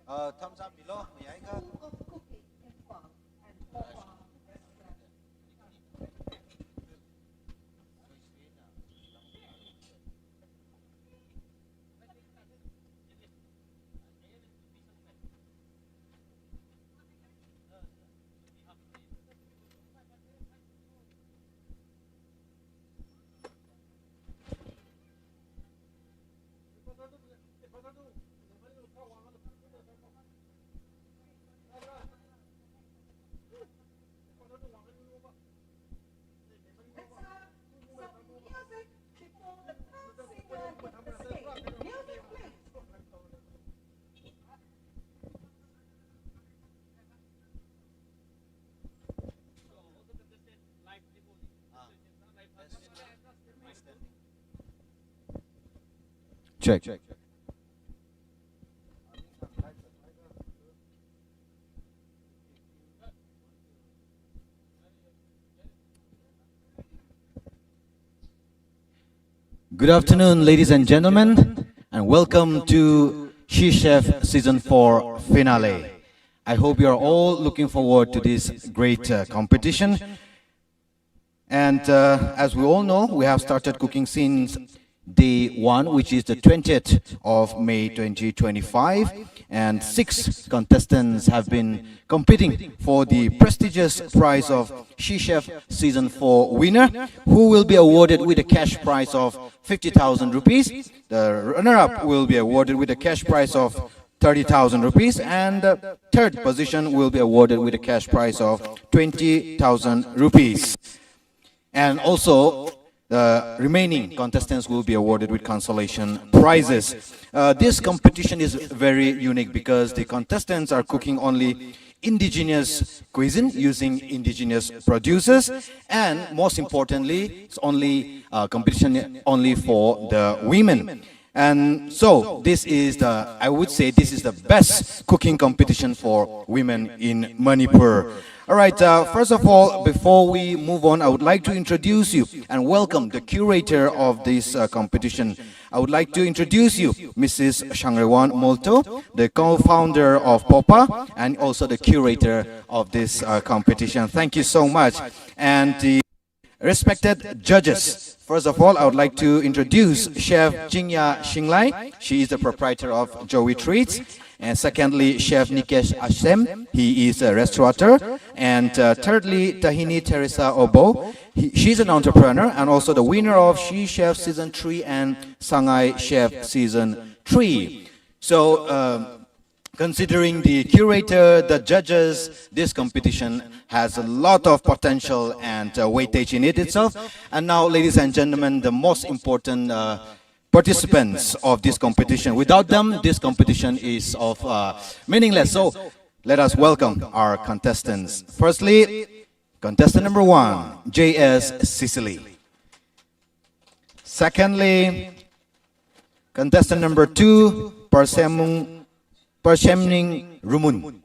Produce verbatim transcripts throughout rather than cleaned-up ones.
Uh, thumbs up below, ꯃꯌꯥꯏꯒ꯫ Check. Good afternoon, ladies and gentlemen, and welcome to She Chef Season four finale. I hope you are all looking forward to this great uh, competition. And uh, as we all know, we have started cooking since day one, which is the twentieth of May twenty twenty-five. And six contestants have been competing for the prestigious prize of She Chef Season four winner, who will be awarded with a cash prize of fifty thousand rupees. The runner-up will be awarded with a cash prize of thirty thousand rupees, and the third position will be awarded with a cash prize of twenty thousand rupees. And also, the remaining contestants will be awarded with consolation prizes. Uh, this competition is very unique because the contestants are cooking only indigenous cuisine using indigenous producers, and most importantly, it's only uh, competition only for the women. And so this is the, I would say, this is the best cooking competition for women in Manipur. All right, uh, first of all, before we move on, I would like to introduce you and welcome the curator of this uh, competition. I would like to introduce you, Missus Shangrewan Molto, the co-founder of Popa and also the curator of this uh, competition. Thank you so much. And the respected judges, first of all, I would like to introduce Chef Jingya Shinglai. She is the proprietor of Joey Treats. And secondly, Chef Nikesh Asem. He is a restaurateur. And uh, thirdly, Tahini Teresa Obo. He, she's an entrepreneur and also the winner of She Chef Season three and Sangai Chef Season three. So, um, considering the curator, the judges, this competition has a lot of potential and uh, weightage in it itself. And now, ladies and gentlemen, the most important uh, participants of this competition. Without them, this competition is of uh, meaningless. So let us welcome our contestants. Firstly, contestant number one, J S Sicily. Secondly, contestant number two, Parsemung, Parsemning Rumun.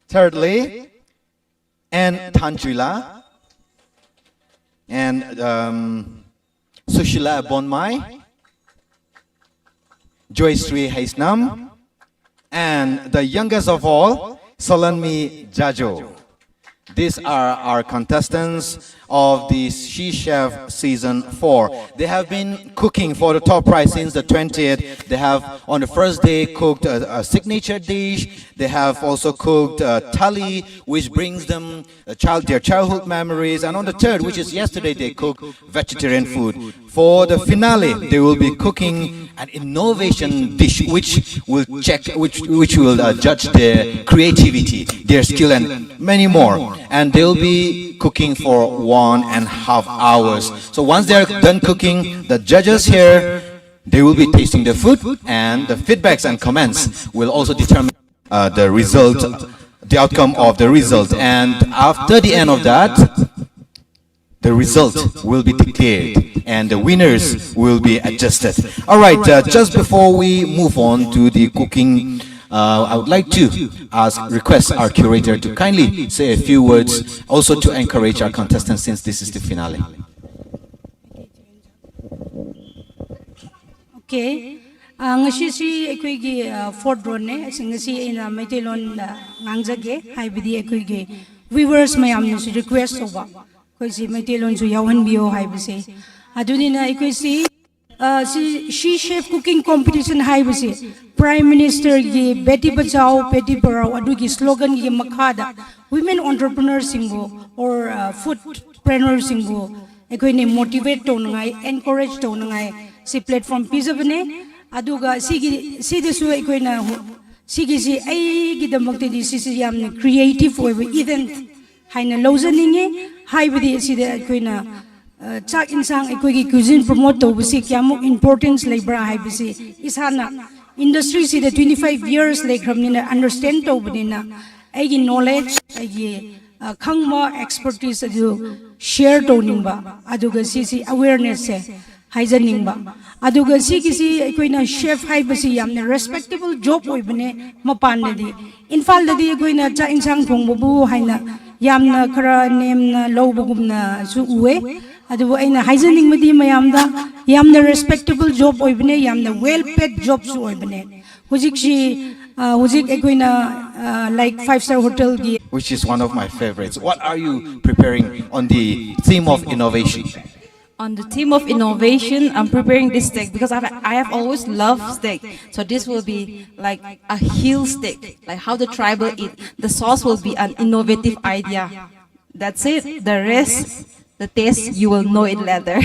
Thirdly, Anne Tanchuila and um, Sushila Bonmai, Joy Sri Haisnam, and the youngest of all, Salanmi Jajo. These are our contestants of the She Chef Season four. They have been cooking for the top prize since the twentieth. They have, on the first day, cooked a, a signature dish. They have also cooked a thali, which brings them a child, their childhood memories. And on the third, which is yesterday, they cooked vegetarian food. For the finale, they will be cooking an innovation dish, which will check, which, which will uh, judge their creativity, their skill, and many more. And they'll be cooking for one and a half hours. So once they're done cooking, the judges here, they will be tasting the food, and the feedbacks and comments will also determine uh, the result, the outcome of the result. And after the end of that, the result will be declared and the winners will be adjusted. All right, uh, just before we move on to the cooking Uh, I would like to ask, request our curator to kindly say a few words, also to encourage our contestants, since this is the finale. Okay. ꯑ, ꯉꯁꯤꯁꯤ ꯑꯩꯈꯣꯏꯒꯤ, ꯑ, fourth round ꯅꯦ꯫ ꯑꯁꯤ ꯉꯁꯤ ꯑꯩꯅ ꯃꯩꯇꯩꯂꯣꯟꯗ ꯉꯥꯡꯖꯒꯦ, ꯍꯥꯏꯕꯗꯤ ꯑꯩꯈꯣꯏꯒꯤ viewers ꯃꯌꯥꯝꯅꯁꯨ request ꯇꯧꯕ, ꯑꯩꯈꯣꯏꯁꯤ ꯃꯩꯇꯩꯂꯣꯟꯁꯨ ꯌꯥꯎꯍꯟꯕꯤꯌꯣ ꯍꯥꯏꯕꯁꯦ꯫ ꯑꯗꯨꯅꯤꯅ ꯑꯩꯈꯣꯏꯁꯤ, ꯑ, ꯁꯤ She Chef Cooking Competition ꯍꯥꯏꯕꯁꯤ Prime Minister ꯒꯤ Beti Bachao Beti Padhao ꯑꯗꯨꯒꯤ slogan ꯒꯤ ꯃꯈꯥꯗ women entrepreneur ꯁꯤꯡꯕꯨ or, ꯑ, foodpreneur ꯁꯤꯡꯕꯨ ꯑꯩꯈꯣꯏꯅ motivate ꯇꯧꯅꯉꯥꯏ, encourage ꯇꯧꯅꯉꯥꯏ ꯁꯤ platform ꯄꯤꯖꯕꯅꯦ꯫ ꯑꯗꯨꯒ ꯁꯤꯒꯤ, ꯁꯤꯗꯁꯨ ꯑꯩꯈꯣꯏꯅ ꯍꯨ-, ꯁꯤꯒꯤꯁꯤ ꯑꯩꯒꯤꯗꯃꯛꯇꯗꯤ ꯁꯤꯁꯤ ꯌꯥꯝꯅ creative ꯑꯣꯏꯕ event ꯍꯥꯏꯅ ꯂꯧꯖꯅꯤꯡꯉꯤ꯫ ꯍꯥꯏꯕꯗꯤ ꯁꯤꯗ ꯑꯩꯈꯣꯏꯅ, ꯑ, ꯆꯥꯛ ꯏꯟꯁꯥꯡ, ꯑꯩꯈꯣꯏꯒꯤ cuisine promote ꯇꯧꯕꯁꯤ ꯀꯌꯥꯃꯨꯛ importance ꯂꯩꯕ꯭ꯔꯥ ꯍꯥꯏꯕꯁꯤ ꯏꯁꯥꯅ industry ꯁꯤꯗ twenty five years ꯂꯩꯈ꯭ꯔꯕꯅꯤꯅ, understand ꯇꯧꯕꯅꯤꯅ, ꯑꯩꯒꯤ knowledge, ꯑꯩꯒꯤ, ꯑ, ꯈꯪꯕ expertise ꯑꯗꯨ share ꯇꯧꯅꯤꯡꯕ, ꯑꯗꯨꯒ ꯁꯤꯁꯤ awareness ꯁꯦ ꯍꯥꯏꯖꯅꯤꯡꯕ꯫ ꯑꯗꯨꯒ ꯁꯤꯒꯤꯁꯤ ꯑꯩꯈꯣꯏꯅ chef ꯍꯥꯏꯕꯁꯤ ꯌꯥꯝꯅ respectable job ꯑꯣꯏꯕꯅꯦ ꯃꯄꯥꯟꯗꯗꯤ꯫ ꯏꯝꯐꯥꯜꯗꯗꯤ ꯑꯩꯈꯣꯏꯅ ꯆꯥꯛ ꯏꯟꯁꯥꯡ ꯊꯣꯡꯕꯕꯨ ꯍꯥꯏꯅ ꯌꯥꯝꯅ ꯈꯔ ꯅꯦꯝꯅ ꯂꯧꯕꯒꯨꯝꯅꯁꯨ ꯎꯑꯦ꯫ ꯑꯗꯨꯕꯨ ꯑꯩꯅ ꯍꯥꯏꯖꯅꯤꯡꯕꯗꯤ ꯃꯌꯥꯝꯗ, ꯌꯥꯝꯅ respectable job ꯑꯣꯏꯕꯅꯦ, ꯌꯥꯝꯅ well paid job ꯁꯨ ꯑꯣꯏꯕꯅꯦ꯫ ꯍꯧꯖꯤꯛꯁꯤ, ꯑ, ꯍꯧꯖꯤꯛ ꯑꯩꯈꯣꯏꯅ, ꯑ, like five star hotel ꯒꯤ Which is one of my favorites. What are you preparing on the theme of innovation? On the theme of innovation, I'm preparing this steak because I've, I have always loved steak. So this will be like a hill steak, like how the tribal eat. The sauce will be an innovative idea. That's it. The rest, the taste, you will know it later.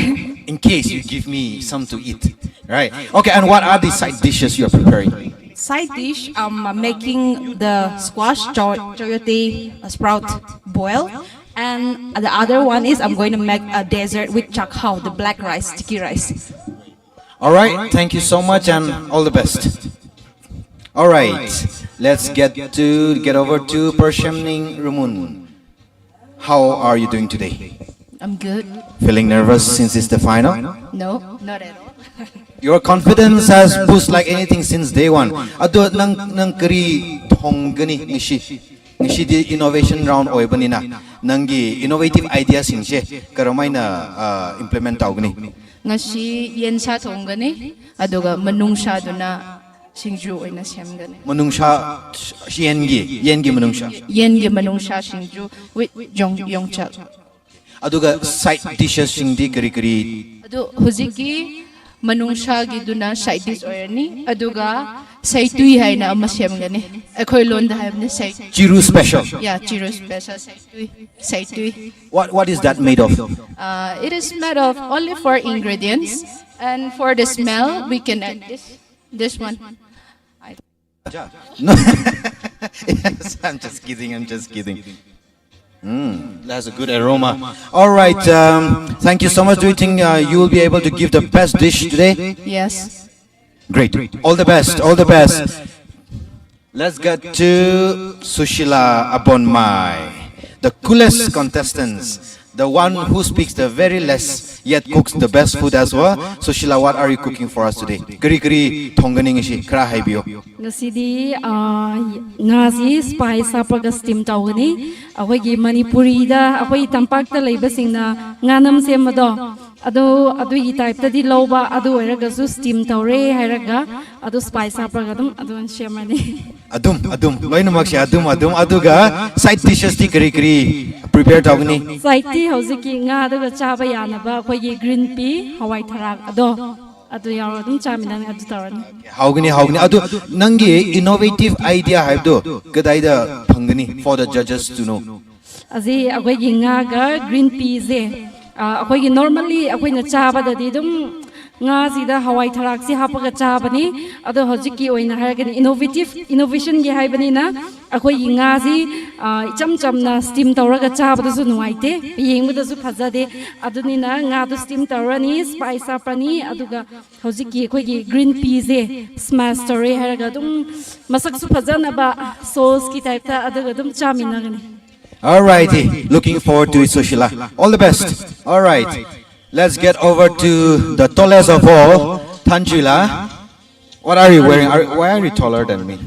In case you give me some to eat. Right. Okay, and what are the side dishes you're preparing? Side dish, I'm uh, making the squash cho- chayote uh, sprout boil. And the other one is I'm going to make a dessert with chakhao, the black rice, sticky rice. All right, thank you so much and all the best. All right, let's get to get over to Pershemning Rumun. How are you doing today? I'm good. Feeling nervous since it's the final? No, not at all. Your confidence has boost like anything since day one. ꯑꯗꯣ ꯅꯪ ꯅꯪ ꯀꯔꯤ ꯊꯣꯡꯒꯅꯤ ꯉꯁꯤ? ꯉꯁꯤꯗꯤ innovation round ꯑꯣꯏꯕꯅꯤꯅ ꯅꯪꯒꯤ innovative ideaꯁꯤꯡꯁꯦ ꯀꯔꯝꯍꯥꯏꯅ implement ꯇꯧꯒꯅꯤ? ꯉꯁꯤ ꯌꯦꯟꯁꯥ ꯊꯣꯡꯒꯅꯤ, ꯑꯗꯨꯒ ꯃꯅꯨꯡꯁꯥꯗꯨꯅ ꯁꯤꯡꯖꯨ ꯑꯣꯏꯅ ꯁꯦꯝꯒꯅꯤ꯫ ꯃꯅꯨꯡꯁꯥ, ꯌꯦꯟꯒꯤ ꯌꯦꯟꯒꯤ ꯃꯅꯨꯡꯁꯥ. ꯌꯦꯟꯒꯤ ꯃꯅꯨꯡꯁꯥ ꯁꯤꯡꯖꯨ with ꯌꯣꯡ ꯌꯣꯡꯆꯥꯛ꯫ ꯑꯗꯨꯒ side dishesꯁꯤꯡꯗꯤ ꯀꯔꯤ ꯀꯔꯤ? ꯑꯗꯨ ꯍꯧꯖꯤꯛꯀꯤ ꯃꯅꯨꯡꯁꯥꯒꯤꯗꯨꯅ side dish ꯑꯣꯏꯔꯅꯤ, ꯑꯗꯨꯒ ꯁꯩꯇꯨꯏ ꯍꯥꯏꯅ ꯑꯃ ꯁꯦꯝꯒꯅꯤ꯫ ꯑꯩꯈꯣꯏ ꯂꯣꯟꯗ ꯍꯥꯏꯕꯅꯤ ꯁꯩ Chiru special. Yeah, Chiru special ꯁꯩꯇꯨꯏ. ꯁꯩꯇꯨꯏ. What what is that made of? Uh, it is made of only four ingredients, and for the smell we can add this this one. No. Yes, I'm just kidding. I'm just kidding. Mm, that's a good aroma. All right. Um, thank you so much. Do you think uh, you will be able to give the best dish today? Yes. Great. All the best. All the best. Let's get to Sushila Abonmai, the coolest contestants, the one who speaks the very less yet cooks the best food as well. Sushila, what are you cooking for us today? ꯀꯔꯤ ꯀꯔꯤ ꯊꯣꯡꯒꯅꯤ ꯉꯁꯤ? ꯈꯔ ꯍꯥꯏꯕꯤꯌꯨ꯫ ꯉꯁꯤꯗꯤ ꯑꯥ, ꯉꯥꯁꯤ spice ꯍꯥꯞꯄꯒ steam ꯇꯧꯒꯅꯤ꯫ ꯑꯩꯈꯣꯏꯒꯤ ꯃꯅꯤꯄꯨꯔꯤꯗ, ꯑꯩꯈꯣꯏ ꯇꯝꯄꯥꯛꯇ ꯂꯩꯕꯁꯤꯡꯅ ꯉꯥꯅꯝ ꯁꯦꯝꯕꯗꯣ, ꯑꯗꯣ ꯑꯗꯨꯒꯤ typeꯇꯗꯤ ꯂꯧꯕ, ꯑꯗꯨ ꯑꯣꯏꯔꯒꯁꯨ steam ꯇꯧꯔꯦ ꯍꯥꯏꯔꯒ ꯑꯗꯨ spice ꯍꯥꯞꯄꯒ ꯑꯗꯨꯝ ꯑꯗꯨꯃꯥꯏꯅ ꯁꯦꯝꯃꯅꯤ꯫ ꯑꯗꯨꯝ ꯑꯗꯨꯝ ꯂꯣꯏꯅꯃꯛꯁꯦ ꯑꯗꯨꯝ ꯑꯗꯨꯝ ꯑꯗꯨꯒ side dishesꯇꯤ ꯀꯔꯤ ꯀꯔꯤ prepare ꯇꯧꯒꯅꯤ? Sideꯇꯤ ꯍꯧꯖꯤꯛꯀꯤ ꯉꯥꯗꯨꯒ ꯆꯥꯕ ꯌꯥꯅꯕ ꯑꯩꯈꯣꯏꯒꯤ green pea, ꯍꯋꯥꯏ ꯊꯔꯥꯛ ꯑꯗꯣ, ꯑꯗꯨ ꯌꯥꯎꯔꯒ ꯑꯗꯨꯝ ꯆꯥꯃꯤꯟꯅꯅꯤ꯫ ꯑꯗꯨ ꯇꯧꯔꯅꯤ꯫ ꯍꯥꯎꯒꯅꯤ ꯍꯥꯎꯒꯅꯤ꯫ ꯑꯗꯨ ꯅꯪꯒꯤ innovative idea ꯍꯥꯏꯕꯗꯨ ꯀꯗꯥꯏꯗ ꯐꯪꯒꯅꯤ for the judges to know? ꯑꯁꯤ ꯑꯩꯈꯣꯏꯒꯤ ꯉꯥꯒ green peaꯁꯦ, ꯑ, ꯑꯩꯈꯣꯏꯒꯤ normally ꯑꯩꯈꯣꯏꯅ ꯆꯥꯕꯗꯗꯤ ꯑꯗꯨꯝ ꯉꯥꯁꯤꯗ ꯍꯋꯥꯏ ꯊꯔꯥꯛꯁꯤ ꯍꯥꯞꯄꯒ ꯆꯥꯕꯅꯤ꯫ ꯑꯗꯣ ꯍꯧꯖꯤꯛꯀꯤ ꯑꯣꯏꯅ ꯍꯥꯏꯔꯒꯗꯤ innovative, innovationꯒꯤ ꯍꯥꯏꯕꯅꯤꯅ ꯑꯩꯈꯣꯏꯒꯤ ꯉꯥꯁꯤ, ꯑ, ꯏꯆꯝ ꯆꯝꯅ steam ꯇꯧꯔꯒ ꯆꯥꯕꯗꯁꯨ ꯅꯨꯡꯉꯥꯏꯇꯦ, ꯌꯦꯡꯕꯗꯁꯨ ꯐꯖꯗꯦ꯫ ꯑꯗꯨꯅꯤꯅ ꯉꯥꯗꯨ steam ꯇꯧꯔꯅꯤ, spice ꯍꯥꯞꯄꯅꯤ, ꯑꯗꯨꯒ ꯍꯧꯖꯤꯛꯀꯤ ꯑꯩꯈꯣꯏꯒꯤ green peaꯁꯦ smash ꯇꯧꯔꯦ ꯍꯥꯏꯔꯒ ꯑꯗꯨꯝ ꯃꯁꯛꯁꯨ ꯐꯖꯅꯕ sauceꯀꯤ typeꯇ ꯑꯗꯨꯒ ꯑꯗꯨꯝ ꯆꯥꯃꯤꯟꯅꯒꯅꯤ꯫ Alrighty, looking forward to it, Sushila. All the best. Alright, let's get over to the tallest of all, Thanchuila. What are you wearing? Are, why are you taller than me?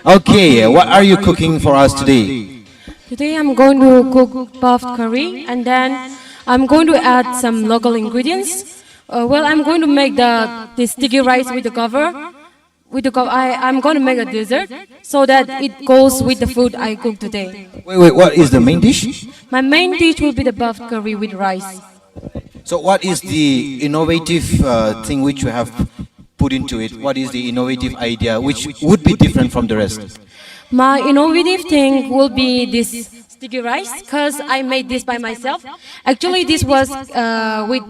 Okay, what are you cooking for us today? Today I'm going to cook puffed curry and then I'm going to add some local ingredients. Uh, well, I'm going to make the, the sticky rice with the cover. With the co- I, I'm going to make a dessert so that it goes with the food I cook today. Wait, wait, what is the main dish? My main dish will be the puffed curry with rice. So, what is the innovative uh, thing which you have put into it? What is the innovative idea which would be different from the rest? My innovative thing will be this sticky rice because I made this by myself. Actually, this was uh, with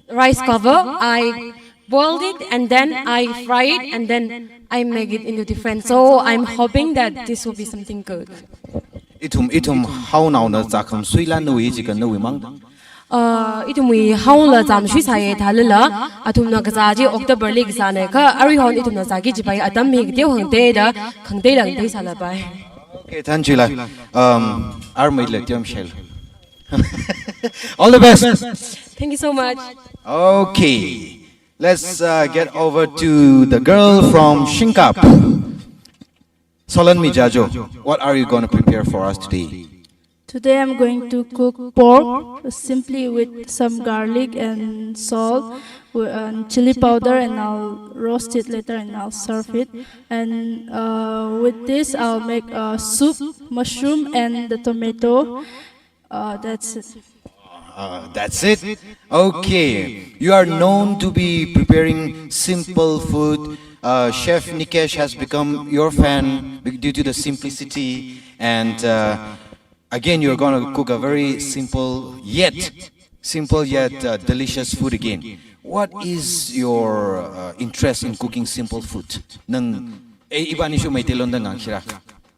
rice cover. I boiled it and then I fry it and then I make it into different. So I'm hoping that this will be something good. Ithum ithum hauna hauna chakam suila nui jika nui mang. Uh, ithumwi haula cham shui saye thalala athumna kaza ji October li kasa ne ka ari hon ithumna za ki jibai atam mi kdeu hangte da khangte lang te sala bai. Okay, Thanchuila. Um, armai le tiam shel. All the best. Thank you so much. Okay, let's uh, get over to the girl from Shingkap. Solan Mijajo, what are you going to prepare for us today? Today I'm going to cook pork simply with some garlic and salt wi- and chili powder, and I'll roast it later and I'll serve it. And uh, with this, I'll make a soup, mushroom, and the tomato. Uh, that's it. Uh, that's it. Okay, you are known to be preparing simple food. Uh, Chef Nikesh has become your fan be- due to the simplicity, and uh, again, you're going to cook a very simple yet simple yet uh, delicious food again. What is your uh, interest in cooking simple food? Nang eh, ibani shu Meiteilonda ngang shira.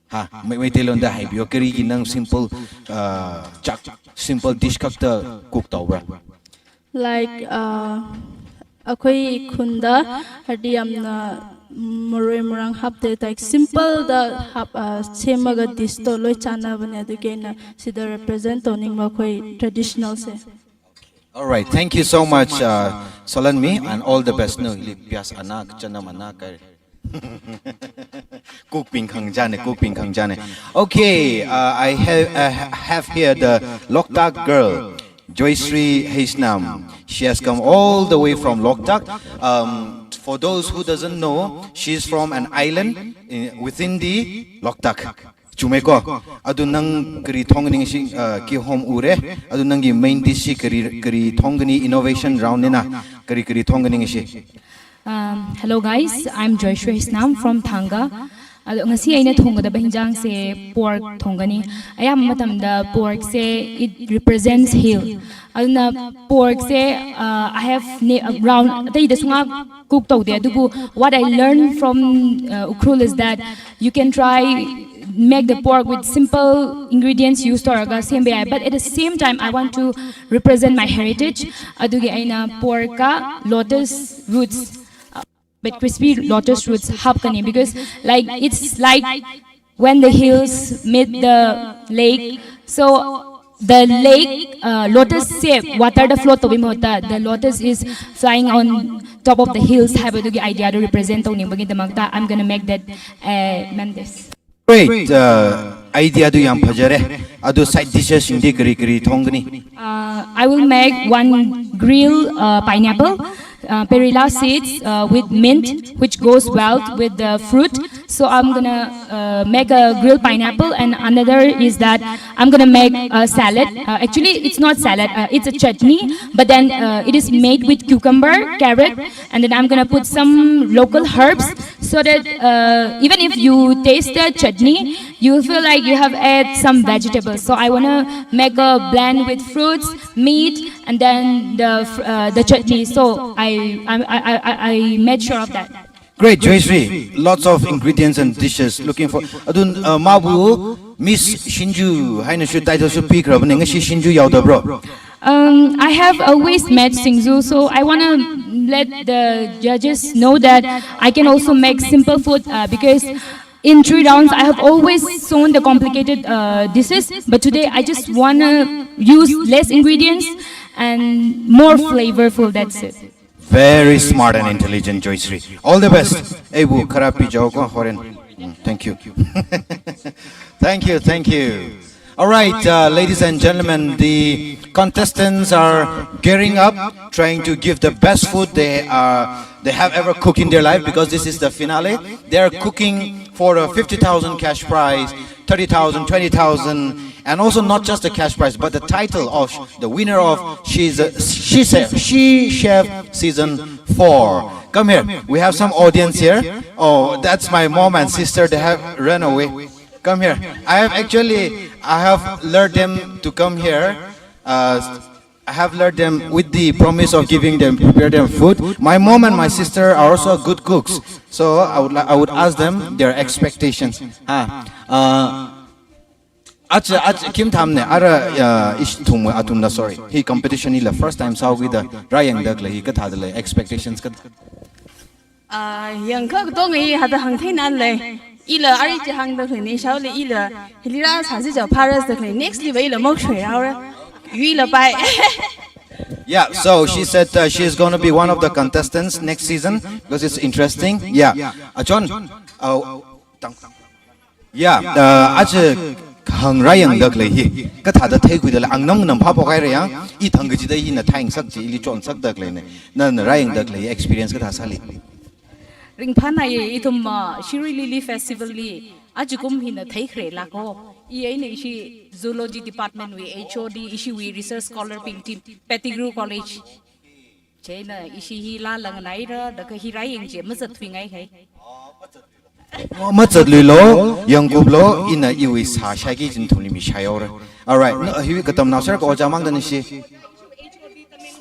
Ha, Mei- Meiteilonda haibiyo karigi nang simple uh, chak simple dish kakta cook tawra. Like uh, ꯑꯩꯈꯣꯏ ꯈꯨꯟꯗ ꯍꯥꯏꯗꯤ ꯌꯥꯝꯅ ꯃꯔꯣꯏ ꯃꯔꯥꯡ ꯍꯥꯞꯇꯦ, like simple ꯗ half ꯑ, ꯁꯦꯝꯃꯒ dish ꯇꯣ ꯂꯣꯏ ꯆꯥꯟꯅꯕꯅꯦ꯫ ꯑꯗꯨꯒꯤ ꯑꯩꯅ ꯁꯤꯗ represent ꯇꯧꯅꯤꯡꯕ ꯑꯩꯈꯣꯏ traditional say. All right, thank you so much, uh, Solanmi, and all the best. No, ili pias ana, chanam ana kar. Cook ping khang jane, cook ping khang jane. Okay, uh, I have uh, have here the Loktak girl, Joysri Heisnam. She has come all the way from Loktak. Um, for those who doesn't know, she's from an island in, within the Loktak. ꯆꯨꯝꯃꯦꯀꯣ? ꯑꯗꯨ ꯅꯪ ꯀꯔꯤ ꯊꯣꯡꯒꯅꯤ ꯉꯁꯤ? ꯑ, ꯀꯤꯍꯣꯝ ꯎꯔꯦ꯫ ꯑꯗꯨ ꯅꯪꯒꯤ main dish ꯁꯤ ꯀꯔꯤ, ꯀꯔꯤ ꯊꯣꯡꯒꯅꯤ? Innovation round ꯅꯤꯅ ꯀꯔꯤ, ꯀꯔꯤ ꯊꯣꯡꯒꯅꯤ ꯉꯁꯤ? Um, hello guys, I'm Joyshri Hisnam from Thanga. ꯑꯗꯣ ꯉꯁꯤ ꯑꯩꯅ ꯊꯣꯡꯒꯗꯕ ꯍꯤꯟꯖꯥꯡꯁꯦ pork ꯊꯣꯡꯒꯅꯤ꯫ ꯑꯌꯥꯝꯕ ꯃꯇꯝꯗ pork say it represents hill. ꯑꯗꯨꯅ pork say uh, I have ne- uh, round ꯑꯇꯩꯗ ꯁꯨꯡꯉꯥ cook ꯇꯧꯗꯦ, ꯑꯗꯨꯕꯨ what I learned from uh, Ukhrul is that you can try make the pork with simple ingredients use ꯇꯧꯔꯒ ꯁꯦꯝꯕ ꯌꯥꯏ, but at the same time I want to represent my heritage. ꯑꯗꯨꯒꯤ ꯑꯩꯅ pork ꯀ lotus roots, uh, but crispy lotus roots ꯍꯥꯞꯀꯅꯤ, because like it's like when the hills meet the lake, so the lake, uh, lotus say water the float ꯇꯧꯕꯩ ꯃꯍꯨꯠꯇ the lotus is flying on top of the hills ꯍꯥꯏꯕꯗꯨꯒꯤ idea do represent ꯇꯧꯅꯤꯡꯕꯒꯤꯗꯃꯛꯇ I'm gonna make that uh, ma'am this. Great, uh, idea ꯗꯨ ꯌꯥꯝ ꯐꯖꯔꯦ꯫ ꯑꯗꯨ side dishes ꯁꯤꯡꯗꯤ ꯀꯔꯤ, ꯀꯔꯤ ꯊꯣꯡꯒꯅꯤ? Uh, I will make one grill uh, pineapple, uh, perilla seeds uh, with mint, which goes well with the fruit. So I'm gonna uh, make a grilled pineapple, and another is that I'm gonna make a salad. Uh, actually, it's not salad; uh, it's a chutney. But then uh, it is made with cucumber, carrot, and then I'm gonna put some local herbs, so that uh, even if you taste the chutney, you feel like you have added some vegetables. So I wanna make a blend with fruits, meat, and then the uh, the chutney. So I I, I I I made sure of that. Great, Joyshri. Lots of ingredients and dishes. Looking for. ꯑꯗꯨ, uh, ꯃꯥꯕꯨ Miss ꯁꯤꯡꯖꯨ ꯍꯥꯏꯅꯁꯨ title ꯁꯨ ꯄꯤꯈ꯭ꯔꯕꯅꯦ꯫ ꯉꯁꯤ ꯁꯤꯡꯖꯨ ꯌꯥꯎꯗꯕ꯭ꯔꯣ? Um, I have always made singju, so I wanna let the judges know that I can also make simple food uh, because in three rounds I have always shown the complicated uh, dishes, but today I just want to use less ingredients and more flavorful. That's it. Very smart and intelligent, Joyshri. All the best. ꯑꯩꯕꯨ ꯈꯔ ꯄꯤꯖꯧꯀꯣ ꯍꯣꯔꯦꯟ. Mm, thank you. Thank you, thank you. All right, uh, ladies and gentlemen, the contestants are gearing up, trying to give the best food they are they have ever cooked in their life, because this is the finale. They are cooking for a fifty thousand cash prize, thirty thousand, twenty thousand, and also not just the cash prize, but the title of the winner of She's a, She Chef, She Chef Season four. Come here. We have some audience here. Oh, that's my mom and sister. They have run away. Come here. I have actually, I have lured them to come here. Uh, I have lured them with the promise of giving them, prepare them food. My mom and my sister are also good cooks. So I would, li- I would ask them their expectations. Ha. Uh, acha, acha, kim thamne, ara, uh, ish thum atum da, sorry. Hi competition hi la first time sao gi da, rayang dak la hi ka tha da la expectations ka. Yang kha tong hi hada hang thei nan le. Ila ari chi hang da ni shao le ila. Hilira sa ji ja paras da ni next li ba ila mok shwe ra. Yu ila pai. Yeah, so she said uh, she is going to be one of the contestants next season because it's interesting. Yeah. Uh, John, uh, tang- yeah, uh, acha hang rayang dak la hi. Ka tha da thei gui da la ang nam nam pha po kai ra yang. I thang ga ji da hi na thang sak ji li chon sak dak la ne. Na na rayang dak la hi experience ka tha sa li. Ringphana ye ithum uh, Shirui Lily Festival li ajukum hina theikhre la ko. I aina ishi zoology department wi H O D ishi wi research scholar ping team Pettigrew College. Chena ishi hi la lang naira da ka hi rayang je mazat thui ngai hai. Matsat lui lo, yang gup lo, ina iwi sa shaki jin thum li mi shayora. All right, no, hi ka tam na sir ko jamang da ni shi.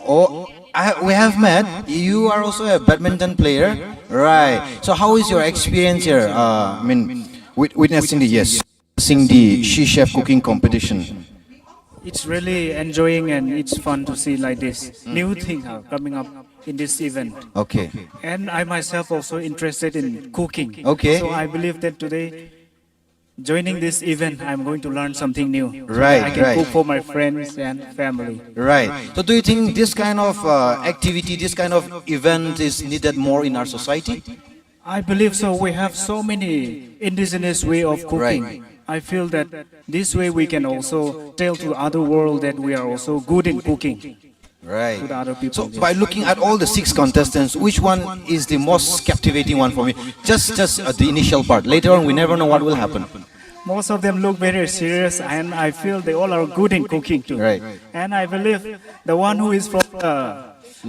Oh, I, we have met. You are also a badminton player, right? So how is your experience here? Uh, I mean, with, witnessing the yes, seeing the She Chef cooking competition. It's really enjoying and it's fun to see like this new thing uh, coming up in this event. Okay. And I myself also interested in cooking. Okay. So I believe that today, joining this event, I'm going to learn something new. Right, I can right. Cook for my friends and family. Right. So do you think this kind of uh, activity, this kind of event is needed more in our society? I believe so. We have so many indigenous way of cooking. Right. I feel that this way we can also tell to other world that we are also good in cooking. Right. To the other people, So yes. By looking at all the six contestants, which one is the most captivating one for me? Just, just uh, the initial part. Later on, we never know what will happen. Most of them look very serious, and I feel they all are good in cooking too. Right. And I believe the one who is from uh,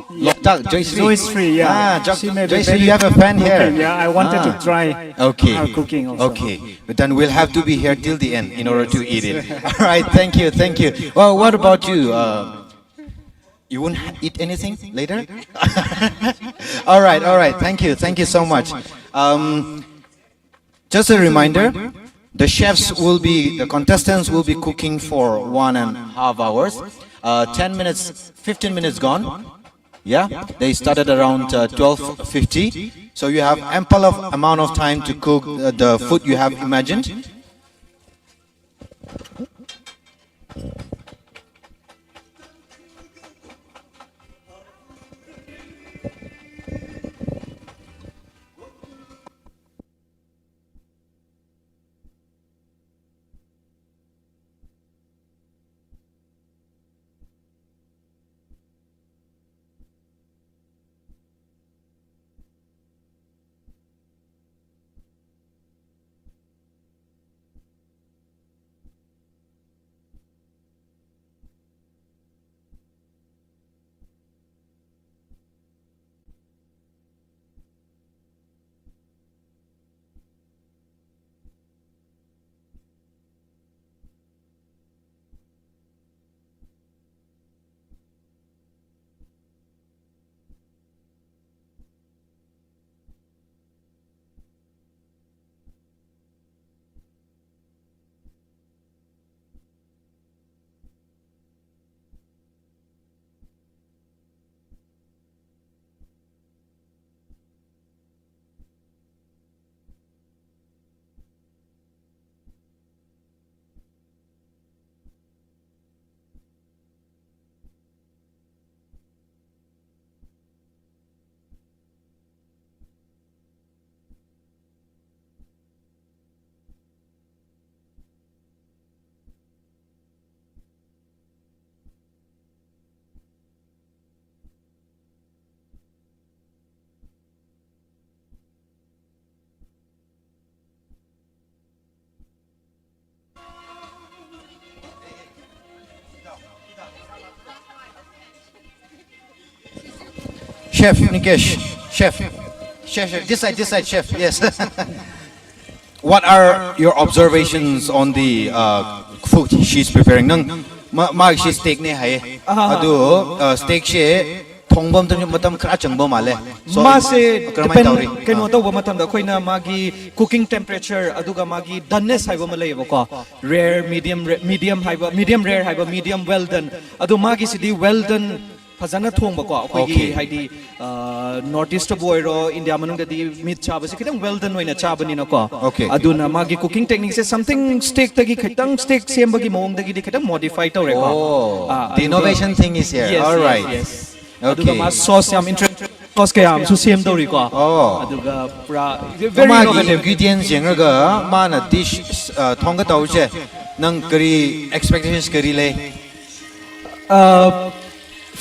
Loktak, Joyce Sri. Joyce Sri, yeah. Ah, Joy- She may be Joyce Sri, very you have a fan here. cooking, yeah, I wanted Ah. to try Okay. Her cooking also. Okay. But then we'll have to be here till the end in order to eat it. All right. Thank you. Thank you. Well, what about you? Uh, you won't ha- eat anything later? All right. All right. Thank you. Thank you so much. Um, just a reminder, the chefs will be, the contestants will be cooking for one and a half hours. Uh, ten minutes, fifteen minutes gone. Yeah, they started around uh, twelve fifty. So you have ample of amount of time to cook uh, the food you have imagined. Chef Nikesh, chef, chef, chef, this side, this side, chef. Yes. What are your observations on the uh, food she's preparing? ꯅꯪ ꯃꯥ ꯃꯥꯒꯤꯁꯤ steak ꯅꯦ ꯍꯥꯏꯌꯦ꯫ ꯑꯍꯥ꯫ ꯑꯗꯨ ꯑ, steak ꯁꯦ ꯊꯣꯡꯕ ꯃꯇꯝ ꯃꯇꯝ ꯈꯔ ꯆꯪꯕ ꯃꯥꯜꯂꯦ꯫ So, ꯃꯥꯁꯦ ꯀꯔꯝꯍꯥꯏꯅ depend ꯇꯧꯔꯤ? ꯀꯩꯅꯣ ꯑꯥ꯫ ꯇꯧꯕ ꯃꯇꯝꯗ ꯑꯩꯈꯣꯏꯅ ꯃꯥꯒꯤ cooking temperature ꯑꯗꯨꯒ ꯃꯥꯒꯤ doneness ꯍꯥꯏꯕ ꯑꯃ ꯂꯩꯌꯦꯕꯀꯣ꯫ Rare, medium, medium ꯍꯥꯏꯕ, medium rare ꯍꯥꯏꯕ, medium well done꯫ ꯑꯗꯣ ꯃꯥꯒꯤꯁꯤꯗꯤ well done ꯐꯖꯅ ꯊꯣꯡꯕꯀꯣ꯫ ꯑꯩꯈꯣꯏꯒꯤ Okay. ꯍꯥꯏꯗꯤ ꯅꯣꯔꯠ ꯏꯁꯇꯕꯨ ꯑꯣꯏꯔꯣ, ꯏꯟꯗꯤꯌꯥ ꯃꯅꯨꯡꯗꯗꯤ meat ꯆꯥꯕꯁꯦ ꯈꯤꯇꯪ well done ꯑꯣꯏꯅ ꯆꯥꯕꯅꯤꯅꯀꯣ꯫ Okay. ꯑꯗꯨꯅ ꯃꯥꯒꯤ cooking technique ꯁꯦ something steak ꯇꯒꯤ ꯈꯤꯇꯪ, steak ꯁꯦꯝꯕꯒꯤ ꯃꯑꯣꯡꯗꯒꯤꯗꯤ ꯈꯤꯇꯪ modify ꯇꯧꯔꯦꯀꯣ꯫ Oh, ꯑꯥ, the ꯑꯗꯨꯒ innovation thing is here. Yes, All yes, right. yes. ꯑꯗꯨꯒ Okay. ꯃꯥ sauce ꯌꯥꯝ interesting sauce ꯀꯌꯥ ꯑꯃꯁꯨ ꯁꯦꯝꯗꯧꯔꯤꯀꯣ꯫ Oh. ꯑꯗꯨꯒ ꯄꯨꯔꯥ very ꯃꯥꯒꯤ innovative. Ingredients ꯌꯦꯡꯉꯒ ꯃꯥꯅ dish ꯑ, ꯊꯣꯡꯒꯗꯧꯕꯁꯦ ꯅꯪ ꯀꯔꯤ expectations ꯀꯔꯤ ꯂꯩ?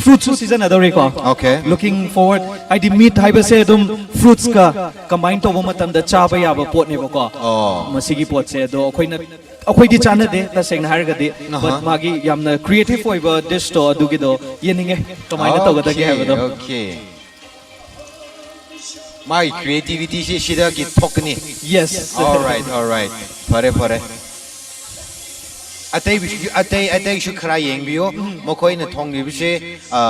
ꯐ꯭ꯔꯨꯠꯁꯨ ꯁꯤꯖꯤꯟꯅꯗꯧꯔꯤꯀꯣ꯫ Okay. Looking forward, ꯍꯥꯏꯗꯤ meat ꯍꯥꯏꯕꯁꯦ ꯑꯗꯨꯝ fruits ꯀ combine ꯇꯧꯕ ꯃꯇꯝꯗ ꯆꯥꯕ ꯌꯥꯕ ꯄꯣꯠꯅꯦꯕꯀꯣ꯫ ꯑꯣ꯫ ꯃꯁꯤꯒꯤ ꯄꯣꯠꯁꯦ ꯑꯗꯣ ꯑꯩꯈꯣꯏꯅ ꯑꯩꯈꯣꯏꯗꯤ ꯆꯥꯟꯅꯗꯦ ꯇꯁꯦꯡꯅ ꯍꯥꯏꯔꯒꯗꯤ꯫ ꯑꯍꯥ꯫ But ꯃꯥꯒꯤ ꯌꯥꯝꯅ creative ꯑꯣꯏꯕ dish ꯇꯣ ꯑꯗꯨꯒꯤꯗꯣ ꯌꯦꯡꯅꯤꯡꯉꯦ ꯀꯃꯥꯏꯅ ꯇꯧꯒꯗꯒꯦ Okay, ꯍꯥꯏꯕꯗꯣ꯫ Okay. ꯃꯥꯒꯤ creativity ꯁꯤ ꯁꯤꯗꯒꯤ ꯊꯣꯛꯀꯅꯤ꯫ Yes. All right, all right. ꯐꯔꯦ ꯐꯔꯦ꯫ ꯑꯇꯩ ꯑꯇꯩ ꯑꯇꯩꯁꯨ ꯈꯔ ꯌꯦꯡꯕꯤꯌꯣ꯫ ꯃꯈꯣꯏꯅ ꯊꯣꯡꯂꯤꯕꯁꯦ ꯑ,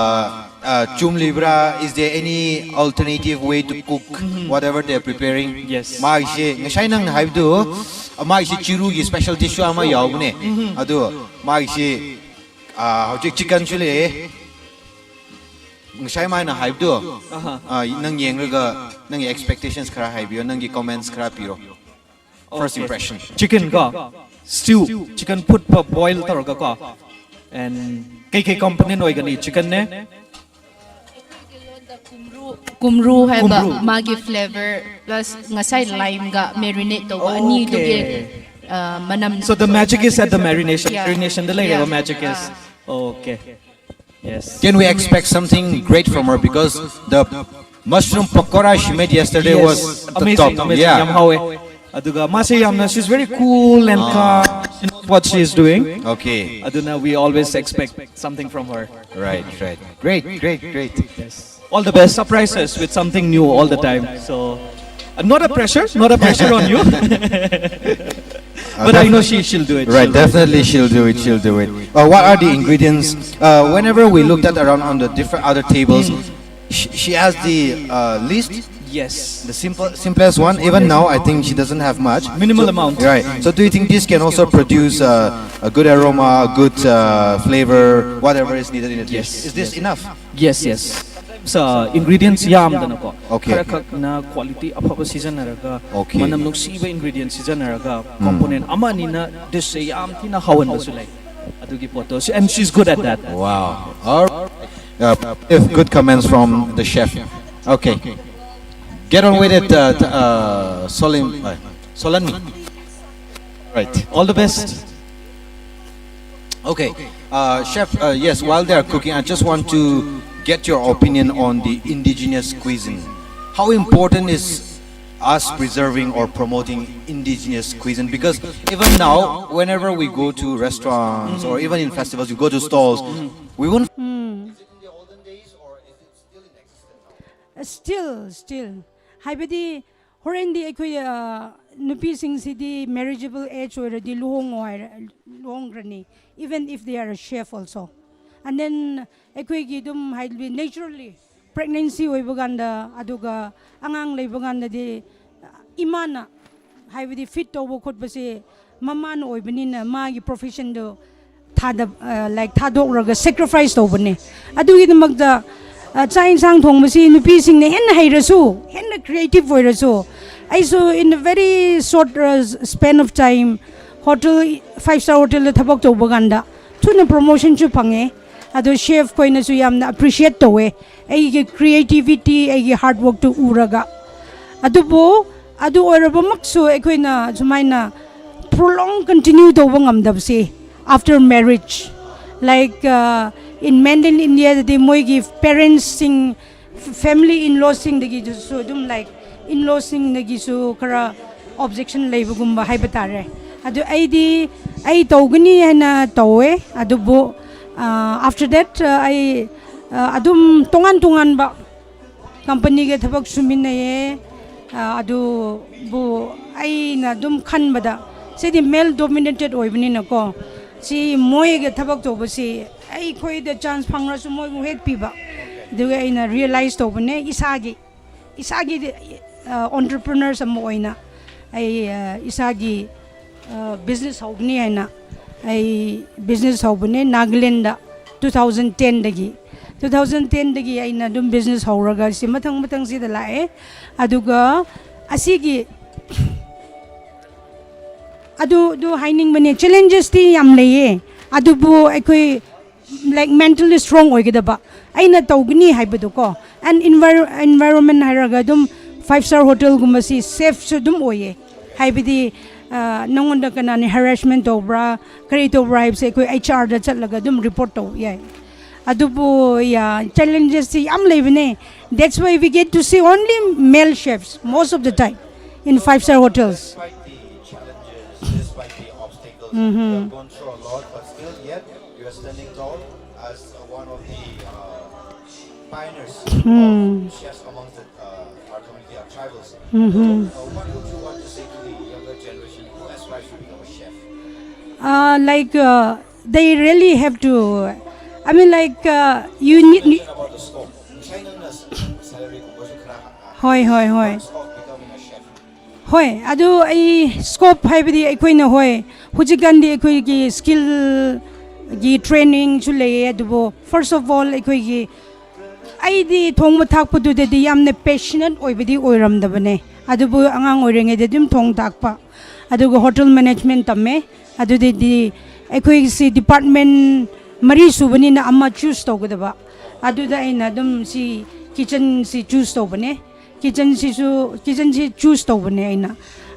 ꯑ, ꯆꯨꯝꯂꯤꯕ꯭ꯔꯥ? Is there any alternative way to cook whatever they are preparing? Yes. ꯃꯥꯒꯤꯁꯦ ꯉꯁꯥꯏ ꯅꯪꯅ ꯍꯥꯏꯕꯗꯨ ꯃꯥꯒꯤꯁꯦ ꯆꯤꯔꯨꯒꯤ special dish ꯁꯨ ꯑꯃ ꯌꯥꯎꯕꯅꯦ꯫ ꯑꯗꯨ ꯃꯥꯒꯤꯁꯦ ꯑ, ꯍꯧꯖꯤꯛ chicken ꯁꯨ ꯂꯩꯌꯦ꯫ ꯉꯁꯥꯏ ꯃꯥꯅ ꯍꯥꯏꯕꯗꯣ ꯑꯍꯥ꯫ ꯑ, ꯅꯪ ꯌꯦꯡꯂꯒ ꯅꯪꯒꯤ expectations ꯈꯔ ꯍꯥꯏꯕꯤꯌꯣ, ꯅꯪꯒꯤ comments ꯈꯔ ꯄꯤꯔꯣ꯫ First Okay. Impression. Chicken ꯀꯣ, stew, chicken ꯐꯨꯠꯄ boil ꯇꯧꯔꯒ ꯀꯣ, and ꯀꯩꯀꯩ component ꯑꯣꯏꯒꯅꯤ? Chicken ꯅꯦ꯫ ꯀꯨꯝꯔꯨ ꯍꯥꯏꯕ ꯀꯨꯝꯔꯨ꯫ ꯃꯥꯒꯤ flavor plus ꯉꯁꯥꯏ lime ꯒ marinate ꯇꯧꯕ ꯑꯅꯤꯗꯨꯒꯤ Okay. ꯑ, ꯃꯅꯝ. So the magic is at the marination. Yeah. Marination ꯗ ꯂꯩꯔꯦꯕ Yeah. magic is. Ah. Okay. Yes. Can we expect something great from her? Because the mushroom pakora she made yesterday Yes. Was the Amazing, top. Amazing. Yeah. ꯌꯥꯝ ꯍꯥꯎꯋꯦ꯫ ꯑꯗꯨꯒ ꯃꯥꯁꯦ ꯌꯥꯝꯅ, she's very cool and ah. Calm. She knows what she is doing. Okay. ꯑꯗꯨꯅ we always expect something from her. Right, right. Great, great, great. Yes. All the best. Surprise us with something new all the time. So, uh, not a pressure, not a pressure on you. But I know she, she'll do it. Right, She'll do it. Definitely she'll do it, she'll do it. Uh, what are the ingredients? Uh, whenever we looked at around on the different other tables, she, she has the uh, list, Yes. the simple, simplest one. Even now, I think she doesn't have much. Minimal So- amount. Right. So do you think this can also produce uh, a good aroma, a good uh, flavor, whatever is needed in a dish? Yes, Is this yes. Enough? Yes, yes. So, ingredients ꯌꯥꯝꯗꯅꯀꯣ꯫ Okay. ꯈꯔ ꯈꯛꯅ quality ꯑꯐꯕ ꯁꯤꯖꯤꯟꯅꯔꯒ, Okay. ꯃꯅꯝ ꯅꯨꯡꯁꯤꯕ ingredients ꯁꯤꯖꯤꯟꯅꯔꯒ, component ꯑꯃ ꯑꯅꯤꯅ dish ꯁꯦ ꯌꯥꯝ ꯊꯤꯅ ꯍꯥꯎꯍꯟꯕꯁꯨ ꯂꯩ꯫ ꯑꯗꯨꯒꯤ ꯄꯣꯠꯇꯣ, she- and she's good at that. Wow. All right. Uh, if good comments from the chef. Okay. Get on with it, uh, t- uh, Solim, uh, Solanmi. Right. All the best. Okay. Uh, chef, uh, yes, while they are cooking, I just want to get your opinion on the indigenous cuisine. How important is us preserving or promoting indigenous cuisine? Because even now, whenever we go to restaurants or even in festivals, we go to stalls, we won't Still, still. ꯍꯥꯏꯕꯗꯤ ꯍꯣꯔꯦꯟꯗꯤ ꯑꯩꯈꯣꯏ ꯑ, ꯅꯨꯄꯤꯁꯤꯡꯁꯤꯗꯤ marriageable age ꯑꯣꯏꯔꯗꯤ ꯂꯨꯍꯣꯡꯉꯣ ꯍꯥꯏꯔ ꯂꯨꯍꯣꯡꯈ꯭ꯔꯅꯤ, even if they are a chef also. And then ꯑꯩꯈꯣꯏꯒꯤ ꯑꯗꯨꯝ ꯍꯥꯏꯕꯗꯤ naturally pregnancy ꯑꯣꯏꯕ ꯀꯥꯟꯗ ꯑꯗꯨꯒ ꯑꯉꯥꯡ ꯂꯩꯕ ꯀꯥꯟꯗꯗꯤ ꯏꯃꯥꯅ ꯍꯥꯏꯕꯗꯤ feed ꯇꯧꯕ ꯈꯣꯠꯄꯁꯦ ꯃꯃꯥꯅ ꯑꯣꯏꯕꯅꯤꯅ ꯃꯥꯒꯤ profession ꯗꯣ ꯊꯥꯗ like ꯊꯥꯗꯣꯛꯔꯒ sacrifice ꯇꯧꯕꯅꯦ꯫ ꯑꯗꯨꯒꯤꯗꯃꯛꯇ ꯑ, ꯆꯥꯛ ꯌꯦꯟꯁꯥꯡ ꯊꯣꯡꯕꯁꯤ ꯅꯨꯄꯤꯁꯤꯡꯅ ꯍꯦꯟꯅ ꯍꯩꯔꯁꯨ, ꯍꯦꯟꯅ creative ꯑꯣꯏꯔꯁꯨ, ꯑꯩꯁꯨ in a very short uh, span of time hotel, five star hotel ꯗ ꯊꯕꯛ ꯇꯧꯕ ꯀꯥꯟꯗ ꯊꯨꯅ promotion ꯁꯨ ꯐꯪꯉꯦ꯫ ꯑꯗꯣ chef ꯈꯣꯏꯅꯁꯨ ꯌꯥꯝꯅ appreciate ꯇꯧꯋꯦ ꯑꯩꯒꯤ creativity, ꯑꯩꯒꯤ hard work ꯇꯨ ꯎꯔꯒ꯫ ꯑꯗꯨꯕꯨ ꯑꯗꯨ ꯑꯣꯏꯔꯕꯃꯛꯁꯨ ꯑꯩꯈꯣꯏꯅ ꯁꯨꯃꯥꯏꯅ prolong continue ꯇꯧꯕ ꯉꯝꯗꯕꯁꯦ after marriage, like uh, in mainland India ꯗꯗꯤ ꯃꯣꯏꯒꯤ parents ꯁꯤꯡ, family in-laws ꯁꯤꯡꯗꯒꯤꯁꯨ ꯑꯗꯨꯝ like in-laws ꯁꯤꯡꯗꯒꯤꯁꯨ ꯈꯔ objection ꯂꯩꯕꯒꯨꯝꯕ ꯍꯥꯏꯕ ꯇꯥꯔꯦ꯫ ꯑꯗꯨ ꯑꯩꯗꯤ ꯑꯩ ꯇꯧꯒꯅꯤ ꯍꯥꯏꯅ ꯇꯧꯋꯦ꯫ ꯑꯗꯨꯕꯨ uh, after that uh, ꯑꯩ ꯑ, ꯑꯗꯨꯝ ꯇꯣꯉꯥꯟ ꯇꯣꯉꯥꯟꯕ ꯀꯝꯄꯅꯤꯒ ꯊꯕꯛ ꯁꯨꯃꯤꯟꯅꯩꯌꯦ꯫ ꯑ, ꯑꯗꯨꯕꯨ ꯑꯩꯅ ꯑꯗꯨꯝ ꯈꯟꯕꯗ ꯁꯤꯗꯤ ꯃꯦꯜ ꯗꯣꯃꯤꯅꯦꯇꯦꯠ ꯑꯣꯏꯕꯅꯤꯅꯀꯣ, ꯁꯤ ꯃꯣꯏꯒ ꯊꯕꯛ ꯇꯧꯕꯁꯤ ꯑꯩꯈꯣꯏꯗ ꯆꯥꯟꯁ ꯐꯪꯂꯁꯨ ꯃꯣꯏꯕꯨ ꯍꯦꯛ ꯄꯤꯕ꯫ ꯑꯗꯨꯒ ꯑꯩꯅ ꯔꯤꯌꯦꯂꯥꯏꯁ ꯇꯧꯕꯅꯦ ꯏꯁꯥꯒꯤ, ꯏꯁꯥꯒꯤ ꯑꯣꯟꯇꯔꯄ꯭ꯔꯤꯅꯔꯁ ꯑꯃ ꯑꯣꯏꯅ ꯑꯩ, ꯑ, ꯏꯁꯥꯒꯤ ꯕꯤꯖꯤꯅꯦꯁ ꯍꯧꯒꯅꯤ ꯍꯥꯏꯅ ꯑꯩ ꯕꯤꯖꯤꯅꯦꯁ ꯍꯧꯕꯅꯦ ꯅꯥꯒꯥꯂꯦꯟꯗ ꯇꯨ ꯊꯥꯎꯖꯟ ꯇꯦꯟꯗꯒꯤ꯫ ꯇꯨ ꯊꯥꯎꯖꯟ ꯇꯦꯟꯗꯒꯤ ꯑꯩꯅ ꯑꯗꯨꯝ ꯕꯤꯖꯤꯅꯦꯁ ꯍꯧꯔꯒ ꯁꯤ ꯃꯊꯪ ꯃꯊꯪꯁꯤꯗ ꯂꯥꯛꯑꯦ꯫ ꯑꯗꯨꯒ ꯑꯁꯤꯒꯤ ꯑꯗꯨ ꯑꯗꯨ ꯍꯥꯏꯅꯤꯡꯕꯅꯦ, ꯆꯦꯂꯦꯟꯖꯦꯁꯇꯤ ꯌꯥꯝ ꯂꯩꯌꯦ꯫ ꯑꯗꯨꯕꯨ ꯑꯩꯈꯣꯏ, ꯂꯥꯏꯛ, ꯃꯦꯟꯇꯦꯜꯂꯤ ꯁ꯭ꯇꯔꯣꯡ ꯑꯣꯏꯒꯗꯕ, ꯑꯩꯅ ꯇꯧꯒꯅꯤ ꯍꯥꯏꯕꯗꯣꯀꯣ꯫ ꯑꯦꯟ ꯏꯟꯚꯥꯏꯔꯣꯟꯃꯦꯟ ꯍꯥꯏꯔꯒ ꯑꯗꯨꯝ ꯐꯥꯏꯚ ꯁ꯭ꯇꯥꯔ ꯍꯣꯇꯦꯜꯒꯨꯝꯕꯁꯤ ꯁꯦꯐꯁꯨ ꯑꯗꯨꯝ ꯑꯣꯏꯌꯦ꯫ ꯍꯥꯏꯕꯗꯤ, ꯑ, ꯅꯪꯉꯣꯟꯗ ꯀꯅꯥꯅ ꯍꯦꯔꯥꯁꯃꯦꯟ ꯇꯧꯕ꯭ꯔꯥ, ꯀꯔꯤ ꯇꯧꯕ꯭ꯔꯥ ꯍꯥꯏꯕꯁꯦ ꯑꯩꯈꯣꯏ ꯑꯩꯆ ꯑꯥꯔꯗ ꯆꯠꯂꯒ ꯑꯗꯨꯝ ꯔꯤꯄꯣꯔꯠ ꯇꯧꯕ ꯌꯥꯏ꯫ ꯑꯗꯨꯕꯨ, ꯌꯥ, ꯆꯦꯂꯦꯟꯖꯦꯁꯁꯤ ꯌꯥꯝ ꯂꯩꯕꯅꯦ꯫ That's why we get to see only male chefs most of the time in five star hotels. Despite the challenges, despite the obstacles, you have gone through a lot, but still yet you are standing tall as one of the uh, pioneers of chefs amongst the, uh, our community of tribals. Uh, what would you want to say to the younger generation who aspires to become a chef? Uh, like, uh, they really have to, I mean, like, uh, you need, need Mention about the scope. China's salary conversion ꯈꯔ ꯍꯣꯏ, ꯍꯣꯏ, ꯍꯣꯏ꯫ Scope becoming a chef. ꯍꯣꯏ, ꯑꯗꯨ ꯑꯩ scope ꯍꯥꯏꯕꯗꯤ ꯑꯩꯈꯣꯏꯅ, ꯍꯣꯏ, ꯍꯧꯖꯤꯛꯀꯥꯟꯗꯤ ꯑꯩꯈꯣꯏꯒꯤ ꯁ꯭ꯀꯤꯜꯒꯤ ꯇ꯭ꯔꯦꯅꯤꯡꯁꯨ ꯂꯩꯌꯦ, ꯑꯗꯨꯕꯨ first of all ꯑꯩꯈꯣꯏꯒꯤ, ꯑꯩꯗꯤ ꯊꯣꯡꯕ ꯊꯥꯛꯄꯗꯨꯗꯗꯤ ꯌꯥꯝꯅ ꯄꯦꯁꯅꯦꯠ ꯑꯣꯏꯕꯗꯤ ꯑꯣꯏꯔꯝꯗꯕꯅꯦ꯫ ꯑꯗꯨꯕꯨ ꯑꯉꯥꯡ ꯑꯣꯏꯔꯤꯉꯩꯗ ꯑꯗꯨꯝ ꯊꯣꯡ ꯊꯥꯛꯄ, ꯑꯗꯨꯒ ꯍꯣꯇꯦꯜ ꯃꯦꯅꯦꯖꯃꯦꯟ ꯇꯝꯃꯦ꯫ ꯑꯗꯨꯗꯗꯤ ꯑꯩꯈꯣꯏꯁꯤ ꯗꯤꯄꯥꯔꯠꯃꯦꯟ ꯃꯔꯤ ꯁꯨꯕꯅꯤꯅ ꯑꯃ ꯆꯨꯁ ꯇꯧꯒꯗꯕ꯫ ꯑꯗꯨꯗ ꯑꯩꯅ ꯑꯗꯨꯝ ꯁꯤ ꯀꯤꯠꯆꯟꯁꯤ ꯆꯨꯁ ꯇꯧꯕꯅꯦ꯫ ꯀꯤꯠꯆꯟꯁꯤꯁꯨ, ꯀꯤꯠꯆꯟꯁꯤ ꯆꯨꯁ ꯇꯧꯕꯅꯦ ꯑꯩꯅ꯫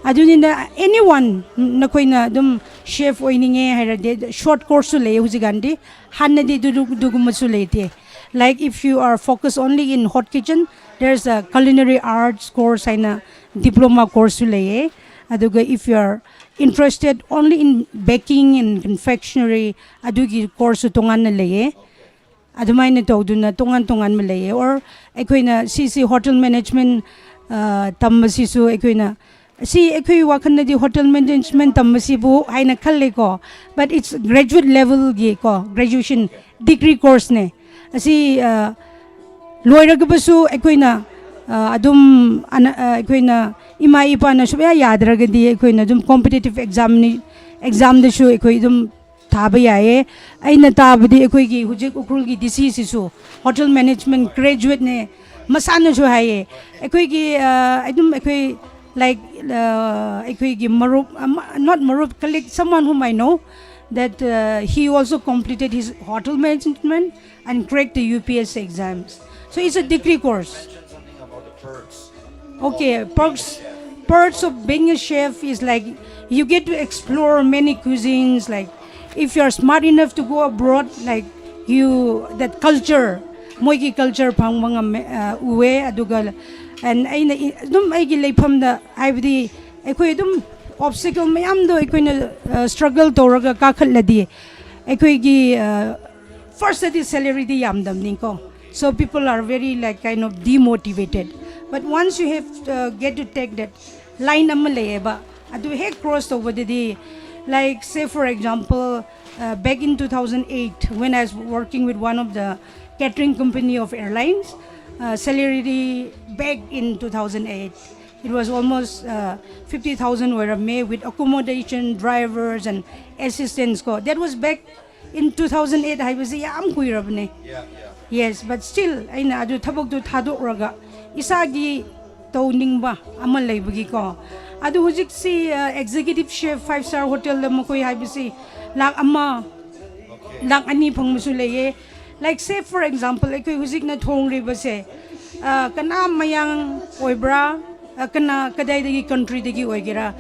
ꯑꯗꯨꯅꯤꯅ, ꯑꯦꯅꯤ ꯋꯥꯟ, ꯅꯈꯣꯏꯅ ꯑꯗꯨꯝ ꯆꯦꯐ ꯑꯣꯏꯅꯤꯡꯉꯦ ꯍꯥꯏꯔꯗꯤ, ꯁꯣꯔꯠ ꯀꯣꯔꯁꯁꯨ ꯂꯩꯌꯦ ꯍꯧꯖꯤꯛꯀꯥꯟꯗꯤ꯫ ꯍꯥꯟꯅꯗꯤ ꯑꯗꯨ, ꯑꯗꯨꯒꯨꯝꯕꯁꯨ ꯂꯩꯇꯦ꯫ Like, if you are focused only in hot kitchen, there's a culinary arts course ꯍꯥꯏꯅ ꯗꯤꯄ꯭ꯂꯣꯃꯥ ꯀꯣꯔꯁꯁꯨ ꯂꯩꯌꯦ꯫ ꯑꯗꯨꯒ if you are interested only in baking and confectionery, ꯑꯗꯨꯒꯤ ꯀꯣꯔꯁꯁꯨ ꯇꯣꯉꯥꯟꯅ ꯂꯩꯌꯦ꯫ ꯑꯗꯨꯃꯥꯏꯅ ꯇꯧꯗꯨꯅ ꯇꯣꯉꯥꯟ ꯇꯣꯉꯥꯟꯕ ꯂꯩꯌꯦ꯫ Or ꯑꯩꯈꯣꯏꯅ ꯁꯤꯁꯤ hotel management ꯇꯝꯕꯁꯤꯁꯨ ꯑꯩꯈꯣꯏꯅ, ꯁꯤ ꯑꯩꯈꯣꯏ ꯋꯥꯈꯜꯗꯗꯤ hotel management ꯇꯝꯕꯁꯤꯕꯨ ꯍꯥꯏꯅ ꯈꯜꯂꯦꯀꯣ, but it's graduate levelꯒꯤ ꯀꯣ, graduation degree courseꯅꯦ꯫ ꯑꯁꯤ ꯂꯣꯏꯔꯒꯕꯁꯨ ꯑꯩꯈꯣꯏꯅ ꯑꯗꯨꯝ ꯑꯩꯈꯣꯏꯅ ꯏꯃꯥ ꯏꯄꯥꯅ ꯁꯨꯛꯌꯥ ꯌꯥꯗ꯭ꯔꯒꯗꯤ ꯑꯩꯈꯣꯏꯅ ꯑꯗꯨꯝ competitive examꯅꯤ, examꯗꯁꯨ ꯑꯩꯈꯣꯏ ꯑꯗꯨꯝ ꯊꯥꯕ ꯌꯥꯏꯌꯦ꯫ ꯑꯩꯅ ꯇꯥꯕꯗꯤ ꯑꯩꯈꯣꯏꯒꯤ ꯍꯧꯖꯤꯛ ꯎꯈ꯭ꯔꯨꯜꯒꯤ D C ꯁꯤꯁꯨ hotel management graduateꯅꯦ, ꯃꯁꯥꯅꯁꯨ ꯍꯥꯏꯌꯦ꯫ ꯑꯩꯈꯣꯏꯒꯤ ꯑꯗꯨꯝ ꯑꯩꯈꯣꯏ, like, ꯑꯩꯈꯣꯏꯒꯤ ꯃꯔꯨꯞ ꯑꯃ, not ꯃꯔꯨꯞ, colleague, someone whom I know, that he also completed his hotel management and cracked the U P S C exams. So it's a degree course. Okay, perks, perks of being a chef is like you get to explore many cuisines. Like, if you're smart enough to go abroad, like, you, that culture, ꯃꯣꯏꯒꯤ culture ꯐꯪꯕ ꯉꯝꯃꯦ, ꯎꯋꯦ꯫ ꯑꯗꯨꯒ, and ꯑꯩꯅ ꯑꯗꯨꯝ ꯑꯩꯒꯤ ꯂꯩꯐꯝꯗ, ꯍꯥꯏꯕꯗꯤ, ꯑꯩꯈꯣꯏ ꯑꯗꯨꯝ obstacle ꯃꯌꯥꯝꯗꯣ ꯑꯩꯈꯣꯏꯅ struggle ꯇꯧꯔꯒ ꯀꯥꯈꯠꯂꯗꯤ, ꯑꯩꯈꯣꯏꯒꯤ firstꯇꯗꯤ salaryꯗꯤ ꯌꯥꯝꯗꯕꯅꯤꯀꯣ꯫ So people are very, like, kind of demotivated. But once you have, uh, get to take that line ꯑꯃ ꯂꯩꯌꯦꯕ, ꯑꯗꯨ ꯍꯦꯛ cross ꯇꯧꯕꯗꯗꯤ, like, say for example, uh, back in two thousand eight, when I was working with one of the catering company of airlines, uh, salaryꯗꯤ back in two thousand eight, it was almost uh, fifty thousand ꯑꯣꯏꯔꯝꯃꯦ, with accommodation, drivers and assistants ꯀꯣ꯫ That was back in two thousand eight ꯍꯥꯏꯕꯁꯤ ꯌꯥꯝ ꯀꯨꯏꯔꯕꯅꯦ꯫ Yes, but still ꯑꯩꯅ ꯑꯗꯨ ꯊꯕꯛꯇꯨ ꯊꯥꯗꯣꯛꯔꯒ ꯏꯁꯥꯒꯤ ꯇꯧꯅꯤꯡꯕ ꯑꯃ ꯂꯩꯕꯒꯤꯀꯣ꯫ ꯑꯗꯨ ꯍꯧꯖꯤꯛꯁꯤ executive chef five star hotelꯗ ꯃꯈꯣꯏ ꯍꯥꯏꯕꯁꯤ ꯂꯥꯛ ꯑꯃ, ꯂꯥꯛ ꯑꯅꯤ ꯐꯪꯕꯁꯨ ꯂꯩꯌꯦ꯫ Like, say for example, ꯑꯩꯈꯣꯏ ꯍꯧꯖꯤꯛꯅ ꯊꯣꯡꯔꯤꯕꯁꯦ, ꯀꯅꯥ ꯃꯌꯥꯡ ꯑꯣꯏꯕ꯭ꯔꯥ, ꯀꯅꯥ ꯀꯗꯥꯏꯗꯒꯤ countryꯗꯒꯤ ꯑꯣꯏꯒꯦꯔꯥ,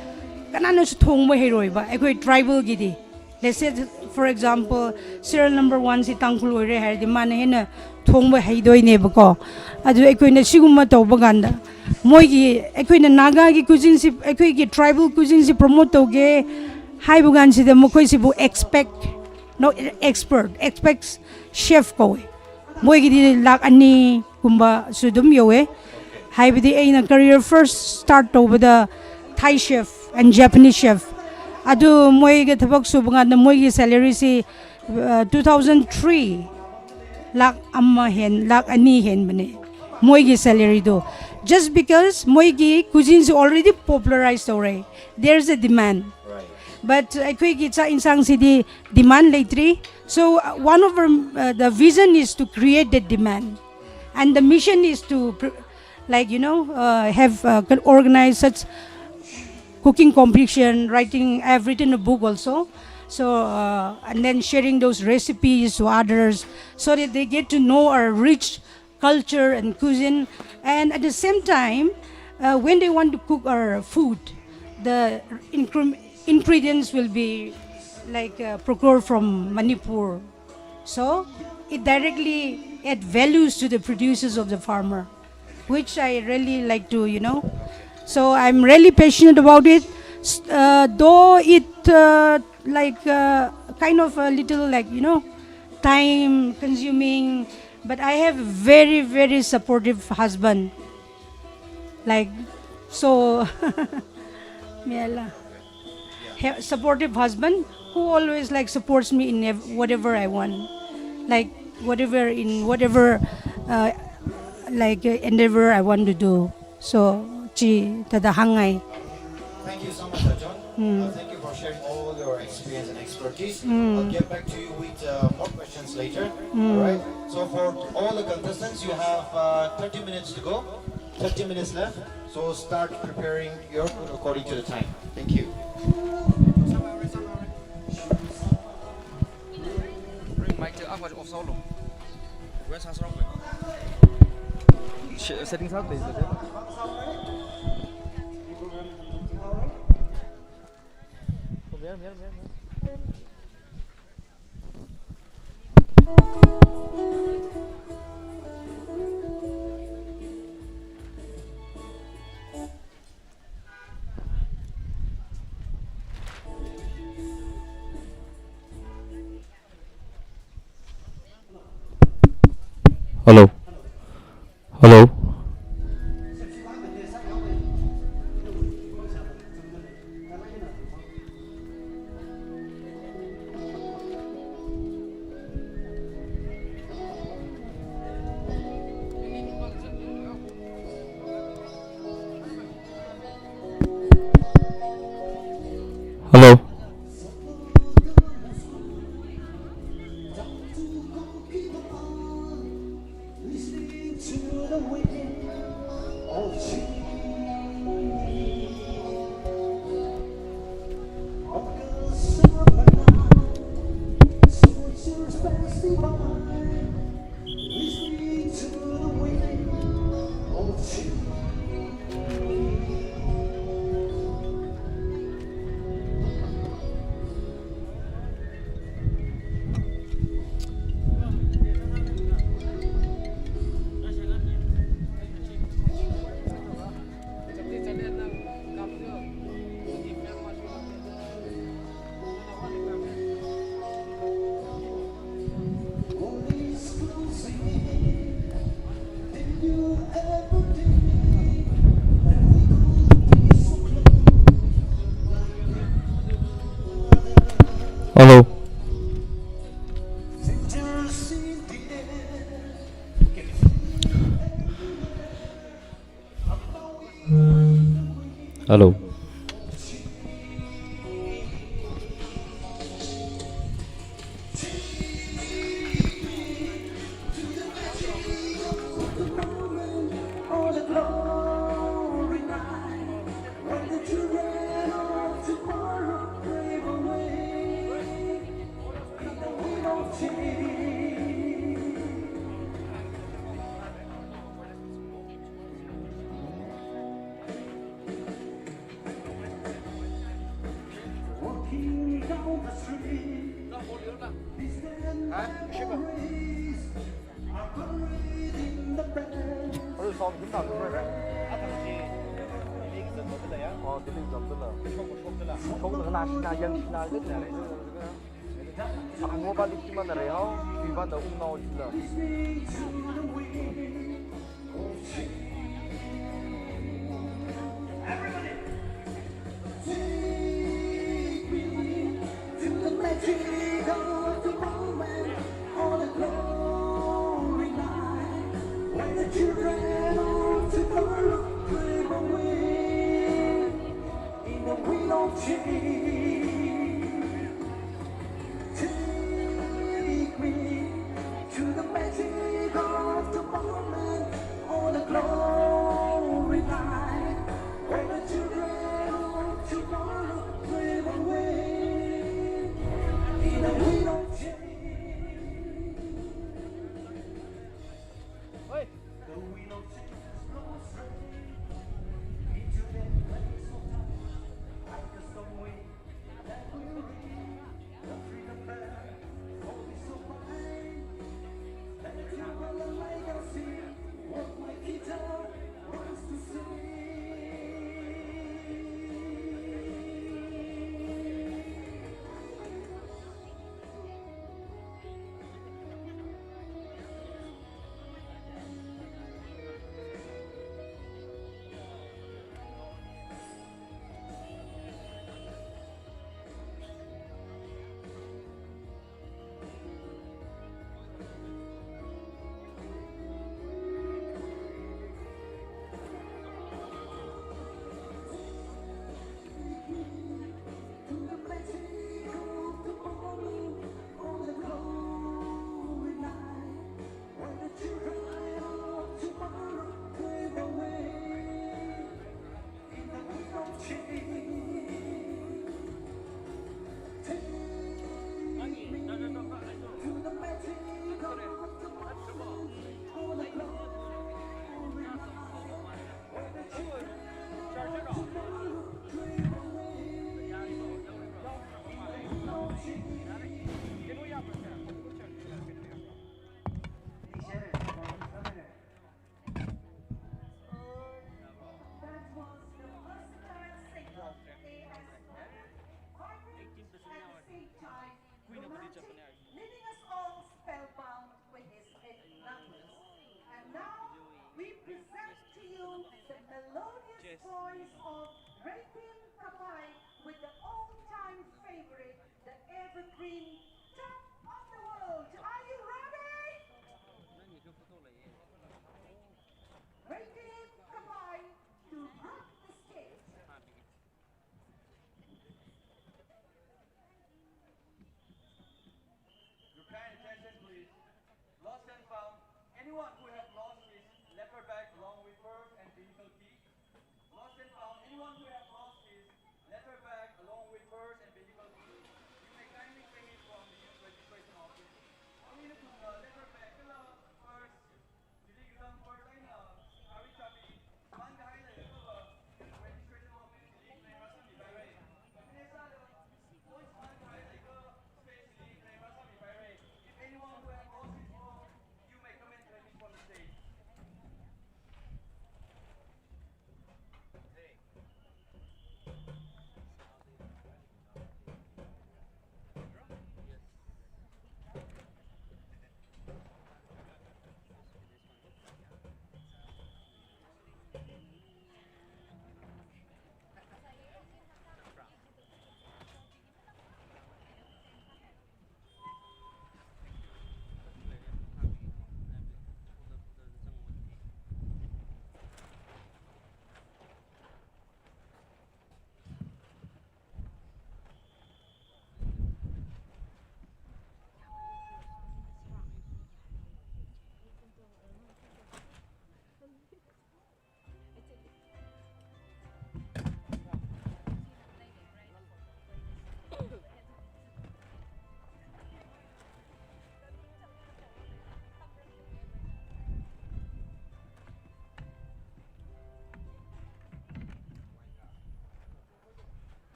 ꯀꯅꯥꯅꯁꯨ ꯊꯣꯡꯕ ꯍꯩꯔꯣꯏꯕ ꯑꯩꯈꯣꯏ tribalꯒꯤꯗꯤ꯫ Let's say, for example, serial number oneꯁꯤ ꯇꯥꯡꯈꯨꯜ ꯑꯣꯏꯔꯦ ꯍꯥꯏꯔꯗꯤ ꯃꯥꯅ ꯍꯦꯟꯅ ꯊꯣꯡꯕ ꯍꯩꯗꯣꯏꯅꯦꯕꯀꯣ꯫ ꯑꯗꯨ ꯑꯩꯈꯣꯏꯅ ꯁꯤꯒꯨꯝꯕ ꯇꯧꯕ ꯀꯥꯟꯗ ꯃꯣꯏꯒꯤ, ꯑꯩꯈꯣꯏꯅ ꯅꯥꯒꯥꯒꯤ cuisineꯁꯤ, ꯑꯩꯈꯣꯏꯒꯤ tribal cuisineꯁꯤ promote ꯇꯧꯒꯦ ꯍꯥꯏꯕ ꯀꯥꯟꯁꯤꯗ ꯃꯈꯣꯏꯁꯤꯕꯨ expect No, expert, expat chef ꯀꯧꯋꯦ꯫ ꯃꯣꯏꯒꯤꯗꯤ ꯂꯥꯛ ꯑꯅꯤꯒꯨꯝꯕꯁꯨ ꯑꯗꯨꯝ ꯌꯧꯋꯦ꯫ ꯍꯥꯏꯕꯗꯤ ꯑꯩꯅ career first start ꯇꯧꯕꯗ Thai chef and Japanese chef, ꯑꯗꯨ ꯃꯣꯏꯒ ꯊꯕꯛ ꯁꯨꯕ ꯀꯥꯟꯗ ꯃꯣꯏꯒꯤ salaryꯁꯤ two thousand three, ꯂꯥꯛ ꯑꯃ ꯍꯦꯟ ꯂꯥꯛ ꯑꯅꯤ ꯍꯦꯟꯕꯅꯦ ꯃꯣꯏꯒꯤ salaryꯗꯣ꯫ Just because ꯃꯣꯏꯒꯤ cuisineꯁꯤ already popularize ꯇꯧꯔꯦ, there's a demand. But ꯑꯩꯈꯣꯏꯒꯤ ꯆꯥꯛ ꯏꯟꯁꯥꯡꯁꯤꯗꯤ demand ꯂꯩꯇ꯭ꯔꯤ꯫ So uh, one of our, uh, the vision is to create that demand, and the mission is to pr- like, you know, uh, have uh, organize such cooking competition, writing. I've written a book also. So uh, and then sharing those recipes to others, so that they get to know our rich culture and cuisine. And at the same time, uh, when they want to cook our food, the incre- ingredients will be like uh, procured from Manipur. So it directly add values to the producers of the farmer, which I really like to, you know. So I'm really passionate about it. S- Uh, though it uh, like uh, kind of a little, like, you know, time consuming, but I have very, very supportive husband. Like, so, Miela. He- supportive husband who always, like, supports me in ev- whatever I want, like, whatever in whatever uh, like uh, endeavor I want to do. So, chi tada hangai. Thank you so much, Ajahn. Uh, thank you for sharing all your experience and expertise. I'll get back to you with uh, more questions later. All right. So for all the contestants, you have uh, thirty minutes to go. Thirty minutes left. So start preparing your food according to the time. Thank you. Bring mic to up or off solo. Where's Hassan? Setting up there. Hello. Hello. Hello.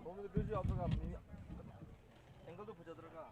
ꯁꯣꯝꯗ ꯚ꯭ꯌꯨꯁꯨ ꯌꯥꯎꯗ꯭ꯔꯒ, ꯑꯦꯡꯒꯜꯗꯨ ꯐꯖꯗ꯭ꯔꯒ꯫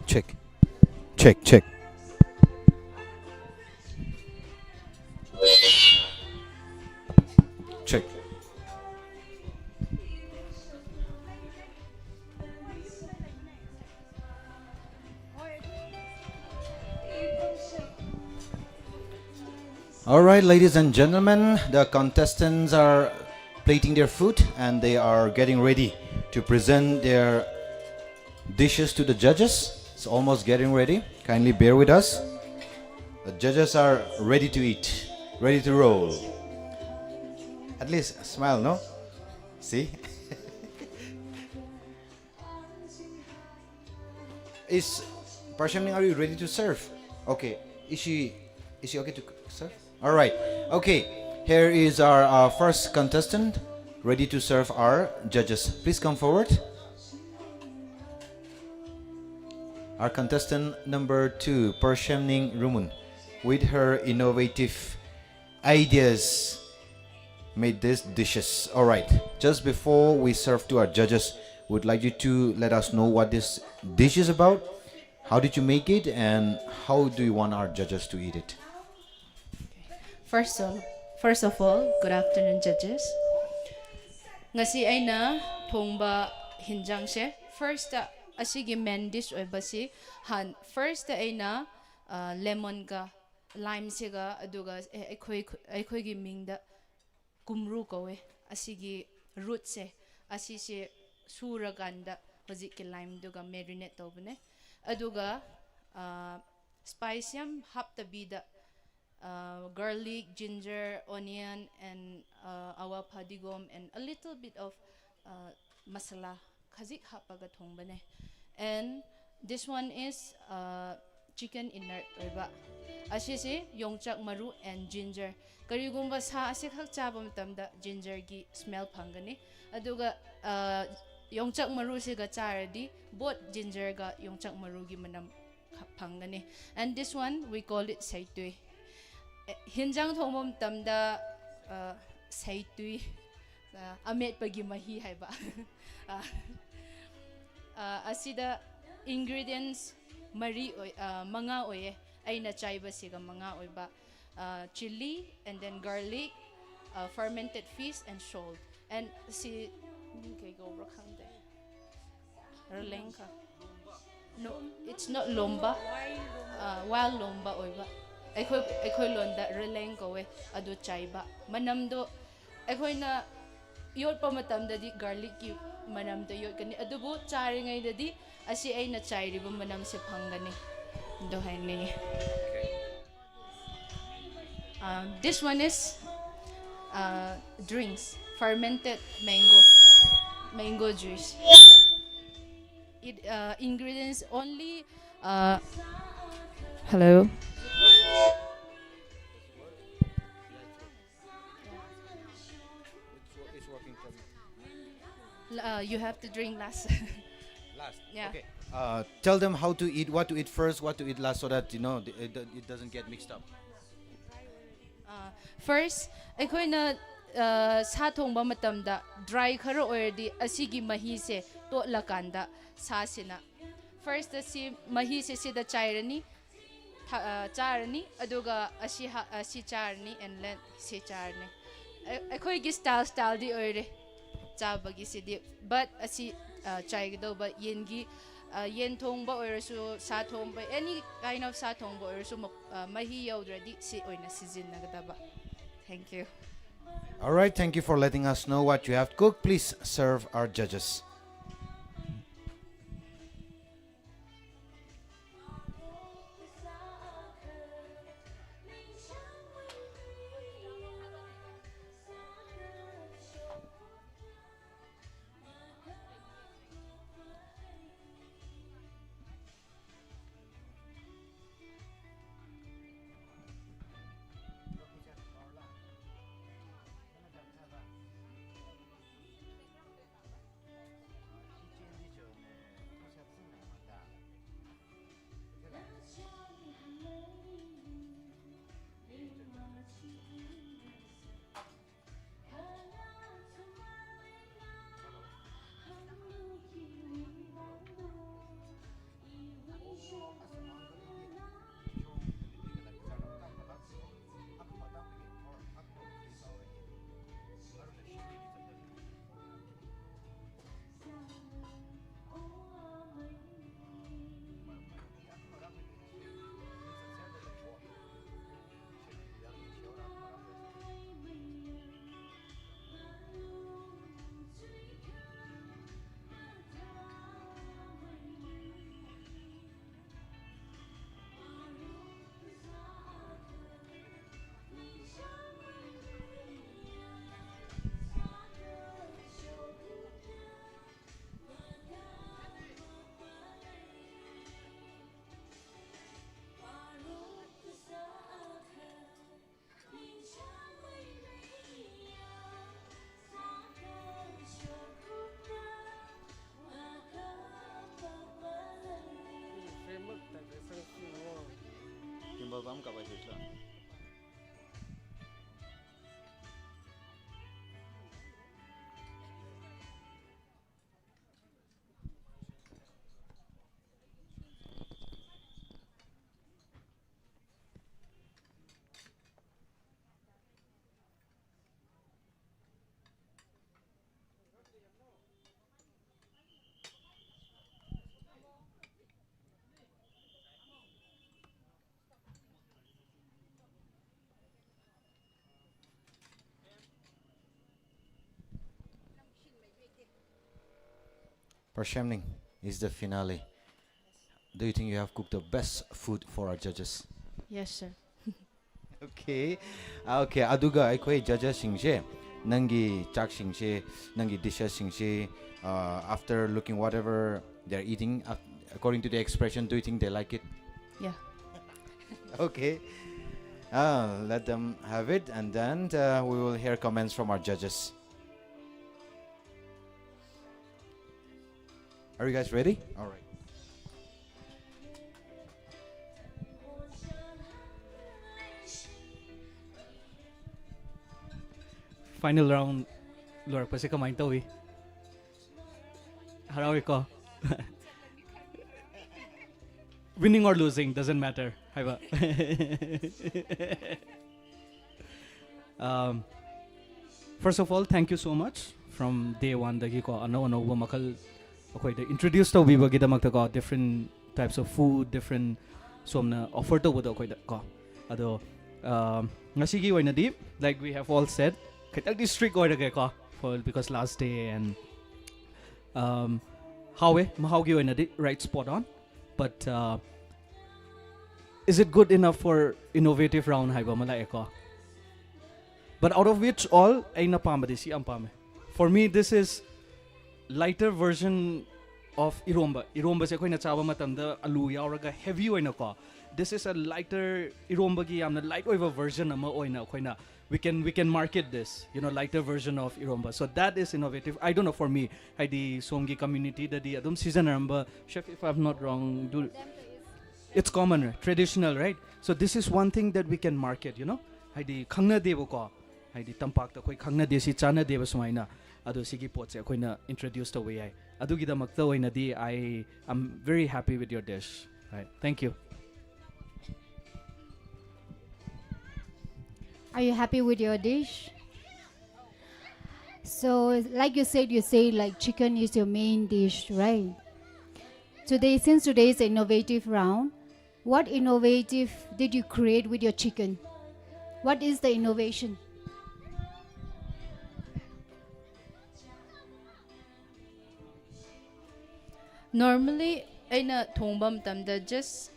Check. Check, check. Check. All right, ladies and gentlemen, the contestants are plating their food and they are getting ready to present their dishes to the judges. It's almost getting ready. Kindly bear with us. The judges are ready to eat, ready to roll. At least smile, no? See? Is Parshemning, are you ready to serve? Okay. Is she is she okay to serve? All right. Okay. Here is our uh, first contestant, ready to serve our judges. Please come forward. Our contestant number two, Parshemning Rumun, with her innovative ideas, made these dishes. All right. Just before we serve to our judges, would like you to let us know what this dish is about. How did you make it, and how do you want our judges to eat it? First of, first of all, good afternoon, judges. ꯉꯁꯤ ꯑꯩꯅ ꯊꯣꯡꯕ ꯍꯤꯟꯖꯥꯡꯁꯦ, first ꯑꯁꯤꯒꯤ main dish ꯑꯣꯏꯕꯁꯤ, ꯍꯥꯟ first ꯑꯩꯅ lemon ꯒ ꯂꯥꯏꯝꯁꯤꯒ ꯑꯗꯨꯒ ꯑꯩꯈꯣꯏ ꯑꯩꯈꯣꯏꯒꯤ ꯃꯤꯡꯗ ꯀꯨꯝꯔꯨ ꯀꯧꯋꯦ꯫ ꯑꯁꯤꯒꯤ ꯔꯨꯠꯁꯦ, ꯑꯁꯤꯁꯦ ꯁꯨꯔꯀꯥꯟꯗ ꯍꯧꯖꯤꯛꯀꯤ ꯂꯥꯏꯝꯗꯨꯒ ꯃꯦꯔꯤꯅꯦꯠ ꯇꯧꯕꯅꯦ꯫ ꯑꯗꯨꯒ ꯁ꯭ꯄꯥꯏꯁ ꯌꯥꯝ ꯍꯥꯞꯇꯕꯤꯗ, garlic, ginger, onion and ꯑꯋꯥ ꯐꯗꯤꯒꯣꯝ and a little bit of ꯃꯁꯥꯂꯥ ꯈꯖꯤꯛ ꯍꯥꯞꯄꯒ ꯊꯣꯡꯕꯅꯦ꯫ And this one is chicken inert ꯑꯣꯏꯕ꯫ ꯑꯁꯤꯁꯤ ꯌꯣꯡꯆꯥꯛ ꯃꯔꯨ and ginger꯫ ꯀꯔꯤꯒꯨꯝꯕ ꯁꯥ ꯑꯁꯤꯈꯛ ꯆꯥꯕ ꯃꯇꯝꯗ ꯖꯤꯟꯖꯔꯒꯤ ꯁ꯭ꯃꯦꯜ ꯐꯪꯒꯅꯤ꯫ ꯑꯗꯨꯒ ꯌꯣꯡꯆꯥꯛ ꯃꯔꯨꯁꯤꯒ ꯆꯥꯔꯗꯤ both ꯖꯤꯟꯖꯔꯒ ꯌꯣꯡꯆꯥꯛ ꯃꯔꯨꯒꯤ ꯃꯅꯝ ꯐꯪꯒꯅꯤ꯫ And this one we call it ꯁꯩꯇꯨꯏ꯫ ꯍꯤꯟꯖꯥꯡ ꯊꯣꯡꯕ ꯃꯇꯝꯗ ꯁꯩꯇꯨꯏ, ꯑꯃꯦꯠꯄꯒꯤ ꯃꯍꯤ ꯍꯥꯏꯕ꯫ ꯑꯁꯤꯗ ingredients ꯃꯔꯤ ꯑꯣꯏ, ꯃꯉꯥ ꯑꯣꯏꯌꯦ꯫ ꯑꯩꯅ ꯆꯥꯏꯕꯁꯤꯒ ꯃꯉꯥ ꯑꯣꯏꯕ: chilli and then garlic, fermented fish and salt꯫ And ꯁꯤ ꯃꯤ ꯀꯩ ꯀꯧꯕ꯭ꯔꯥ ꯈꯪꯗꯦ꯫ ꯔꯂꯦꯡ ꯀ No, it's not ꯂꯣꯝꯕ꯫ Wild ꯂꯣꯝꯕ ꯑꯣꯏꯕ꯫ ꯑꯩꯈꯣꯏ ꯑꯩꯈꯣꯏ ꯂꯣꯟꯗ ꯔꯂꯦꯡ ꯀꯧꯋꯦ꯫ ꯑꯗꯨ ꯆꯥꯏꯕ꯫ ꯃꯅꯝꯗꯣ ꯑꯩꯈꯣꯏꯅ ꯌꯣꯠꯄ ꯃꯇꯝꯗꯗꯤ garlicꯀꯤ ꯃꯅꯝꯗꯣ ꯌꯣꯠꯀꯅꯤ, ꯑꯗꯨꯕꯨ ꯆꯥꯔꯤꯉꯩꯗꯗꯤ ꯑꯁꯤ ꯑꯩꯅ ꯆꯥꯏꯔꯤꯕ ꯃꯅꯝꯁꯦ ꯐꯪꯒꯅꯤ꯫ ꯑꯗꯨ ꯍꯥꯏꯅꯤꯡꯉꯤ꯫ This one is drinks, fermented mango, mango juice. It ingredients only. Hello. It's working for me. You have to drink last. Last. Yeah. Okay. Tell them how to eat, what to eat first, what to eat last, so that you know it doesn't get mixed up. First, ꯑꯩꯈꯣꯏꯅ ꯁꯥ ꯊꯣꯡꯕ ꯃꯇꯝꯗ dry ꯈꯔ ꯑꯣꯏꯔꯗꯤ ꯑꯁꯤꯒꯤ ꯃꯍꯤꯁꯦ ꯇꯣꯠꯂꯀꯥꯟꯗ ꯁꯥꯁꯤꯅ first ꯁꯤ ꯃꯍꯤꯁꯦ ꯁꯤꯗ ꯆꯥꯏꯔꯅꯤ꯫ ꯆꯥꯔꯅꯤ꯫ ꯑꯗꯨꯒ ꯑꯁꯤ ꯑꯁꯤ ꯆꯥꯔꯅꯤ and then ꯁꯤ ꯆꯥꯔꯅꯤ꯫ ꯑꯩꯈꯣꯏꯒꯤ style styleꯗꯤ ꯑꯣꯏꯔꯦ ꯆꯥꯕꯒꯤꯁꯤꯗꯤ꯫ But ꯑꯁꯤ ꯆꯥꯏꯒꯗꯧꯕ ꯌꯦꯟꯒꯤ ꯑ, ꯌꯦꯟ ꯊꯣꯡꯕ ꯑꯣꯏꯔꯁꯨ, ꯁꯥ ꯊꯣꯡꯕ, any kind of ꯁꯥ ꯊꯣꯡꯕ ꯑꯣꯏꯔꯁꯨ, ꯃ-, ꯑ, ꯃꯍꯤ ꯌꯥꯎꯗ꯭ꯔꯗꯤ ꯁꯤ ꯑꯣꯏꯅ ꯁꯤꯖꯤꯟꯅꯒꯗꯕ꯫ Thank you. All right, thank you for letting us know what you have cooked. Please serve our judges. Gimbal bam kabai sisla. Rashamning, is the finale. Do you think you have cooked the best food for our judges? Yes, sir. Okay. Okay. ꯑꯗꯨꯒ ꯑꯩꯈꯣꯏ judgesꯁꯤꯡꯁꯦ, ꯅꯪꯒꯤ ꯆꯥꯛꯁꯤꯡꯁꯦ, ꯅꯪꯒꯤ dishesꯁꯤꯡꯁꯦ, uh, after looking whatever they're eating, uh, according to the expression, do you think they like it? Yeah. Okay. Uh, let them have it, and then uh, we will hear comments from our judges. Are you guys ready? All right. Final round ꯂꯣꯏꯔꯛꯄꯁꯦ ꯀꯃꯥꯏꯅ ꯇꯧꯏ? ꯍꯔꯥꯎꯏꯀꯣ? Winning or losing doesn't matter ꯍꯥꯏꯕ. Um, first of all, thank you so much from day one ꯗꯒꯤꯀꯣ, ꯑꯅꯧ ꯑꯅꯧꯕ ꯃꯈꯜ ꯑꯩꯈꯣꯏꯗ introduce ꯇꯧꯕꯤꯕꯒꯤꯗꯃꯛꯇꯀꯣ, different types of food, different, ꯁꯣꯝꯅ offer ꯇꯧꯕꯗꯣ ꯑꯩꯈꯣꯏꯗ ꯀꯣ. ꯑꯗꯣ, um, ꯉꯁꯤꯒꯤ ꯑꯣꯏꯅꯗꯤ, like we have all said, ꯈꯤꯇꯪꯗꯤ strict ꯑꯣꯏꯔꯒꯦꯀꯣ, for, because last day and, um, ꯍꯥꯎꯋꯦ, ꯃꯍꯥꯎꯒꯤ ꯑꯣꯏꯅꯗꯤ right spot on, but uh, is it good enough for innovative round ꯍꯥꯏꯕ ꯑꯃ ꯂꯥꯛꯑꯦꯀꯣ. But out of which all, ꯑꯩꯅ ꯄꯥꯝꯕꯗꯤ ꯁꯤ ꯌꯥꯝ ꯄꯥꯝꯃꯦ. For me, this is lighter version of ꯏꯔꯣꯝꯕ. ꯏꯔꯣꯝꯕꯁꯦ ꯑꯩꯈꯣꯏꯅ ꯆꯥꯕ ꯃꯇꯝꯗ ꯑꯂꯨ ꯌꯥꯎꯔꯒ heavy ꯑꯣꯏꯅꯀꯣ, this is a lighter, ꯏꯔꯣꯝꯕꯒꯤ ꯌꯥꯝꯅ light ꯑꯣꯏꯕ version ꯑꯃ ꯑꯣꯏꯅ ꯑꯩꯈꯣꯏꯅ, we can, we can market this, you know, lighter version of eromba. So that is innovative. I don't know, for me, ꯍꯥꯏꯗꯤ ꯁꯣꯝꯒꯤ community ꯗꯗꯤ ꯑꯗꯨꯝ ꯁꯤꯖꯤꯟꯅꯔꯝꯕ, chef, if I'm not wrong, do, it's common, right? Traditional, right? So this is one thing that we can market, you know? ꯍꯥꯏꯗꯤ ꯈꯪꯅꯗꯦꯕꯀꯣ, ꯍꯥꯏꯗꯤ ꯇꯝꯄꯥꯛꯇ ꯑꯩꯈꯣꯏ ꯈꯪꯅꯗꯦ, ꯁꯤ ꯆꯥꯅꯗꯦꯕ ꯁꯨꯃꯥꯏꯅ. ꯑꯗꯣ ꯁꯤꯒꯤ ꯄꯣꯠꯁꯦ ꯑꯩꯈꯣꯏꯅ introduce ꯇꯧꯕ ꯌꯥꯏ. ꯑꯗꯨꯒꯤꯗꯃꯛꯇ ꯑꯣꯏꯅꯗꯤ I am very happy with your dish. Right. Thank you. Are you happy with your dish? So, like you said, you say like chicken is your main dish, right? Today, since today is an innovative round, what innovative did you create with your chicken? What is the innovation? Normally ꯑꯩꯅ ꯊꯣꯡꯕ ꯃꯇꯝꯗ just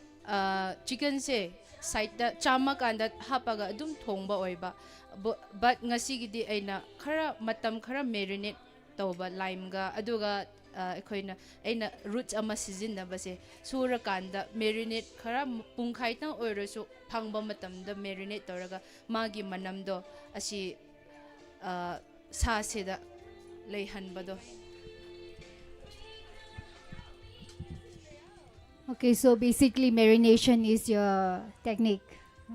chickenꯁꯦ sideꯇ ꯆꯥꯝꯃꯀꯥꯟꯗ ꯍꯥꯞꯄꯒ ꯑꯗꯨꯝ ꯊꯣꯡꯕ ꯑꯣꯏꯕ, but ꯉꯁꯤꯒꯤꯗꯤ ꯑꯩꯅ ꯈꯔ ꯃꯇꯝ ꯈꯔ marinate ꯇꯧꯕ limeꯒ, ꯑꯗꯨꯒ ꯑꯩꯈꯣꯏꯅ, ꯑꯩꯅ roots ꯑꯃ ꯁꯤꯖꯤꯟꯅꯕꯁꯦ, ꯁꯨꯔꯀꯥꯟꯗ marinate ꯈꯔ ꯄꯨꯡꯈꯥꯏꯇꯪ ꯑꯣꯏꯔꯁꯨ ꯐꯪꯕ ꯃꯇꯝꯗ marinate ꯇꯧꯔꯒ ꯃꯥꯒꯤ ꯃꯅꯝꯗꯣ ꯑꯁꯤ ꯁꯥꯁꯤꯗ ꯂꯩꯍꯟꯕꯗꯣ꯫ Okay, so basically marination is your technique.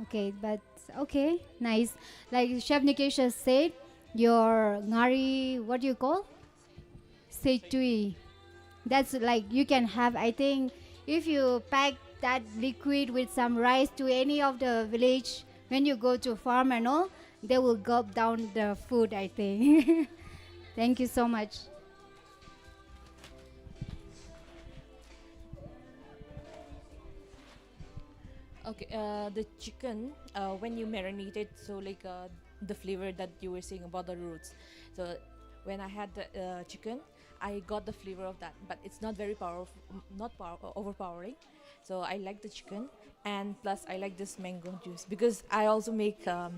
Okay, but okay, nice. Like Chef Nikesha said, your ngari, what do you call? Seitui. That's like you can have, I think, if you pack that liquid with some rice to any of the village, when you go to farm and all, they will gulp down the food, I think. Thank you so much. Okay, uh, the chicken, uh, when you marinate it, so like uh, the flavor that you were saying about the roots. So when I had the uh, chicken, I got the flavor of that, but it's not very powerful, not power overpowering. So I like the chicken, and plus I like this mango juice because I also make um,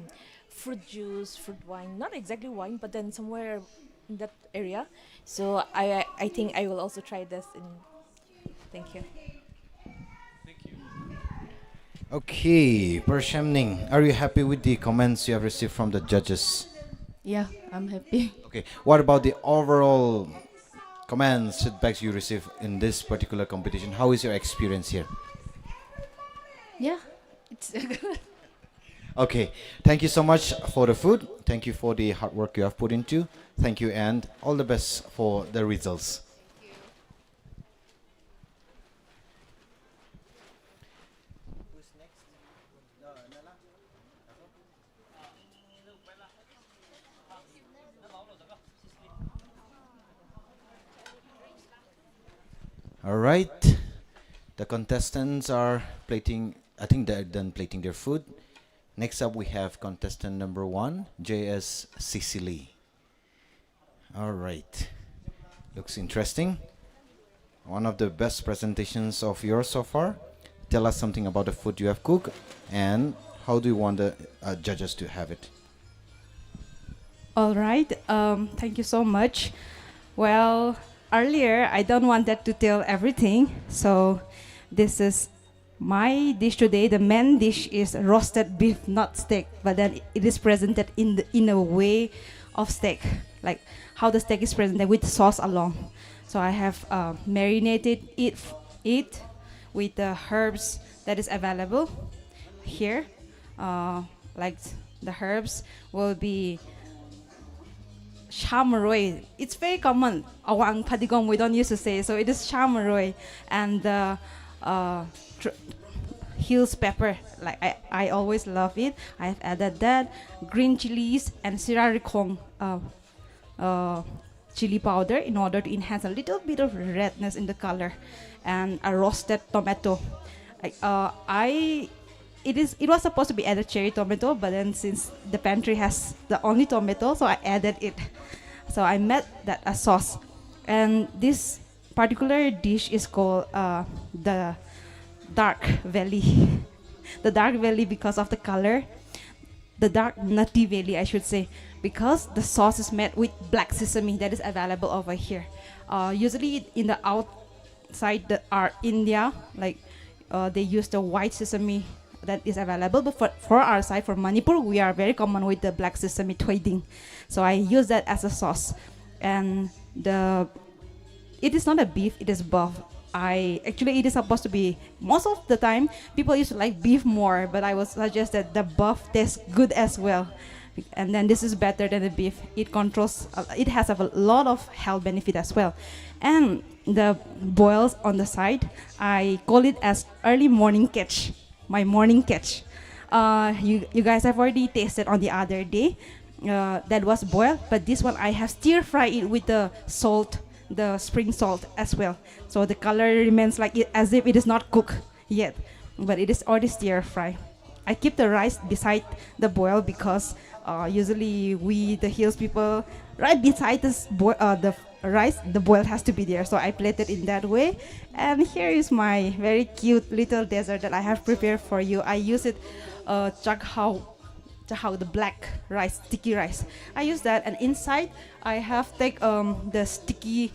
fruit juice, fruit wine. Not exactly wine, but then somewhere in that area. So I I think I will also try this in. Thank you. Okay, Pershemning, are you happy with the comments you have received from the judges? Yeah, I'm happy. Okay, what about the overall comments, feedbacks you receive in this particular competition? How is your experience here? Yeah, it's good. Okay, thank you so much for the food. Thank you for the hard work you have put into. Thank you and all the best for the results. All right. The contestants are plating, I think they're done plating their food. Next up, we have contestant number one, J S Sicily. All right. Looks interesting. one of the best presentations of yours so far. Tell us something about the food you have cooked and how do you want the uh, judges to have it? All right. Um, thank you so much. Well, earlier I don't wanted to tell everything, so this is my dish today. The main dish is roasted beef, not steak, but then it is presented in the, in a way of steak, like how the steak is presented with sauce along. So I have uh, marinated it it with the herbs that is available here. Uh, like the herbs will be chamaroi. It's very common. Awang padigom, we don't used to say. So it is chamaroi and the uh, tr- hills pepper. Like I, I always love it. I've added that green chilies and sirarikong uh, uh, chili powder in order to enhance a little bit of redness in the color, and a roasted tomato. Like, uh, I it is it was supposed to be added cherry tomato, but then since the pantry has the only tomato, so I added it. So I made that a sauce, and this particular dish is called uh, the dark valley. The dark valley because of the color, the dark nutty valley, I should say, because the sauce is made with black sesame that is available over here. Uh, usually in the outside the our India, like uh, they use the white sesame that is available. But for, for our side, for Manipur, we are very common with the black sesame thoiding. So I use that as a sauce, and the it is not a beef, it is buff. I actually it is supposed to be most of the time people used to like beef more, but I was suggested the buff tastes good as well. And then this is better than the beef. It controls. Uh, it has a lot of health benefit as well. And the boils on the side, I call it as early morning catch. My morning catch. Uh, you you guys have already tasted on the other day. Uh, that was boiled, but this one I have stir fry it with the salt, the spring salt as well. So the color remains like it, as if it is not cooked yet, but it is already stir fry. I keep the rice beside the boil because uh, usually we the hills people right beside this boil uh, the rice, the boil has to be there. So I plate it in that way. And here is my very cute little dessert that I have prepared for you. I use it uh, chakhao, chakhao, the black rice, sticky rice. I use that, and inside I have take um, the sticky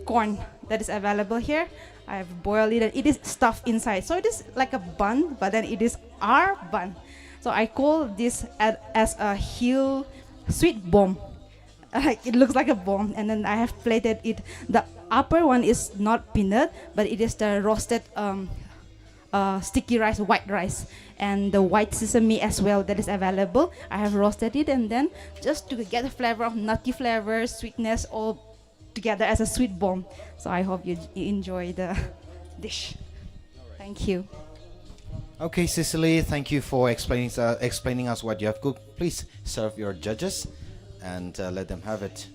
corn that is available here. I've boiled it, and it is stuffed inside. So it is like a bun, but then it is our bun. So I call this as, as a hill sweet bomb. Like, it looks like a bomb, and then I have plated it. The upper one is not peanut, but it is the roasted um, uh, sticky rice, white rice, and the white sesame as well that is available. I have roasted it, and then just to get the flavor of nutty flavor, sweetness, all together as a sweet bomb. So I hope you, you enjoy the dish. Thank you. Okay, Cicely, thank you for explaining uh, explaining us what you have cooked. Please serve your judges and uh, let them have it.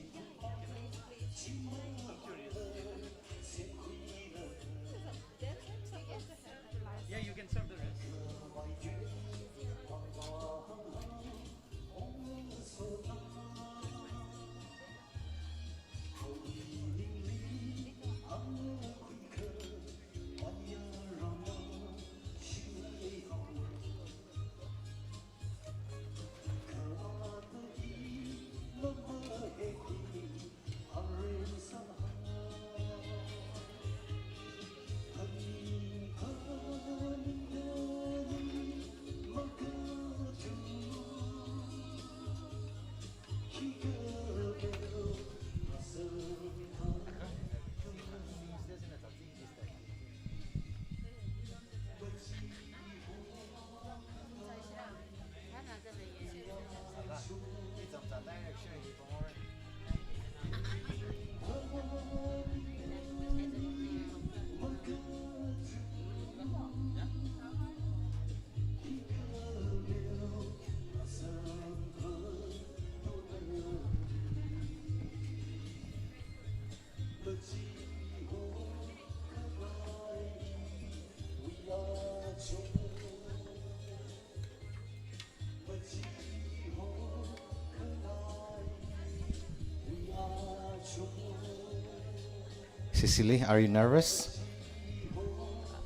Cecily, are you nervous?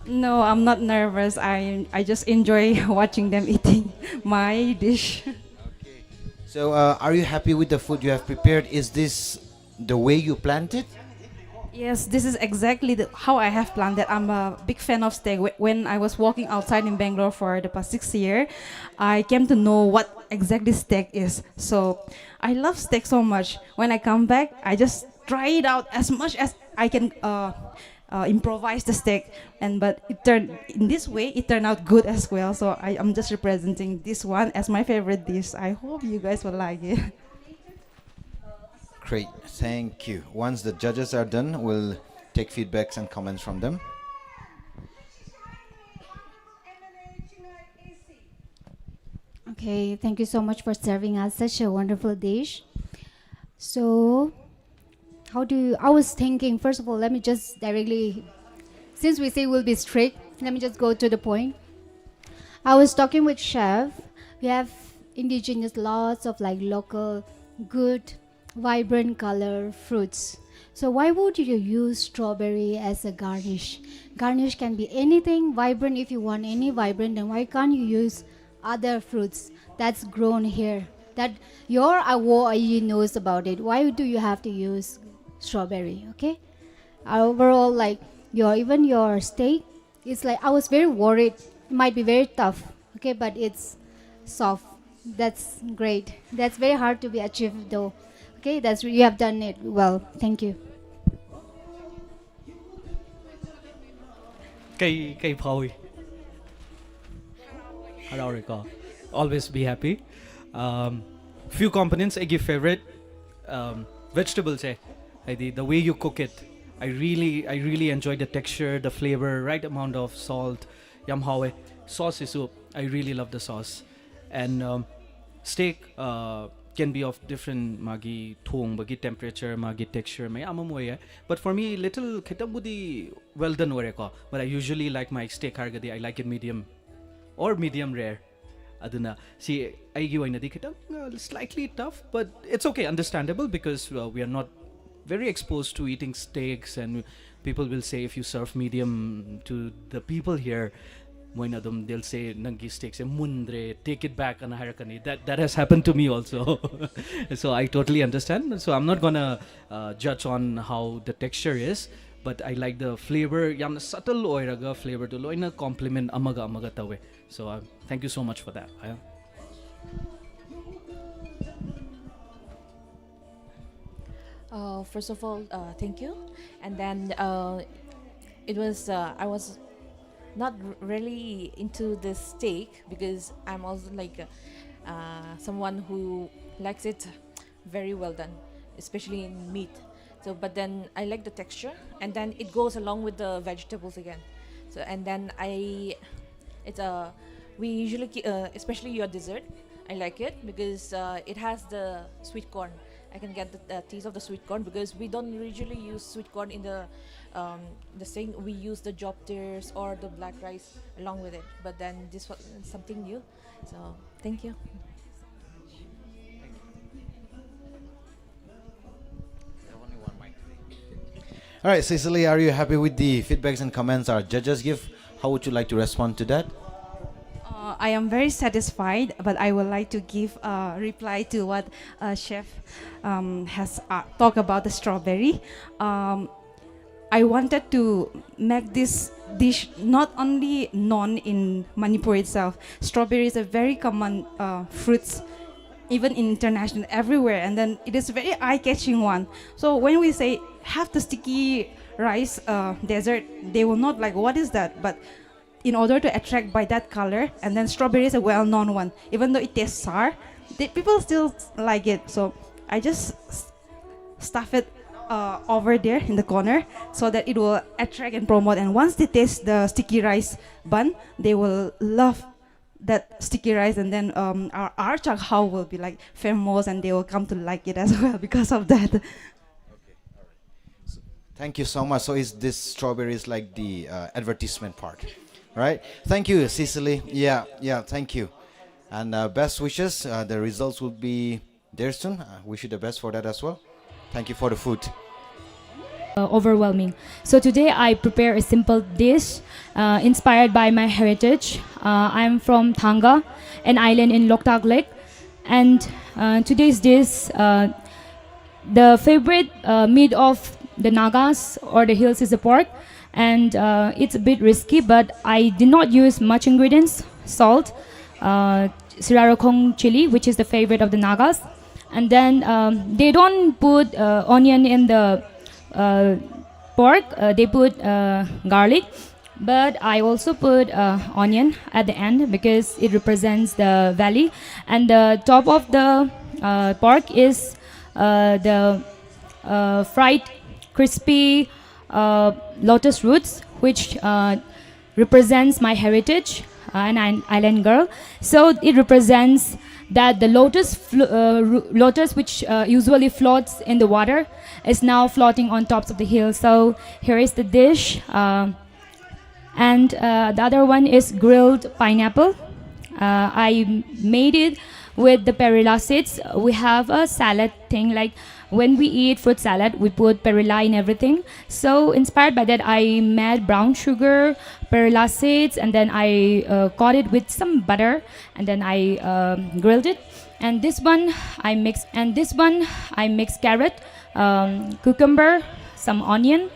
No, I'm not nervous. I I just enjoy watching them eating my dish. So, uh, are you happy with the food you have prepared? Is this the way you planned it? Yes, this is exactly the, how I have planned it. I'm a big fan of steak. Wh- When I was walking outside in Bangalore for the past six years, I came to know what exactly steak is. So I love steak so much. When I come back, I just try it out as much as I can. Uh, uh, improvise the steak, and but it turned in this way, it turned out good as well. So I, I'm just representing this one as my favorite dish. I hope you guys will like it. Great, thank you. Once the judges are done, we'll take feedbacks and comments from them. Okay, thank you so much for serving us such a wonderful dish. So, how do you, I was thinking, first of all, let me just directly, since we say we'll be strict, let me just go to the point. I was talking with chef. We have indigenous, lots of like local, good, vibrant color fruits. So why would you use strawberry as a garnish? Garnish can be anything vibrant. If you want any vibrant, then why can't you use other fruits that's grown here that your Awo Ayi knows about it? Why do you have to use strawberry? Okay. Overall, like, your, even your steak, it's like, I was very worried. It might be very tough. Okay, but it's soft. That's great. That's very hard to be achieved, though. Okay, that's, you have done it well. Thank you. ꯀꯩ ꯀꯩ ꯐꯥꯎꯏ? ꯍꯔꯥꯎꯔꯦꯀꯣ. Always be happy. Um, few components ꯑꯩꯒꯤ favorite, um, vegetable ꯁꯦ, ꯍꯥꯏꯗꯤ, the way you cook it, I really, I really enjoy the texture, the flavor, right amount of salt. ꯌꯥꯝ ꯍꯥꯎꯋꯦ. Sauce ꯁꯤꯁꯨ, I really love the sauce. And, um, steak, uh, can be of different, ꯃꯥꯒꯤ ꯊꯣꯡꯕꯒꯤ temperature, ꯃꯥꯒꯤ texture ꯃꯌꯥꯝ ꯑꯃ ꯑꯣꯏꯌꯦ. But for me, little ꯈꯤꯇꯪꯕꯨꯗꯤ well done ꯑꯣꯏꯔꯦꯀꯣ. But I usually like my steak ꯍꯥꯏꯔꯒꯗꯤ I like it medium or medium rare. ꯑꯗꯨꯅ ꯁꯤ ꯑꯩꯒꯤ ꯑꯣꯏꯅꯗꯤ ꯈꯤꯇꯪ, uh, slightly tough, but it's okay, understandable, because, uh, we are not very exposed to eating steaks, and people will say, if you serve medium to the people here, ꯃꯣꯏꯅ ꯑꯗꯨꯝ, they'll say, "ꯅꯪꯒꯤ steak say ꯃꯨꯟꯗ꯭ꯔꯦ, take it back" ꯑꯅ ꯍꯥꯏꯔꯛꯀꯅꯤ. That, that has happened to me also. So I totally understand. So I'm not gonna uh, judge on how the texture is, but I like the flavor. ꯌꯥꯝꯅ subtle ꯑꯣꯏꯔꯒ flavor ꯗꯨ ꯂꯣꯏꯅ complement ꯑꯃꯒ ꯑꯃꯒ ꯇꯧꯋꯦ. So uh, thank you so much for that. I- Uh, first of all, uh, thank you. And then uh, it was, uh, I was not r- really into this steak because I'm also like uh, uh, someone who likes it very well done, especially in meat. So, but then I like the texture, and then it goes along with the vegetables again. So, and then I, it's a, we usually, ki- uh, especially your dessert, I like it because uh, it has the sweet corn. I can get the uh, taste of the sweet corn because we don't usually use sweet corn in the um, the thing. We use the joptirs or the black rice along with it. But then this was something new. So thank you. All right, Cecily, are you happy with the feedbacks and comments our judges give? How would you like to respond to that? Uh, I am very satisfied, but I would like to give a reply to what uh, Chef um, has uh, talked about the strawberry. Um, I wanted to make this dish not only known in Manipur itself. Strawberry is a very common uh, fruits, even in international, everywhere, and then it is a very eye-catching one. So when we say have the sticky rice uh, dessert, they will not like, "What is that?" But in order to attract by that color, and then strawberry is a well-known one, even though it tastes sour, the people still like it. So I just s- stuff it uh, over there in the corner so that it will attract and promote. And once they taste the sticky rice bun, they will love that sticky rice, and then um, our, our chakhao will be like famous, and they will come to like it as well because of that. Thank you so much. So is this strawberry is like the uh, advertisement part, right? Thank you, Cecily. Yeah, yeah, thank you. And uh, best wishes. Uh, the results will be there soon. Uh, wish you the best for that as well. Thank you for the food. Uh, overwhelming. So today I prepare a simple dish uh, inspired by my heritage. Uh, I'm from Thanga, an island in Loktak Lake, and uh, today's dish, uh, the favorite uh, meat of the Nagas or the hills is the pork, and uh, it's a bit risky, but I did not use much ingredients: salt, uh, sirarokhong chili, which is the favorite of the Nagas, and then um, they don't put uh, onion in the uh, pork. Uh, they put uh, garlic, but I also put uh, onion at the end because it represents the valley. And the top of the uh, pork is uh, the uh, fried, crispy uh, lotus roots, which uh, represents my heritage. Uh, and I'm island girl, so it represents that the lotus, flo- uh, ro- lotus which uh, usually floats in the water, is now floating on tops of the hill. So here is the dish, uh, and uh, the other one is grilled pineapple. Uh, I made it with the perilla seeds. We have a salad thing, like when we eat fruit salad, we put perilla in everything. So inspired by that, I made brown sugar, perilla seeds, and then I uh, caught it with some butter, and then I um, grilled it. And this one, I mix, and this one, I mix carrot, um, cucumber, some onion,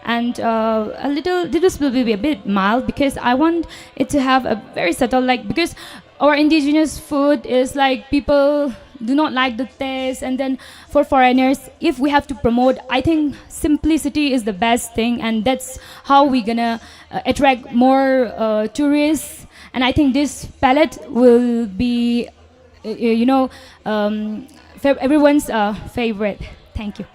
and uh, a little. This will be a bit mild because I want it to have a very subtle, like, because our indigenous food is like, people do not like the taste, and then for foreigners, if we have to promote, I think simplicity is the best thing, and that's how we're gonna uh, attract more uh, tourists. And I think this palette will be uh, you know um, fav- everyone's uh, favorite. Thank you.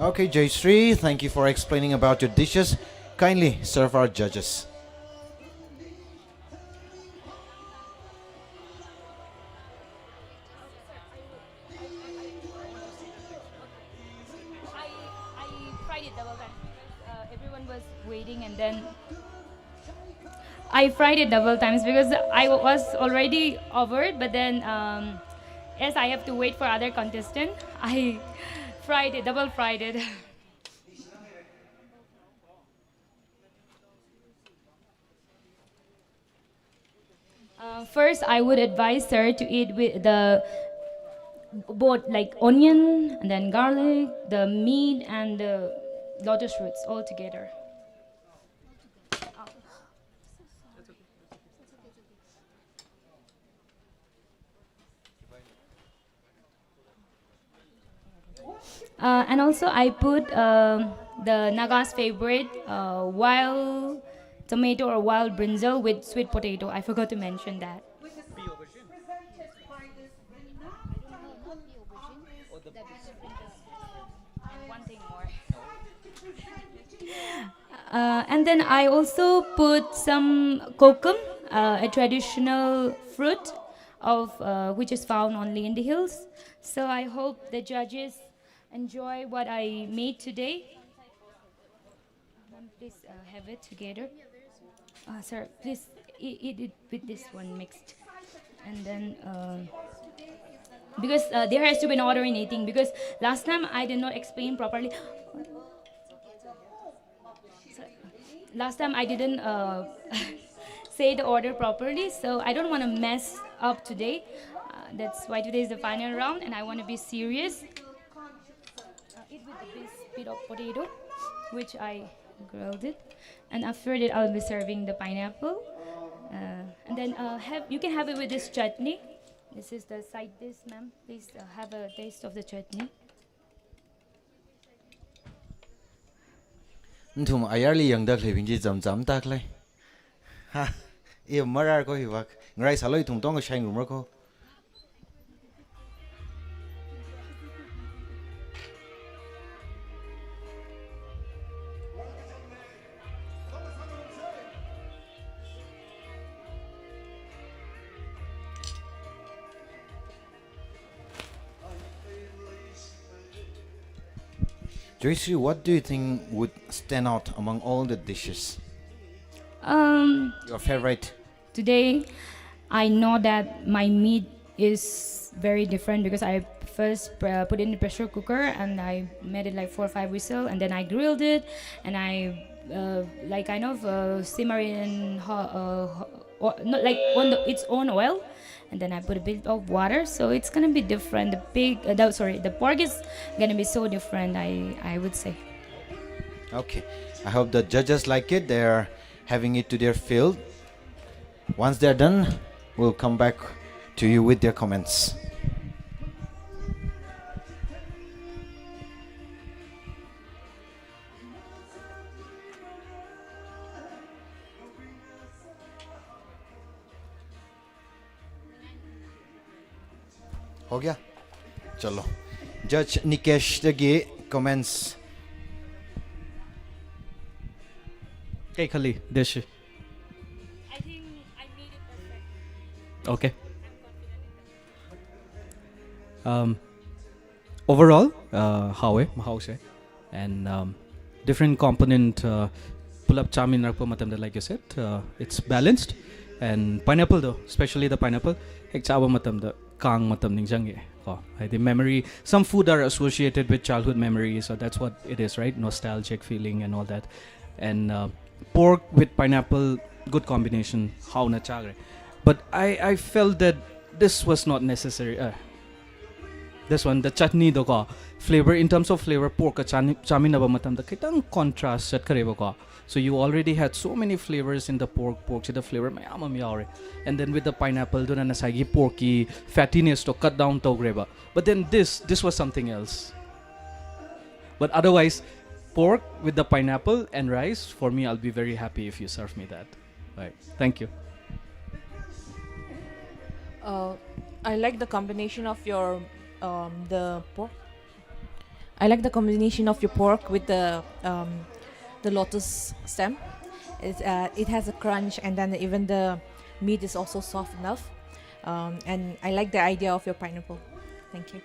Okay, Jayashree, thank you for explaining about your dishes. Kindly serve our judges. I, I fried it double times because uh, everyone was waiting, and then I fried it double times because I was already over it, but then um, As I have to wait for other contestant, I fried it, double fried it. Uh, first, I would advise her to eat with the both, like, onion and then garlic, the meat and the lotus roots all together. Uh, and also, I put um the Naga's favorite uh, wild tomato or wild brinjal with sweet potato. I forgot to mention that. And one thing more. Uh, and then I also put some kokum, uh, a traditional fruit of uh, which is found only in the hills. So I hope the judges enjoy what I made today. Um, please uh, have it together. Uh, sir, please eat, eat it with this one mixed. And then, um, because uh, there has to be an order in eating, because last time I did not explain properly. So, last time I didn't uh, say the order properly, so I don't want to mess up today. Uh, that's why today is the final round, and I want to be serious. Uh, eat with this bit of potato, which I grilled it. And after that, I'll be serving the pineapple. Uh, and then uh, have you can have it with this chutney. This is the side dish, ma'am. Please uh, have a taste of the chutney. Nthum ayarli yangdak lei bingji jam jam tak lei. Ha, e marar ko hiwak. Ngrai saloi thum tong shine rumor ko. Joyce, what do you think would stand out among all the dishes? Um, Your favorite? Today, I know that my meat is very different because I first uh, put it in the pressure cooker and I made it like four or five whistle, and then I grilled it, and I uh, like kind of uh, simmer it in hot, uh, ho- or not like on the, its own oil, and then I put a bit of water, so it's gonna be different. The pig, uh, the, sorry, the pork is gonna be so different. I I would say. Okay. I hope the judges like it. They're having it to their field. Once they're done, we'll come back to you with their comments. हो गया? चलो. Judge Nikesh दगी comments. Kei khali dish. I think I made it perfect. Okay. Um, overall, uh, ꯍꯥꯎꯋꯦ, ꯃꯍꯥꯎꯁꯦ. And um, different component uh, ꯄꯨꯂꯞ ꯆꯥꯃꯤꯟꯅꯔꯛꯄ ꯃꯇꯝꯗ, like you said, uh, it's balanced. And pineapple ꯗꯣ, especially the pineapple, ꯍꯦꯛ ꯆꯥꯕ ꯃꯇꯝꯗ ꯀꯥꯡ ꯃꯇꯝ ꯅꯤꯡꯁꯤꯡꯉꯛꯑꯦ ꯀꯣ. ꯍꯥꯏꯗꯤ memory, some food are associated with childhood memories, so that's what it is, right? Nostalgic feeling and all that. And uh, pork with pineapple, good combination. ꯍꯥꯎꯅ ꯆꯥꯈ꯭ꯔꯦ. But I, I felt that this was not necessary. Uh, this one, the chutney ꯗꯣ ꯀꯣ, flavor, in terms of flavor, pork ꯀ ꯆꯥꯅꯤ- ꯆꯥꯃꯤꯟꯅꯕ ꯃꯇꯝꯗ ꯈꯤꯇꯪ contrast ꯆꯠꯈ꯭ꯔꯦꯕꯀꯣ. So you already had so many flavors in the pork. Pork ꯁꯤꯗ flavor ꯃꯌꯥꯝ ꯑꯃ ꯌꯥꯎꯔꯦ. And then with the pineapple ꯗꯨꯅ ꯉꯁꯥꯏꯒꯤ pork ꯀꯤ fattiness ꯇꯣ cut down ꯇꯧꯈ꯭ꯔꯦꯕ. But then this, this was something else. But otherwise, pork with the pineapple and rice, for me, I'll be very happy if you serve me that. Right. Thank you. Uh, I like the combination of your um, the pork. I like the combination of your pork with the um, the lotus stem. It, uh, it has a crunch, and then even the meat is also soft enough. Um, and I like the idea of your pineapple. Thank you.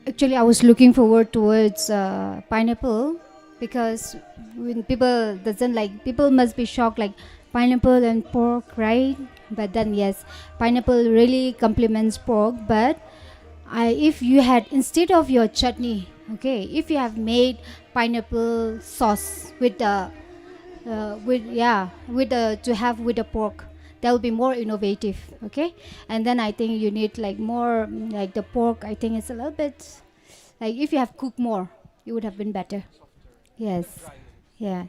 Actually, I was looking forward towards uh, pineapple, Because when people doesn't like, people must be shocked, like, pineapple and pork, right? But then, yes, pineapple really complements pork. But I, if you had, instead of your chutney, okay, if you have made pineapple sauce with the uh, with, yeah, with the, to have with the pork, that will be more innovative. Okay. And then I think you need, like, more, mm, like, the pork, I think it's a little bit, like, if you have cooked more, it would have been better. Yes. Yes.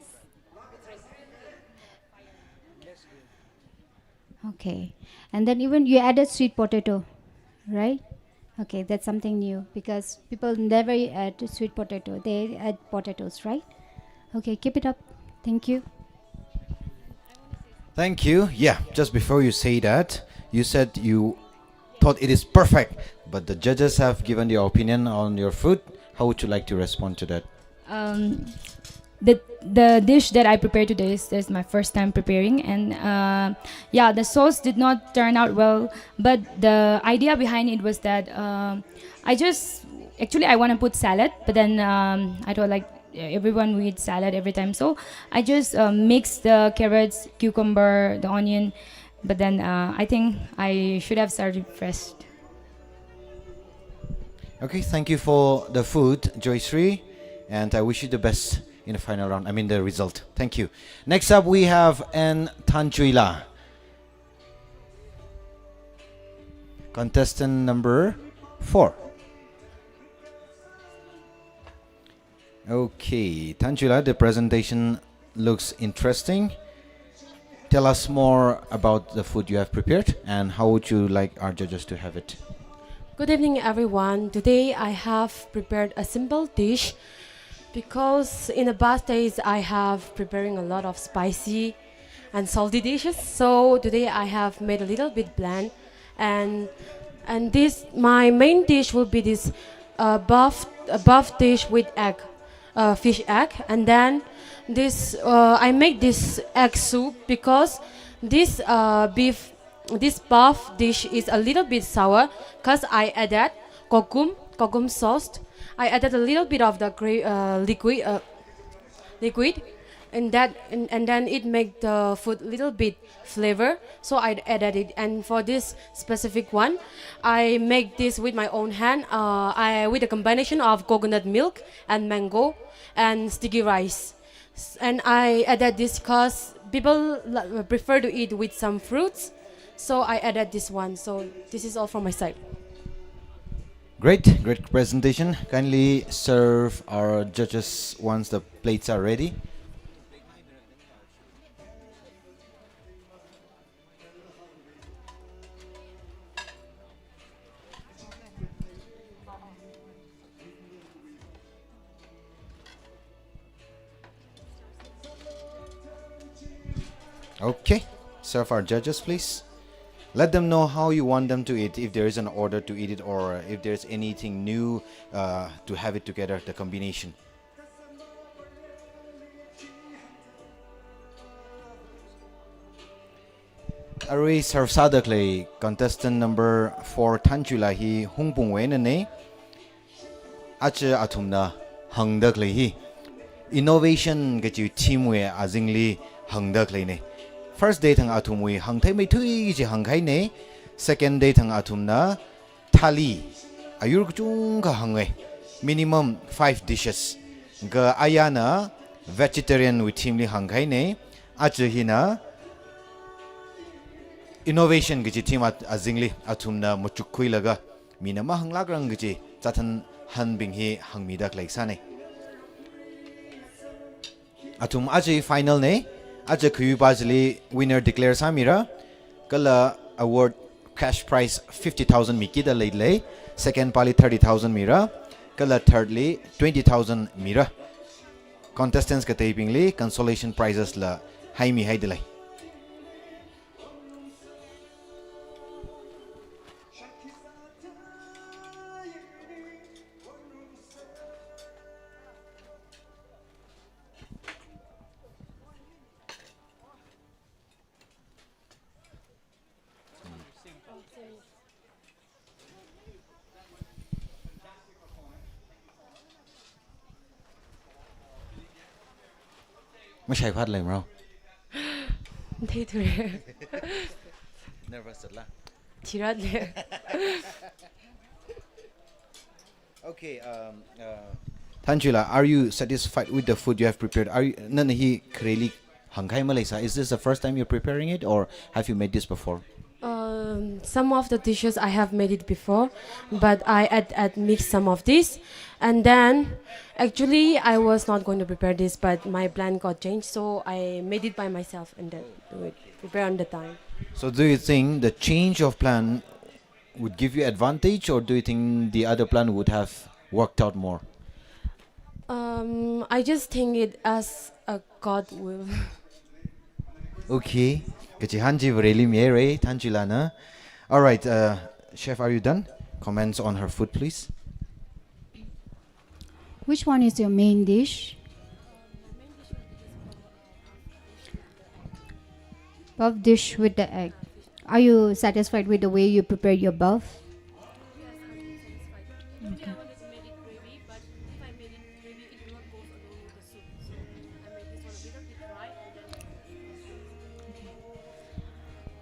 Okay. And then even you added sweet potato, right? Okay, that's something new because people never add sweet potato. They add potatoes, right? Okay, keep it up. Thank you. Thank you. Yeah, just before you say that, you said you thought it is perfect, but the judges have given their opinion on your food. How would you like to respond to that? Um, the the dish that I prepared today is, is my first time preparing, and uh, yeah, the sauce did not turn out well. But the idea behind it was that uh, I just actually I want to put salad, but then um, I thought, like, everyone we eat salad every time, so I just uh, mix the carrots, cucumber, the onion, but then uh, I think I should have served it first. Okay, thank you for the food, Joyce Ree, and I wish you the best in the final round. I mean, the result. Thank you. Next up, we have N Tanchuila, contestant number four. Okay, Tanchuila, the presentation looks interesting. Tell us more about the food you have prepared and how would you like our judges to have it? Good evening, everyone. Today I have prepared a simple dish because in the past days I have preparing a lot of spicy and salty dishes. So today I have made a little bit bland, and and this, my main dish will be this uh, buff uh, buff dish with egg, uh, fish egg, and then this uh, I make this egg soup because this uh, beef this buff dish is a little bit sour because I added kokum kokum sauce. I added a little bit of the gra- uh, liquid uh, liquid, and that and, and then it make the food little bit flavor. So I added it. And for this specific one, I make this with my own hand. Uh, I with a combination of coconut milk and mango and sticky rice. S- And I added this because people lo- prefer to eat with some fruits. So I added this one. So this is all from my side. Great, great presentation. Kindly serve our judges once the plates are ready. Okay, serve our judges, please. Let them know how you want them to eat, if there is an order to eat it, or if there's anything new uh, to have it together, the combination. Arui serve sāda khalei contestant number four Thanchula hi hungpung wena nei. Acha athumna hangda khalei hi innovation kachi theme wui azingli hangda khalei nei. First day thang athumwui hangthei meithui chi hangkhai nei. Second day thang athumna thali ayur kachungkha hangwui, minimum five dishes. Kha ayana vegetarian wui theme li hangkhai nei. Acha hina innovation kachi theme at- azingli athumna machuk khuilaga mina mahanglākrang kachi chathan hanbing hi hangmida khalei sānei. Athum aja final nei, aja khuipa chili winner declare sāmira, kala award cash prize fifty thousand mikida leilei, second pali thirty thousand mira, kala third li twenty thousand mira. Contestants kateibingli consolation prizes la haimi haidalei. ꯃꯁꯥꯏ ꯐꯥꯠ ꯂꯩꯕ꯭ꯔꯣ? ꯊꯤꯗ꯭ꯔꯦ꯫ Nervous ꯆꯠꯂ? ꯊꯤꯔꯠꯂꯦ꯫ Okay, um, uh, Thanchila, are you satisfied with the food you have prepared? Are you, nana hi khareli hangkhai malaisa? Is this the first time you're preparing it, or have you made this before? Um, some of the dishes I have made it before, but I add, add mix some of this, and then actually I was not going to prepare this, but my plan got changed, so I made it by myself and then do it, prepare on the time. So do you think the change of plan would give you advantage, or do you think the other plan would have worked out more? Um, I just think it as a God will. Okay. Kachi hanji vareli miere Thanchila na. All right, uh, chef, are you done? Comments on her food, please. Which one is your main dish? Puff dish with the egg. Are you satisfied with the way you prepare your puff?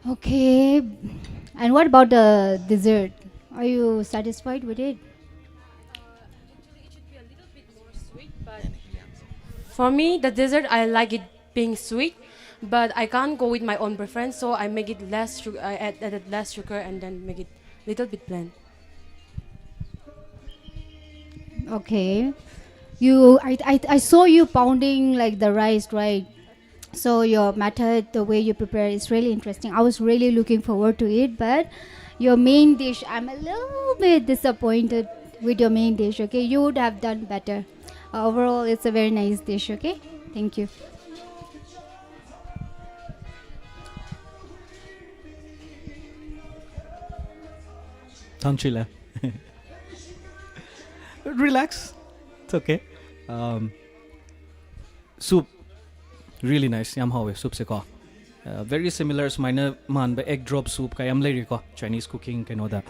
Okay. And what about the dessert? Are you satisfied with it? For me, the dessert, I like it being sweet, but I can't go with my own preference, so I make it less sugar. I add, added less sugar and then make it little bit bland. Okay. You, I, I, I saw you pounding like the rice, right? So your method, the way you prepare, is really interesting. I was really looking forward to it, but your main dish, I'm a little bit disappointed with your main dish. Okay, you would have done better. Uh, overall, it's a very nice dish. Okay, thank you. Thanchila. Relax. It's okay. Um, soup. Really nice. ꯌꯥꯝ ꯍꯥꯎꯋꯦ soup ꯁꯦꯀꯣ. Uh, very similar ꯁꯨꯃꯥꯏꯅ ꯃꯥꯟꯕ egg drop soup ꯀꯌꯥ ꯌꯥꯝ ꯂꯩꯔꯤꯀꯣ Chinese cooking ꯀꯩꯅꯣꯗ.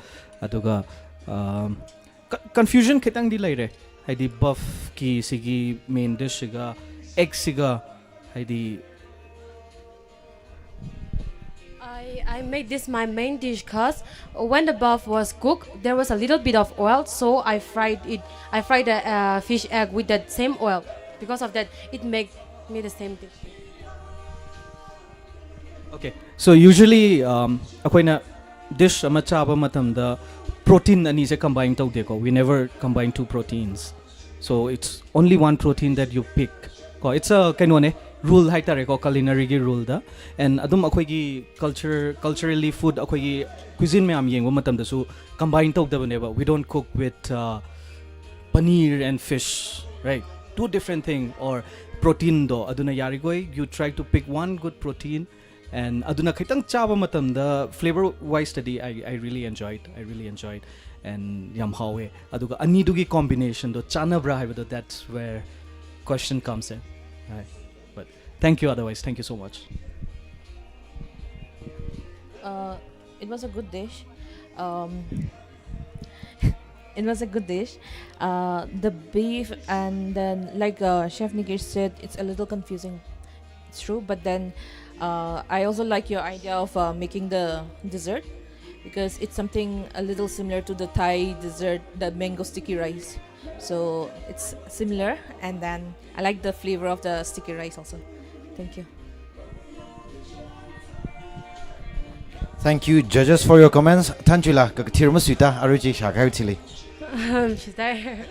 ꯑꯗꯨꯒ um, confusion ꯈꯤꯇꯪꯗꯤ ꯂꯩꯔꯦ, ꯍꯥꯏꯗꯤ puff ꯀꯤ ꯁꯤꯒꯤ main dish ꯁꯤꯒ egg ꯁꯤꯒ ꯍꯥꯏꯗꯤ I, I made this my main dish because when the buff was cooked, there was a little bit of oil, so I fried it. I fried the uh, fish egg with that same oil. Because of that, it made me the same dish. Okay, so usually um, ꯑꯩꯈꯣꯏꯅ dish ꯑꯃ ꯆꯥꯕ ꯃꯇꯝꯗ protein ꯑꯅꯤꯁꯦ combine ꯇꯧꯗꯦꯀꯣ. We never combine two proteins. So it's only one protein that you pick. ꯀꯣ, it's a ꯀꯩꯅꯣꯅꯦ, rule ꯍꯥꯏꯇꯥꯔꯦꯀꯣ, culinaryꯒꯤ ruleꯗ. And ꯑꯗꯨꯝ ꯑꯩꯈꯣꯏꯒꯤ culture, culturally food, ꯑꯩꯈꯣꯏꯒꯤ cuisine ꯃꯌꯥꯝ ꯌꯦꯡꯕ ꯃꯇꯝꯗꯁꯨ combine ꯇꯧꯗꯕꯅꯦꯕ. We don't cook with uh, paneer and fish, right? Two different thing. Or proteinꯗꯣ, ꯑꯗꯨꯅ ꯌꯥꯔꯤꯈꯣꯏ you try to pick one good protein. And ꯑꯗꯨꯅ ꯈꯤꯇꯪ ꯆꯥꯕ ꯃꯇꯝꯗ flavor wiseꯇꯗꯤ I, I really enjoyed, I really enjoyed. And ꯌꯥꯝ ꯍꯥꯎꯋꯦ. ꯑꯗꯨꯒ ꯑꯅꯤꯗꯨꯒꯤ combinationꯗꯣ ꯆꯥꯟꯅꯕ꯭ꯔꯥ ꯍꯥꯏꯕꯗꯣ, that's where question comes in. Right. But thank you otherwise. Thank you so much. Uh, it was a good dish. Um, it was a good dish. Uh, the beef and then, like uh, Chef Nikesh said, it's a little confusing. It's true, but then uh, I also like your idea of uh, making the dessert because it's something a little similar to the Thai dessert, the mango sticky rice. So it's similar, and then I like the flavor of the sticky rice also. Thank you. Thank you, judges, for your comments. Thank you la, ka thir ma suita, aru chi sha kai chili. Um, she's there.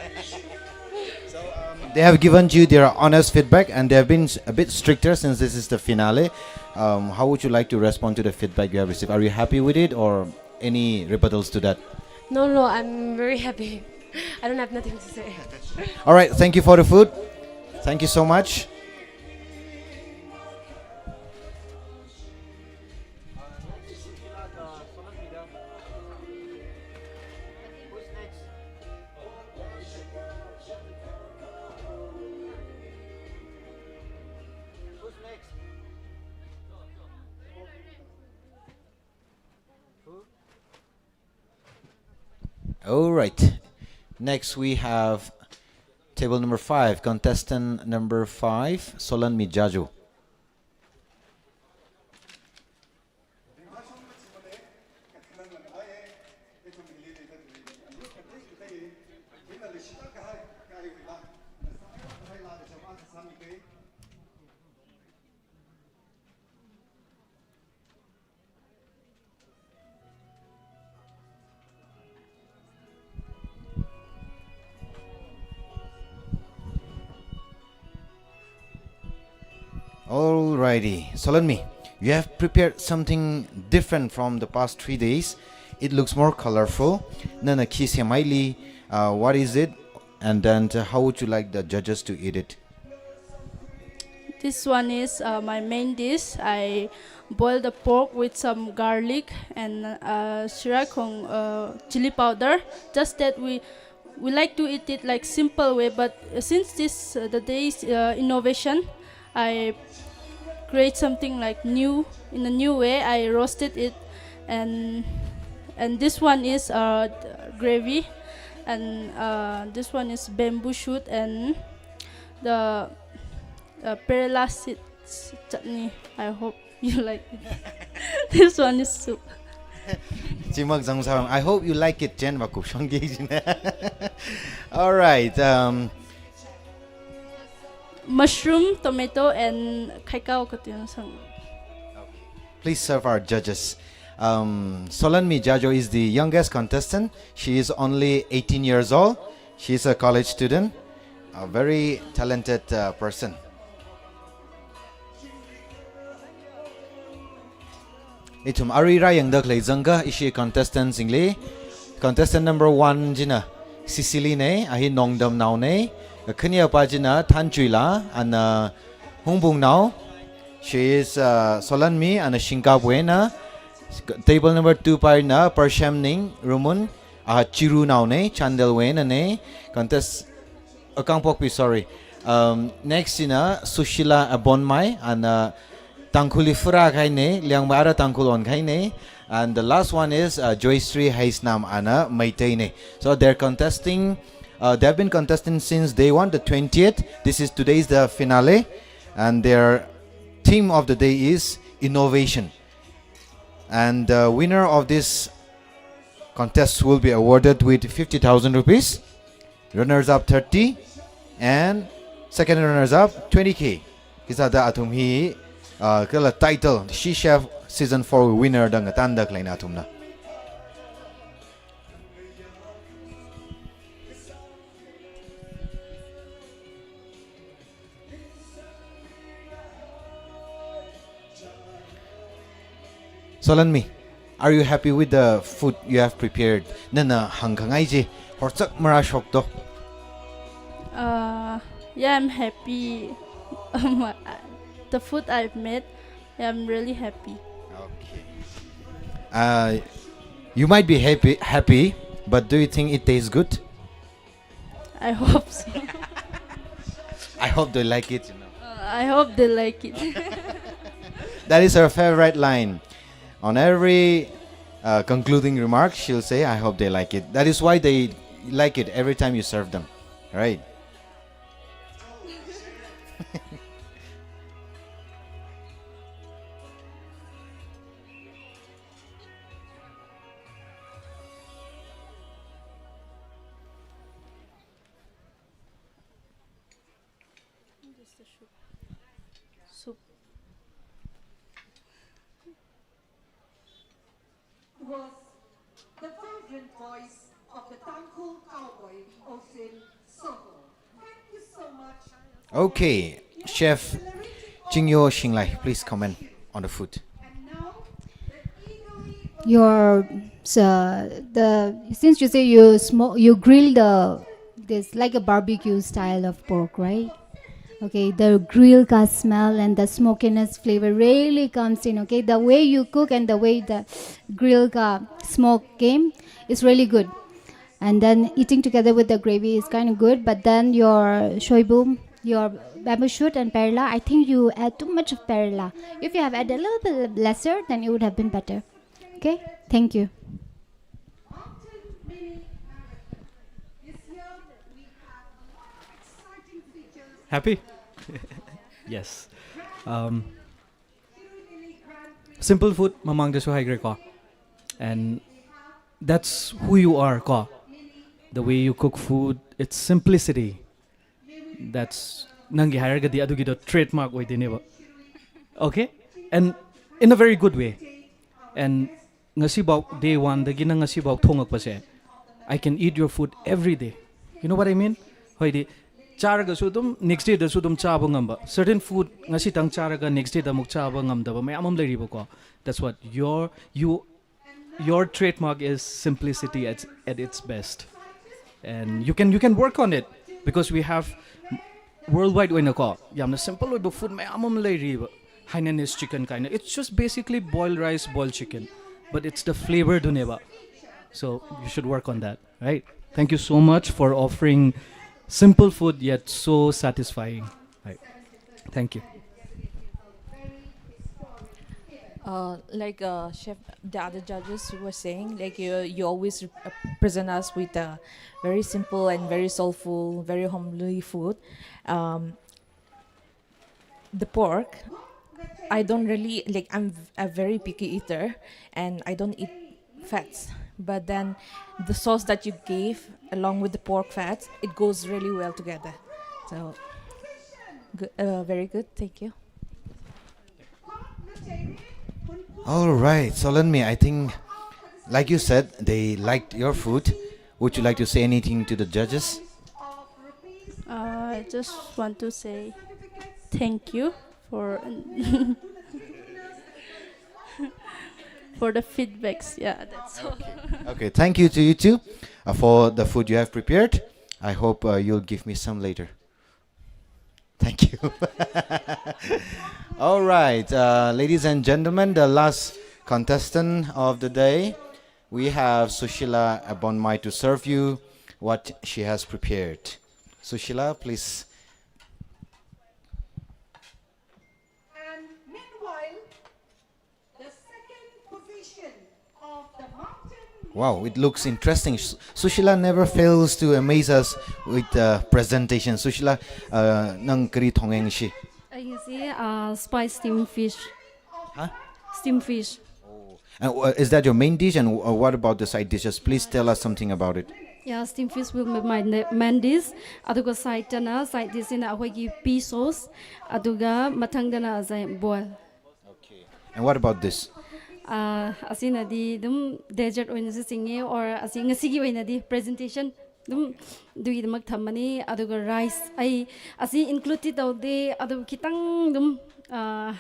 They have given you their honest feedback, and they have been a bit stricter since this is the finale. Um, how would you like to respond to the feedback you have received? Are you happy with it, or any rebuttals to that? No, no, I'm very happy. I don't have nothing to say. All right, thank you for the food. Thank you so much. All right. Next, we have Table number five, contestant number five, Solanmi Jajo. Alrighty, Solanmi, you have prepared something different from the past three days. It looks more colorful. Nana khi semaili, uh, what is it? And then, uh, how would you like the judges to eat it? This one is uh, my main dish. I boil the pork with some garlic and uh, shirakong uh, chili powder. Just that we we like to eat it like simple way, but since this uh, the day's uh, innovation, I create something like new in a new way. I roasted it, and and this one is uh, gravy, and uh, this one is bamboo shoot and the uh, perilla seed chutney. I hope you like it. This one is soup. Chimak Zangsaram. I hope you like it, Jen Wakup Shongdi. All right. Um, mushroom, tomato, and kaikao katuyang sang. Please serve our judges. Um, Solanmi Jajo is the youngest contestant. She is only eighteen years old. She is a college student, a very talented uh, person. Ithum ari ra yang dak lei zanga ishi contestant singli. Contestant number one jina Sicily ne, ahi Nongdam nau ne. Khania pa jina Thanchuila, ana Hungbung nau. She is uh, Solanmi, ana Shingkap wena. Table number two pa na Persham Ning, Rumun, uh, Chiru nau ne, Chandel wena ne. Contest Akangpokpi, sorry. Um, next ina Sushila Abonmai, and uh, Tangkhuli Fura Khaine, Liangmara Tangkhul on Khaine, and the last one is uh, Joysri Haisnam Ana Maitei ne. So they're contesting Uh, they have been contesting since day one, the twentieth. This is today's the finale, and their theme of the day is innovation. And the winner of this contest will be awarded with fifty thousand rupees, runners up thirty, and second runners up twenty K. Kisa da athum hi, uh, kala title, She Chef Season four winner da ngatanda kleina athumna. Solanmi, are you happy with the food you have prepared? Nana hangkhangai je, horchak mara shok to. Uh, yeah, I'm happy. Um, the food I've made, yeah, I'm really happy. Okay. Uh, you might be happy, happy, but do you think it tastes good? I hope so. I hope they like it, you know. Uh, I hope they like it. That is her favorite line. On every uh, concluding remark, she'll say, "I hope they like it." That is why they like it every time you serve them, right? Soup. Was the vibrant voice of the Tangkhul cowboy, Osin Soho. Thank you so much. Okay, Chef Chingyo Shinglai, please comment on the food. And now, the eagerly Your uh, the since you say you smoke, you grill the this like a barbecue style of pork, right? Okay, the grill ka smell and the smokiness flavor really comes in. Okay, the way you cook and the way the grill ka smoke came is really good. And then eating together with the gravy is kind of good. But then your shoibu, your bamboo shoot and perla, I think you add too much of perla. If you have added a little bit lesser, then it would have been better. Okay, thank you. Mountain Mini Marathon. This year, Happy? Yes. Um, simple food, ꯃꯃꯥꯡꯗꯁꯨ ꯍꯥꯏꯈ꯭ꯔꯦꯀꯣ. And that's who you are, ꯀꯣ. The way you cook food, it's simplicity. That's, ꯅꯪꯒꯤ ꯍꯥꯏꯔꯒꯗꯤ ꯑꯗꯨꯒꯤꯗꯣ trademark ꯑꯣꯏꯗꯣꯏꯅꯦꯕ. Okay? And in a very good way. And ꯉꯁꯤꯐꯥꯎ, day one ꯗꯒꯤꯅ ꯉꯁꯤꯐꯥꯎ ꯊꯣꯡꯉꯛꯄꯁꯦ, I can eat your food every day. You know what I mean? ꯍꯥꯏꯗꯤ, ꯆꯥꯔꯒꯁꯨ ꯑꯗꯨꯝ next day ꯗꯁꯨ ꯑꯗꯨꯝ ꯆꯥꯕ ꯉꯝꯕ. Certain food ꯉꯁꯤꯇꯪ ꯆꯥꯔꯒ next day ꯗ ꯑꯃꯨꯛ ꯆꯥꯕ ꯉꯝꯗꯕ ꯃꯌꯥꯝ ꯑꯃ ꯂꯩꯔꯤꯕꯀꯣ. That's what your, you, your trademark is simplicity at, at its best. And you can, you can work on it because we have worldwide ꯑꯣꯏꯅꯀꯣ, ꯌꯥꯝꯅ simple ꯑꯣꯏꯕ food ꯃꯌꯥꯝ ꯑꯃ ꯂꯩꯔꯤꯕ. Hainanese chicken ꯀꯥꯏꯅ. It's just basically boiled rice, boiled chicken. But it's the flavor ꯗꯨꯅꯦꯕ. So you should work on that, right? Thank you so much for offering simple food yet so satisfying. Right. Thank you. Uh, like uh, chef, the other judges were saying, like you, you always uh, present us with a very simple and very soulful, very homely food. Um, the pork, I don't really like. I'm v- a very picky eater, and I don't eat fats. But then, the sauce that you gave along with the pork fats, it goes really well together. So, good, uh, very good. Thank you. All right, so let me, I think, like you said, they liked your food. Would you like to say anything to the judges? Uh, I just want to say thank you for for the feedbacks. Yeah, that's all. Okay, thank you to you too uh, for the food you have prepared. I hope uh, you'll give me some later. Thank you. All right, uh, ladies and gentlemen, the last contestant of the day, we have Sushila Abonmai to serve you what she has prepared. Sushila, please. And meanwhile, the second position of the mountain Wow, it looks interesting. Su- Sushila never fails to amaze us with uh, presentation. Sushila, uh, nang kari thongeng shi? ꯑꯩ ꯉꯁꯤ spice steam fish. Huh? Steam fish. And, uh, is that your main dish? And uh, what about the side dishes? Please tell us something about it. Yeah, steam fish will be my ne- main dish. ꯑꯗꯨꯒ ꯁꯥꯏꯗꯇꯅ, ꯁꯥꯏꯗ ꯗꯤꯁꯁꯤꯅ ꯑꯩꯈꯣꯏꯒꯤ ꯄꯤ sauce, ꯑꯗꯨꯒ ꯃꯊꯪꯗꯅ ꯉꯁꯥꯏ boil. Okay. And what about this? ꯑꯁꯤꯅꯗꯤ ꯑꯗꯨꯝ dessert ꯑꯣꯏꯅꯁꯨ ꯆꯤꯡꯉꯦ, or ꯑꯁꯤ ꯉꯁꯤꯒꯤ ꯑꯣꯏꯅꯗꯤ presentation ꯑꯗꯨꯝ ꯑꯗꯨꯒꯤꯗꯃꯛ ꯊꯝꯕꯅꯤ꯫ ꯑꯗꯨꯒ ꯔꯥꯏꯁ ꯑꯩ ꯑꯁꯤ ꯏꯟꯀ꯭ꯂꯨꯗꯇꯤ ꯇꯧꯗꯦ, ꯑꯗꯨ ꯈꯤꯇꯪ ꯑꯗꯨꯝ ꯑ,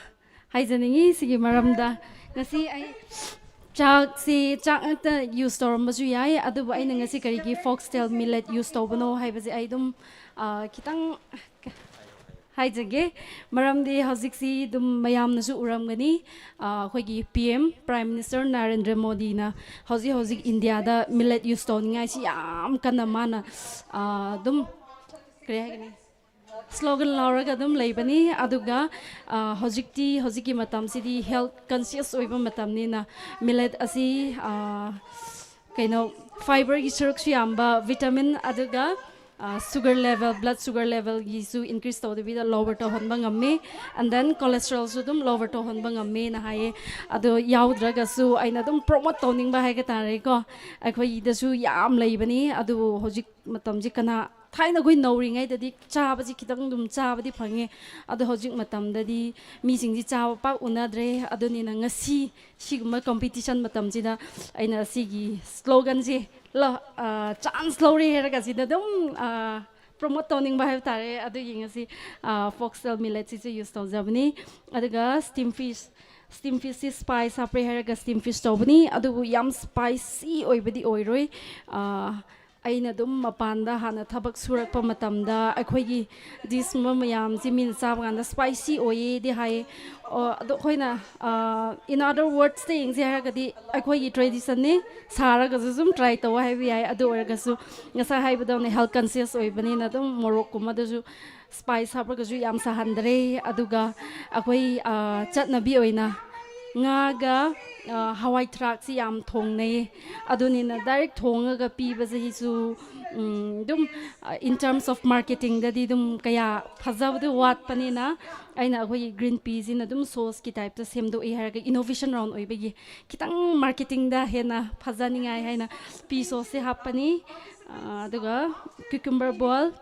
ꯍꯥꯏꯖꯅꯤꯡꯉꯤ ꯁꯤꯒꯤ ꯃꯔꯝꯗ꯫ ꯉꯁꯤ ꯑꯩ ꯆꯥꯛꯁꯤ ꯆꯥꯛ ꯉꯥꯛꯇ ꯌꯨꯁ ꯇꯧꯔꯝꯕꯁꯨ ꯌꯥꯏ, ꯑꯗꯨꯕꯨ ꯑꯩꯅ ꯉꯁꯤ ꯀꯔꯤꯒꯤ ꯐꯣꯛꯁꯇꯦꯜ ꯃꯤꯂꯦꯠ ꯌꯨꯁ ꯇꯧꯕꯅꯣ ꯍꯥꯏꯕꯁꯦ ꯑꯩ ꯑꯗꯨꯝ ꯑ, ꯈꯤꯇꯪ ꯍꯥꯏꯖꯒꯦ꯫ ꯃꯔꯝꯗꯤ ꯍꯧꯖꯤꯛꯁꯤ ꯑꯗꯨꯝ ꯃꯌꯥꯝꯅꯁꯨ ꯎꯔꯝꯒꯅꯤ, ꯑ, ꯑꯩꯈꯣꯏꯒꯤ P M, prime minister Narendra ꯃꯣꯗꯤꯅ ꯍꯧꯖꯤꯛ ꯍꯧꯖꯤꯛ ꯏꯟꯗꯤꯌꯥꯗ ꯃꯤꯂꯦꯠ ꯌꯨꯁ ꯇꯧꯅꯤꯡꯉꯥꯏꯁꯤ ꯌꯥꯝ ꯀꯟꯅ ꯃꯥꯅ ꯑ, ꯑꯗꯨꯝ ꯀꯔꯤ ꯍꯥꯏꯒꯅꯤ, ꯁ꯭ꯂꯣꯒꯟ ꯂꯥꯎꯔꯒ ꯑꯗꯨꯝ ꯂꯩꯕꯅꯤ꯫ ꯑꯗꯨꯒ ꯑ, ꯍꯧꯖꯤꯛꯇꯤ, ꯍꯧꯖꯤꯛꯀꯤ ꯃꯇꯝꯁꯤꯗꯤ ꯍꯦꯜꯊ ꯀꯟꯁꯤꯌꯁ ꯑꯣꯏꯕ ꯃꯇꯝꯅꯤꯅ ꯃꯤꯂꯦꯠ ꯑꯁꯤ ꯑ, ꯀꯩꯅꯣ, ꯐꯥꯏꯕꯔꯒꯤ ꯁꯔꯨꯛꯁꯨ ꯌꯥꯝꯕ, ꯚꯤꯇꯥꯃꯤꯟ, ꯑꯗꯨꯒ ꯁꯨꯒꯔ ꯂꯦꯚꯦꯜ, ꯕ꯭ꯂꯗ ꯁꯨꯒꯔ ꯂꯦꯚꯦꯜꯒꯤꯁꯨ ꯏꯟꯀ꯭ꯔꯤꯁ ꯇꯧꯗꯕꯤꯗ ꯂꯣꯋꯔ ꯇꯧꯍꯟꯕ ꯉꯝꯃꯤ, ꯑꯦꯟ ꯗꯦꯟ ꯀꯣꯂꯦꯁꯇ꯭ꯔꯣꯜꯁꯨ ꯑꯗꯨꯝ ꯂꯣꯋꯔ ꯇꯧꯍꯟꯕ ꯉꯝꯃꯦꯅ ꯍꯥꯏꯌꯦ꯫ ꯑꯗꯣ ꯌꯥꯎꯗ꯭ꯔꯒꯁꯨ ꯑꯩꯅ ꯑꯗꯨꯝ ꯄ꯭ꯔꯣꯃꯣꯠ ꯇꯧꯅꯤꯡꯕ ꯍꯥꯏꯕ ꯇꯥꯔꯦꯀꯣ, ꯑꯩꯈꯣꯏꯗꯁꯨ ꯌꯥꯝ ꯂꯩꯕꯅꯤ꯫ ꯑꯗꯨꯕꯨ ꯍꯧꯖꯤꯛ ꯃꯇꯝꯁꯤ ꯀꯅꯥ, ꯊꯥꯏꯅ ꯑꯩꯈꯣꯏ ꯅꯧꯔꯤꯉꯩꯗꯗꯤ ꯆꯥꯕꯁꯤ ꯈꯤꯇꯪ ꯑꯗꯨꯝ ꯆꯥꯕꯗꯤ ꯐꯪꯉꯦ, ꯑꯗꯣ ꯍꯧꯖꯤꯛ ꯃꯇꯝꯗꯗꯤ ꯃꯤꯁꯤꯡꯁꯤ ꯆꯥꯕ ꯄꯥꯛ ꯎꯅꯗ꯭ꯔꯦ꯫ ꯑꯗꯨꯅꯤꯅ ꯉꯁꯤ ꯁꯤꯒꯨꯝꯕ ꯀꯝꯄꯤꯇꯤꯁꯟ ꯃꯇꯝꯁꯤꯗ ꯑꯩꯅ ꯁꯤꯒꯤ ꯁ꯭ꯂꯣꯒꯟꯁꯦ ꯆꯥꯟꯁ ꯂꯧꯔꯦ ꯍꯥꯏꯔꯒ ꯁꯤꯗ ꯑꯗꯨꯝ ꯄ꯭ꯔꯣꯃꯣꯠ ꯇꯧꯅꯤꯡꯕ ꯍꯥꯏꯕ ꯇꯥꯔꯦ꯫ ꯑꯗꯨꯒꯤ ꯉꯁꯤ ꯐꯣꯛꯁꯇꯦꯜ ꯃꯤꯂꯦꯠꯁꯤꯁꯨ ꯌꯨꯁ ꯇꯧꯖꯕꯅꯤ꯫ ꯑꯗꯨꯒ ꯁ꯭ꯇꯤꯝ ꯐꯤꯁ, ꯁ꯭ꯇꯤꯝ ꯐꯤꯁꯁꯤ ꯁ꯭ꯄꯥꯏꯁ ꯍꯥꯞꯄꯦ ꯍꯥꯏꯔꯒ ꯁ꯭ꯇꯤꯝ ꯐꯤꯁ ꯇꯧꯕꯅꯤ, ꯑꯗꯨꯕꯨ ꯌꯥꯝ ꯁ꯭ꯄꯥꯏꯁꯤ ꯑꯣꯏꯕꯗꯤ ꯑꯣꯏꯔꯣꯏ꯫ ꯑ, ꯑꯩꯅ ꯑꯗꯨꯝ ꯃꯄꯥꯟꯗ ꯍꯥꯟꯅ ꯊꯕꯛ ꯁꯨꯔꯛꯄ ꯃꯇꯝꯗ ꯑꯩꯈꯣꯏꯒꯤ ꯗꯤꯁꯀꯨꯝꯕ ꯃꯌꯥꯝꯁꯤ ꯃꯤꯅ ꯆꯥꯕ ꯀꯥꯟꯗ ꯁ꯭ꯄꯥꯏꯁꯤ ꯑꯣꯏꯌꯦꯗꯤ ꯍꯥꯏꯌꯦ꯫ ꯑꯣ, ꯑꯗꯣ ꯑꯩꯈꯣꯏꯅ, ꯑ, in other wordsꯇ ꯌꯦꯡꯁꯦ ꯍꯥꯏꯔꯒꯗꯤ ꯑꯩꯈꯣꯏꯒꯤ ꯇ꯭ꯔꯦꯗꯤꯁꯟꯅꯤ, ꯁꯥꯔꯒꯁꯨ ꯁꯨꯝ ꯇ꯭ꯔꯥꯏ ꯇꯧ ꯍꯥꯏꯕ ꯌꯥꯏ꯫ ꯑꯗꯨ ꯑꯣꯏꯔꯒꯁꯨ ꯉꯁꯥꯏ ꯍꯥꯏꯕꯗꯧꯅ ꯍꯦꯜꯊ ꯀꯟꯁꯤꯌꯁ ꯑꯣꯏꯕꯅꯤꯅ ꯑꯗꯨꯝ ꯃꯣꯔꯣꯛꯀꯨꯝꯕꯗꯁꯨ ꯁ꯭ꯄꯥꯏꯁ ꯍꯥꯞꯄꯒꯁꯨ ꯌꯥꯝ ꯁꯥꯍꯟꯗ꯭ꯔꯦ꯫ ꯑꯗꯨꯒ ꯑꯩꯈꯣꯏ, ꯑ, ꯆꯠꯅꯕꯤ ꯑꯣꯏꯅ ꯉꯥꯒ ꯍꯋꯥꯏ ꯊ꯭ꯔꯥꯛꯁꯤ ꯌꯥꯝ ꯊꯣꯡꯅꯩ꯫ ꯑꯗꯨꯅꯤꯅ ꯗꯥꯏꯔꯦꯛ ꯊꯣꯡꯉꯒ ꯄꯤꯕꯁꯤꯁꯨ ꯑꯗꯨꯝ, in terms of marketing ꯗꯗꯤ ꯑꯗꯨꯝ ꯀꯌꯥ ꯐꯖꯕꯗꯤ ꯋꯥꯠꯄꯅꯤꯅ, ꯑꯩꯅ ꯑꯩꯈꯣꯏꯒꯤ ꯒ꯭ꯔꯤꯟ ꯄꯤꯁꯤꯅ ꯑꯗꯨꯝ ꯁꯣꯁꯀꯤ ꯇꯥꯏꯞꯇ ꯁꯦꯝꯗꯣꯛꯏ ꯍꯥꯏꯔꯒ, ꯏꯅꯣꯚꯦꯁꯟ ꯔꯥꯎꯟ ꯑꯣꯏꯕꯒꯤ ꯈꯤꯇꯪ ꯃꯥꯔꯀꯦꯇꯤꯡꯗ ꯍꯦꯟꯅ ꯐꯖꯅꯤꯡꯉꯥꯏ ꯍꯥꯏꯅ ꯄꯤ ꯁꯣꯁꯁꯦ ꯍꯥꯞꯄꯅꯤ꯫ ꯑꯗꯨꯒ ꯀ꯭ꯌꯨꯀꯝꯕꯔ ꯕꯣꯏꯜ,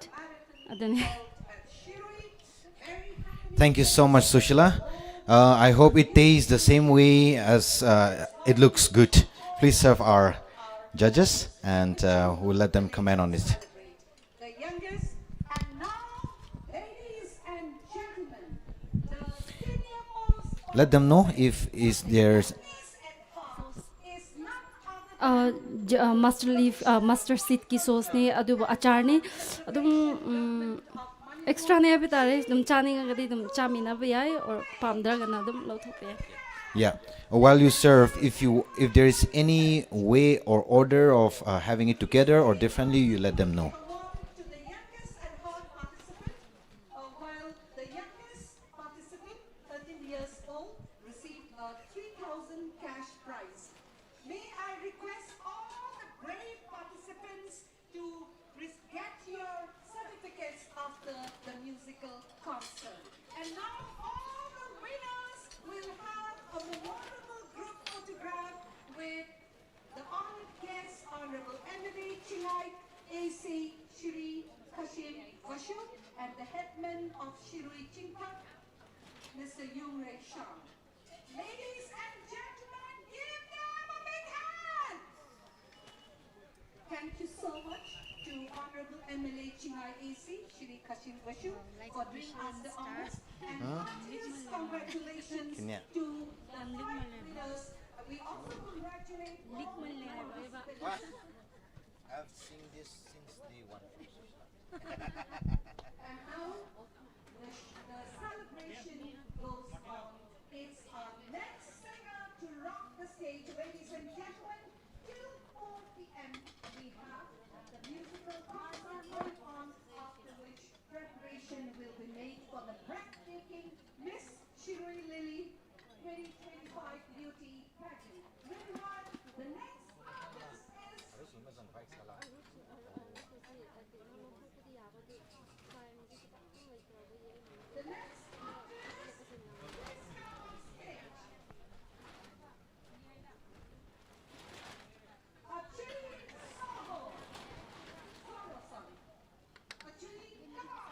ꯑꯗꯨꯅꯤ꯫ Thank you so much, Sushila. Uh, I hope it tastes the same way as uh, it looks good. Please serve our judges and uh, we'll let them comment on it. The youngest, and now, ladies and gentlemen, the senior most Let them know if is there's mustard leaf, mustard ꯁꯤꯠꯀꯤ ꯁꯣꯁꯅꯤ, ꯑꯗꯨꯕꯨ ꯑꯆꯥꯔꯅꯤ꯫ ꯑꯗꯨꯝ ꯑꯦꯛꯁꯇ꯭ꯔꯥꯅꯦ ꯍꯥꯏꯕ ꯇꯥꯔꯦ꯫ ꯑꯗꯨꯝ ꯆꯥꯅꯤꯡꯉꯒꯗꯤ ꯑꯗꯨꯝ ꯆꯥꯃꯤꯟꯅꯕ ꯌꯥꯏ, or ꯄꯥꯝꯗ꯭ꯔꯒꯅ ꯑꯗꯨꯝ ꯂꯧꯊꯣꯛꯄ ꯌꯥꯏ꯫ Yeah. While you serve, if you if there is any way or order of uh, having it together or differently, you let them know. To the youngest and hot participant, uh, while the youngest participant, thirteen years old, received a three thousand cash prize. May I request all the brave participants to res- get your certificates after the musical concert. And now all the winners will have a memorable group photograph with the honored guests, Honorable M L A Chingai A C Shri Kashim Vashum, and the headman of Shirui Chingthang, Mister Yung Rei Shang. Ladies and gentlemen, give them a big hand! Thank you so much to Honorable M L A Chingai A C, Shri Kashim Vashum, for doing us the honors. And heartiest congratulations to the five winners. We also congratulate all the participants. I've seen this since day one. And now, the, sh- the celebration goes on. It's our next singer to rock the stage. Ladies and gentlemen, till four p.m. we have the musical concert going on, after which preparation will be made for the breathtaking Miss Shirui Lily twenty twenty-five beauty pageant. Meanwhile, the next artist is the next artist is Achuli Sago. Sago-san. Achuli, come on.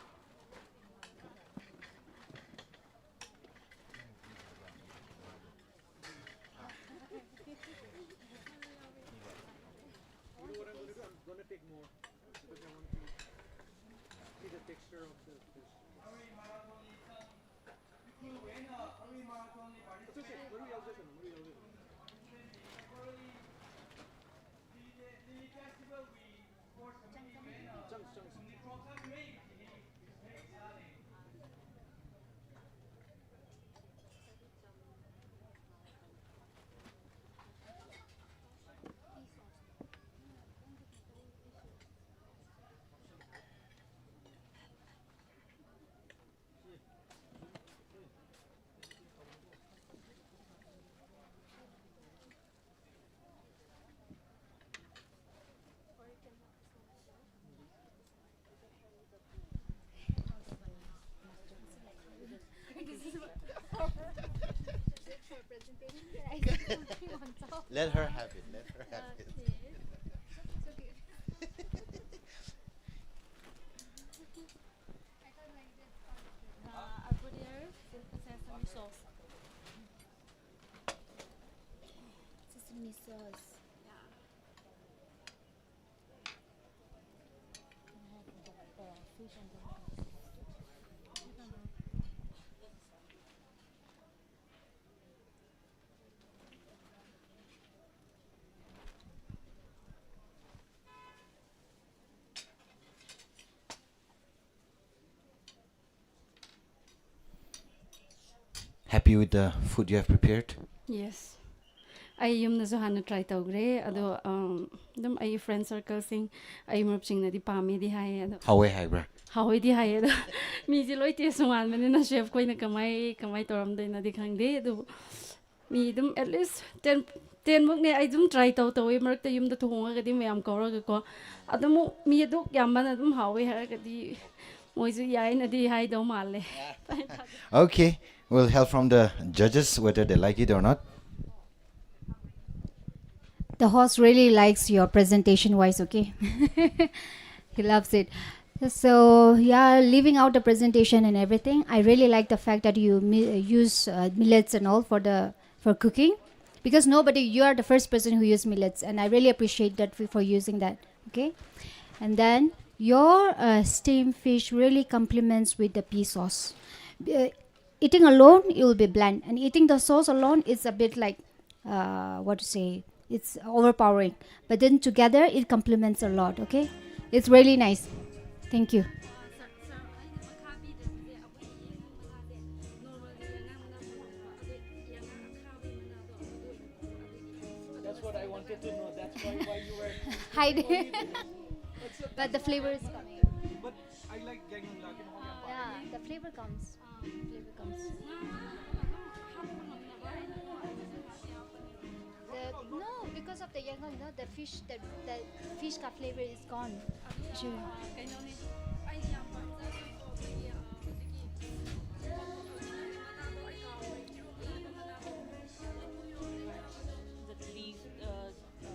You know what I'm gonna do? I'm gonna take more because I want to see the texture of the fish. It's okay. What are we all doing? What are we all doing? Chunks, chunks. Let her have it. Let her have it. Uh, I put here sesame sauce. Sesame sauce. Yeah. Happy with the food you have prepared? Yes. ꯑꯩ ꯌꯨꯝꯗꯁꯨ ꯍꯥꯟꯅ try ꯇꯧꯈ꯭ꯔꯦ, ꯑꯗꯣ, um, ꯑꯗꯨꯝ ꯑꯩ friend circleꯁꯤꯡ, ꯑꯩ ꯃꯔꯨꯞꯁꯤꯡꯅꯗꯤ ꯄꯥꯝꯃꯦꯗꯤ ꯍꯥꯏꯌꯦ, ꯑꯗꯣ ꯍꯥꯎꯋꯦ ꯍꯥꯏꯕ꯭ꯔꯥ? ꯍꯥꯎꯋꯤꯗꯤ ꯍꯥꯏꯌꯦ ꯑꯗꯣ ꯃꯤꯁꯦ ꯂꯣꯏ ꯇꯦꯁ ꯇꯣꯉꯥꯟꯕꯅꯤꯅ ꯆꯦꯐ ꯈꯣꯏꯅ ꯀꯃꯥꯏ ꯀꯃꯥꯏ ꯇꯧꯔꯝꯗꯣꯏꯅꯣꯗꯤ ꯈꯪꯗꯦ꯫ ꯑꯗꯨꯕꯨ ꯃꯤ ꯑꯗꯨꯝ ꯑꯦꯠꯂꯤꯁ ꯇꯦꯟ ꯇꯦꯟꯃꯨꯛꯅꯦ ꯑꯩ ꯑꯗꯨꯝ ꯇ꯭ꯔꯥꯏ ꯇꯧ ꯇꯧꯋꯦ꯫ ꯃꯔꯛꯇ ꯌꯨꯝꯗ ꯊꯣꯡꯉꯒꯗꯤ ꯃꯌꯥꯝ ꯀꯧꯔꯒꯀꯣ, ꯑꯗꯨꯃꯨꯛ ꯃꯤ ꯑꯗꯨꯛ ꯌꯥꯝꯕꯅ ꯑꯗꯨꯝ ꯍꯥꯎꯋꯦ ꯍꯥꯏꯔꯒꯗꯤ ꯃꯣꯏꯁꯨ ꯌꯥꯏꯅꯗꯤ ꯍꯥꯏꯗꯧ ꯃꯥꯜꯂꯦ꯫ Okay, we'll hear from the judges whether they like it or not. The host really likes your presentation wise, okay? He loves it. So yeah, leaving out the presentation and everything, I really like the fact that you mi- use uh, millets and all for the for cooking, because nobody, you are the first person who use millets, and I really appreciate that for, for using that. Okay, and then your uh, steamed fish really complements with the pea sauce. Uh, eating alone, it will be bland, and eating the sauce alone, it's a bit like uh, what to say, it's overpowering. But then together, it complements a lot. Okay, it's really nice. Thank you. That's what I wanted to know. That's why, why you were. Hi. But the flavor is coming. But I like gang lagi mo kaya. Yeah, the flavor comes. Flavor comes. The, no, because of the yangon, no, the fish, the, the fish ka flavor is gone. Sure. The leaf, uh, uh,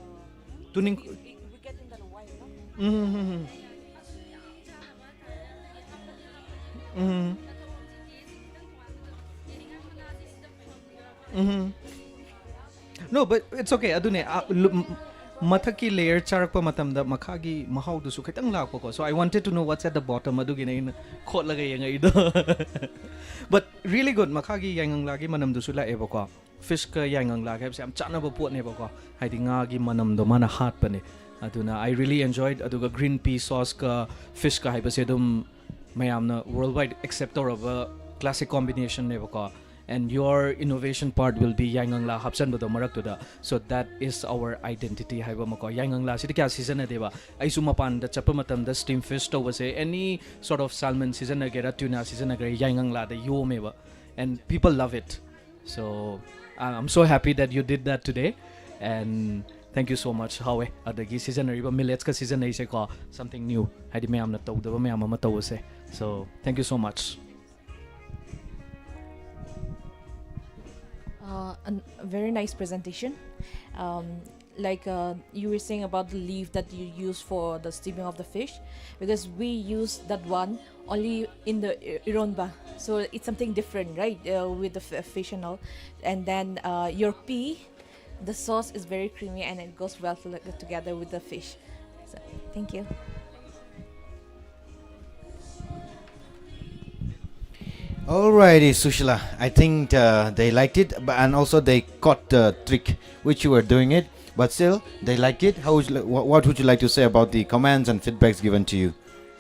Tuning. We, we get in the wild, no? Mm-hmm. Mm-hmm. Mm-hmm. No, but it's okay. ꯑꯗꯨꯅꯦ, ꯃꯊꯛꯀꯤ layer ꯆꯥꯔꯛꯄ ꯃꯇꯝꯗ ꯃꯈꯥꯒꯤ ꯃꯍꯥꯎꯗꯨꯁꯨ ꯈꯤꯇꯪ ꯂꯥꯛꯄꯀꯣ. So I wanted to know what's at the bottom. ꯑꯗꯨꯒꯤꯅꯦ ꯑꯩꯅ ꯈꯣꯠꯂꯒ ꯌꯦꯡꯉꯛꯏꯗꯣ. But really good. ꯃꯈꯥꯒꯤ ꯌꯥꯏꯉꯪꯂꯥꯒꯤ ꯃꯅꯝꯗꯨꯁꯨ ꯂꯥꯛꯑꯦꯕꯀꯣ. ꯐꯤꯁꯀ ꯌꯥꯏꯉꯪꯂꯥꯒ ꯍꯥꯏꯕꯁꯦ ꯌꯥꯝ ꯆꯥꯟꯅꯕ ꯄꯣꯠꯅꯦꯕꯀꯣ. ꯍꯥꯏꯗꯤ ꯉꯥꯒꯤ ꯃꯅꯝꯗꯣ ꯃꯥꯅ ꯍꯥꯠꯄꯅꯦ. ꯑꯗꯨꯅ I really enjoyed. ꯑꯗꯨꯒ ꯒ꯭ꯔꯤꯟ ꯄꯤ ꯁꯣꯁꯀ ꯐꯤꯁꯀ ꯍꯥꯏꯕꯁꯦ ꯑꯗꯨꯝ ꯃꯌꯥꯝꯅ worldwide accept ꯇꯧꯔꯕ classic combinationꯅꯦꯕꯀꯣ. and your innovation part will be ꯌꯥꯏꯉꯪꯂꯥ ꯍꯥꯞꯆꯟꯕꯗꯣ ꯃꯔꯛꯇꯨꯗ. So that is our identity ꯍꯥꯏꯕ ꯑꯃꯀꯣ. ꯌꯥꯏꯉꯪꯂꯥꯁꯤꯗꯤ ꯀꯌꯥ ꯁꯤꯖꯤꯟꯅꯗꯦꯕ. ꯑꯩꯁꯨ ꯃꯄꯥꯟꯗ ꯆꯠꯄ ꯃꯇꯝꯗ steam fish ꯇꯧꯕꯁꯦ, any sort of salmon ꯁꯤꯖꯤꯟꯅꯒꯦꯔꯥ, tuna ꯁꯤꯖꯤꯟꯅꯒꯦꯔꯥ, ꯌꯥꯏꯉꯪꯂꯥꯗ ꯌꯣꯝꯃꯦꯕ. And people love it. So, uh, I'm so happy that you did that today. And thank you so much. ꯍꯥꯎꯋꯦ꯫ ꯑꯗꯒꯤ ꯁꯤꯖꯤꯟꯅꯔꯤꯕ milletꯀ ꯁꯤꯖꯤꯟꯅꯩꯁꯦꯀꯣ, something new, ꯍꯥꯏꯗꯤ ꯃꯌꯥꯝꯅ ꯇꯧꯗꯕ ꯃꯌꯥꯝ ꯑꯃ ꯇꯧꯕꯁꯦ. So, thank you so much. Uh, a very nice presentation. Um, like uh, you were saying about the leaf that you use for the steaming of the fish, because we use that one only in the i- ironba, so it's something different, right? Uh, with the f- fish and all, and then uh, your pea, the sauce is very creamy and it goes well to- together with the fish. So, thank you. Alrighty, Sushila. I think uh, they liked it, but, and also they caught the trick which you were doing it. But still, they liked it. How would you, li- wha- what would you like to say about the comments and feedbacks given to you?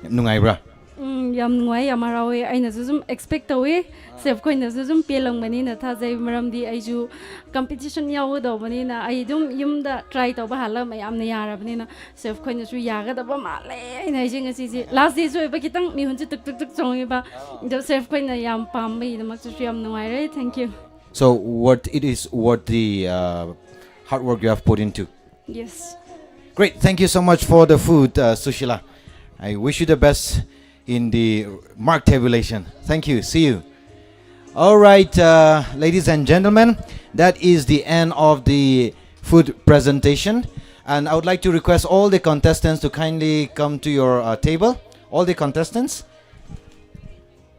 ꯅꯨꯡꯉꯥꯏꯕ꯭ꯔꯥ? ꯎꯝ, ꯌꯥꯝ ꯅꯨꯡꯉꯥꯏ, ꯌꯥꯝ ꯍꯔꯥꯎꯋꯦ꯫ ꯑꯩꯅꯁꯨ ꯁꯨꯝ expect ꯇꯧꯋꯤ, safe ꯈꯣꯏꯅꯁꯨ ꯁꯨꯝ ꯄꯦꯜꯂꯝꯒꯅꯤꯅ ꯊꯥꯖꯩ, ꯃꯔꯝꯗꯤ ꯑꯩꯁꯨ competition ꯌꯥꯎꯒꯗꯧꯕꯅꯤꯅ ꯑꯩ ꯑꯗꯨꯝ ꯌꯨꯝꯗ try ꯇꯧꯕ ꯍꯥꯜꯂ ꯃꯌꯥꯝꯅ ꯌꯥꯔꯕꯅꯤꯅ ꯁꯦꯐ ꯈꯣꯏꯅꯁꯨ ꯌꯥꯒꯗꯕ ꯃꯥꯜꯂꯦ ꯍꯥꯏꯅ ꯑꯩꯁꯦ ꯉꯁꯤꯁꯦ last dayꯁꯨ ꯑꯣꯏꯕ ꯈꯤꯇꯪ ꯃꯤꯍꯨꯟꯁꯨ ꯇꯨꯛ ꯇꯨꯛ ꯇꯨꯛ ꯆꯣꯡꯉꯤꯕ, ꯑꯗꯣ ꯁꯦꯐ ꯈꯣꯏꯅ ꯌꯥꯝ ꯄꯥꯝꯕꯒꯤꯗꯃꯛꯇꯁꯨ ꯌꯥꯝ ꯅꯨꯡꯉꯥꯏꯔꯦ꯫ Thank you. So, what it is worth the uh, hard work you have put into? Yes. Great. Thank you so much for the food, uh, Sushila. I wish you the best in the mark tabulation. Thank you. See you. All right, uh, ladies and gentlemen, that is the end of the food presentation. And I would like to request all the contestants to kindly come to your uh, table. All the contestants.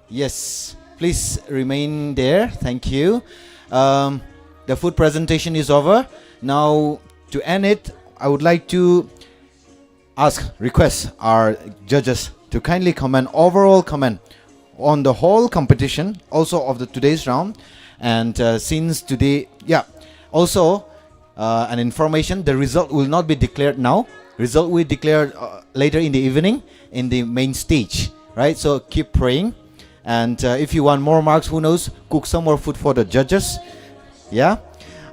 Yes, please remain there. Thank you. Um, the food presentation is over. Now, to end it, I would like to ask, request our judges to kindly comment, overall comment on the whole competition, also of the today's round. And uh, since today, yeah, also uh, an information, the result will not be declared now. Result will be declared uh, later in the evening in the main stage, right? So keep praying. And uh, if you want more marks, who knows? Cook some more food for the judges. Yeah?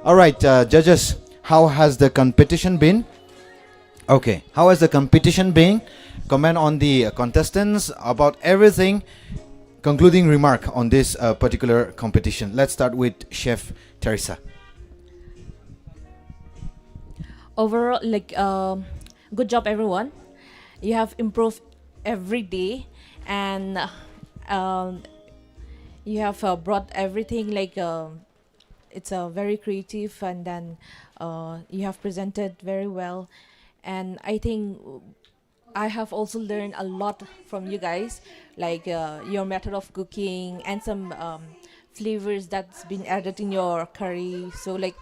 All right, uh, judges, how has the competition been? Okay, how has the competition been? Comment on the uh, contestants, about everything. Concluding remark on this uh, particular competition. Let's start with Chef Teresa. Overall, like, um, good job, everyone. You have improved every day, and um, you have uh, brought everything, like, um, it's a very creative, and then uh, you have presented very well. And I think I have also learned a lot from you guys, like, uh, your method of cooking and some um, flavors that's been added in your curry. So, like,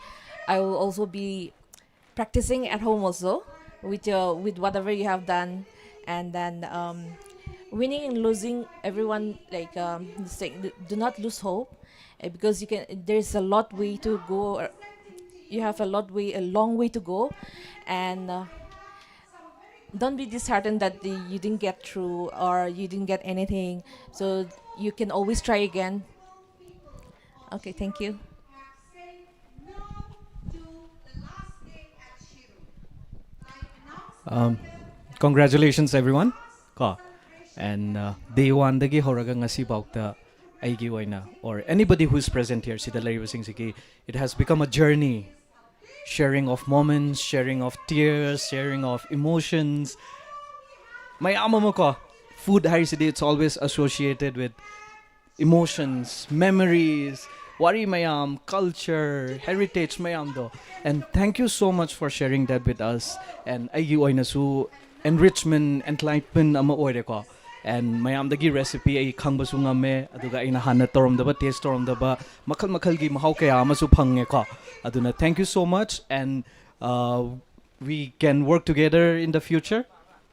I will also be practicing at home also with your, with whatever you have done. And then, um, winning and losing, everyone, like, um, say, do not lose hope, uh, because you can. There's a lot way to go. Uh, you have a lot way, a long way to go, and uh, don't be disheartened that the, you didn't get through or you didn't get anything. So you can always try again. Okay, thank you. Um, congratulations, everyone. Ko. And uh, day one dagi horaga ngasi bauta aigi oina, or anybody who's present here, sida leiribasing sigi, it has become a journey. Sharing of moments, sharing of tears, sharing of emotions. Mayam ama ko. Food haisidi, it's always associated with emotions, memories, wari mayam, culture, heritage mayam do. And thank you so much for sharing that with us. And aigi oina su enrichment, enlightenment ama oire ko. And mayam dagi recipe ai khangba su ngame, aduga ina hana torom daba, taste torom daba, makhal makhal gi mahau kaya ama su phange ko. Aduna thank you so much, and uh, we can work together in the future.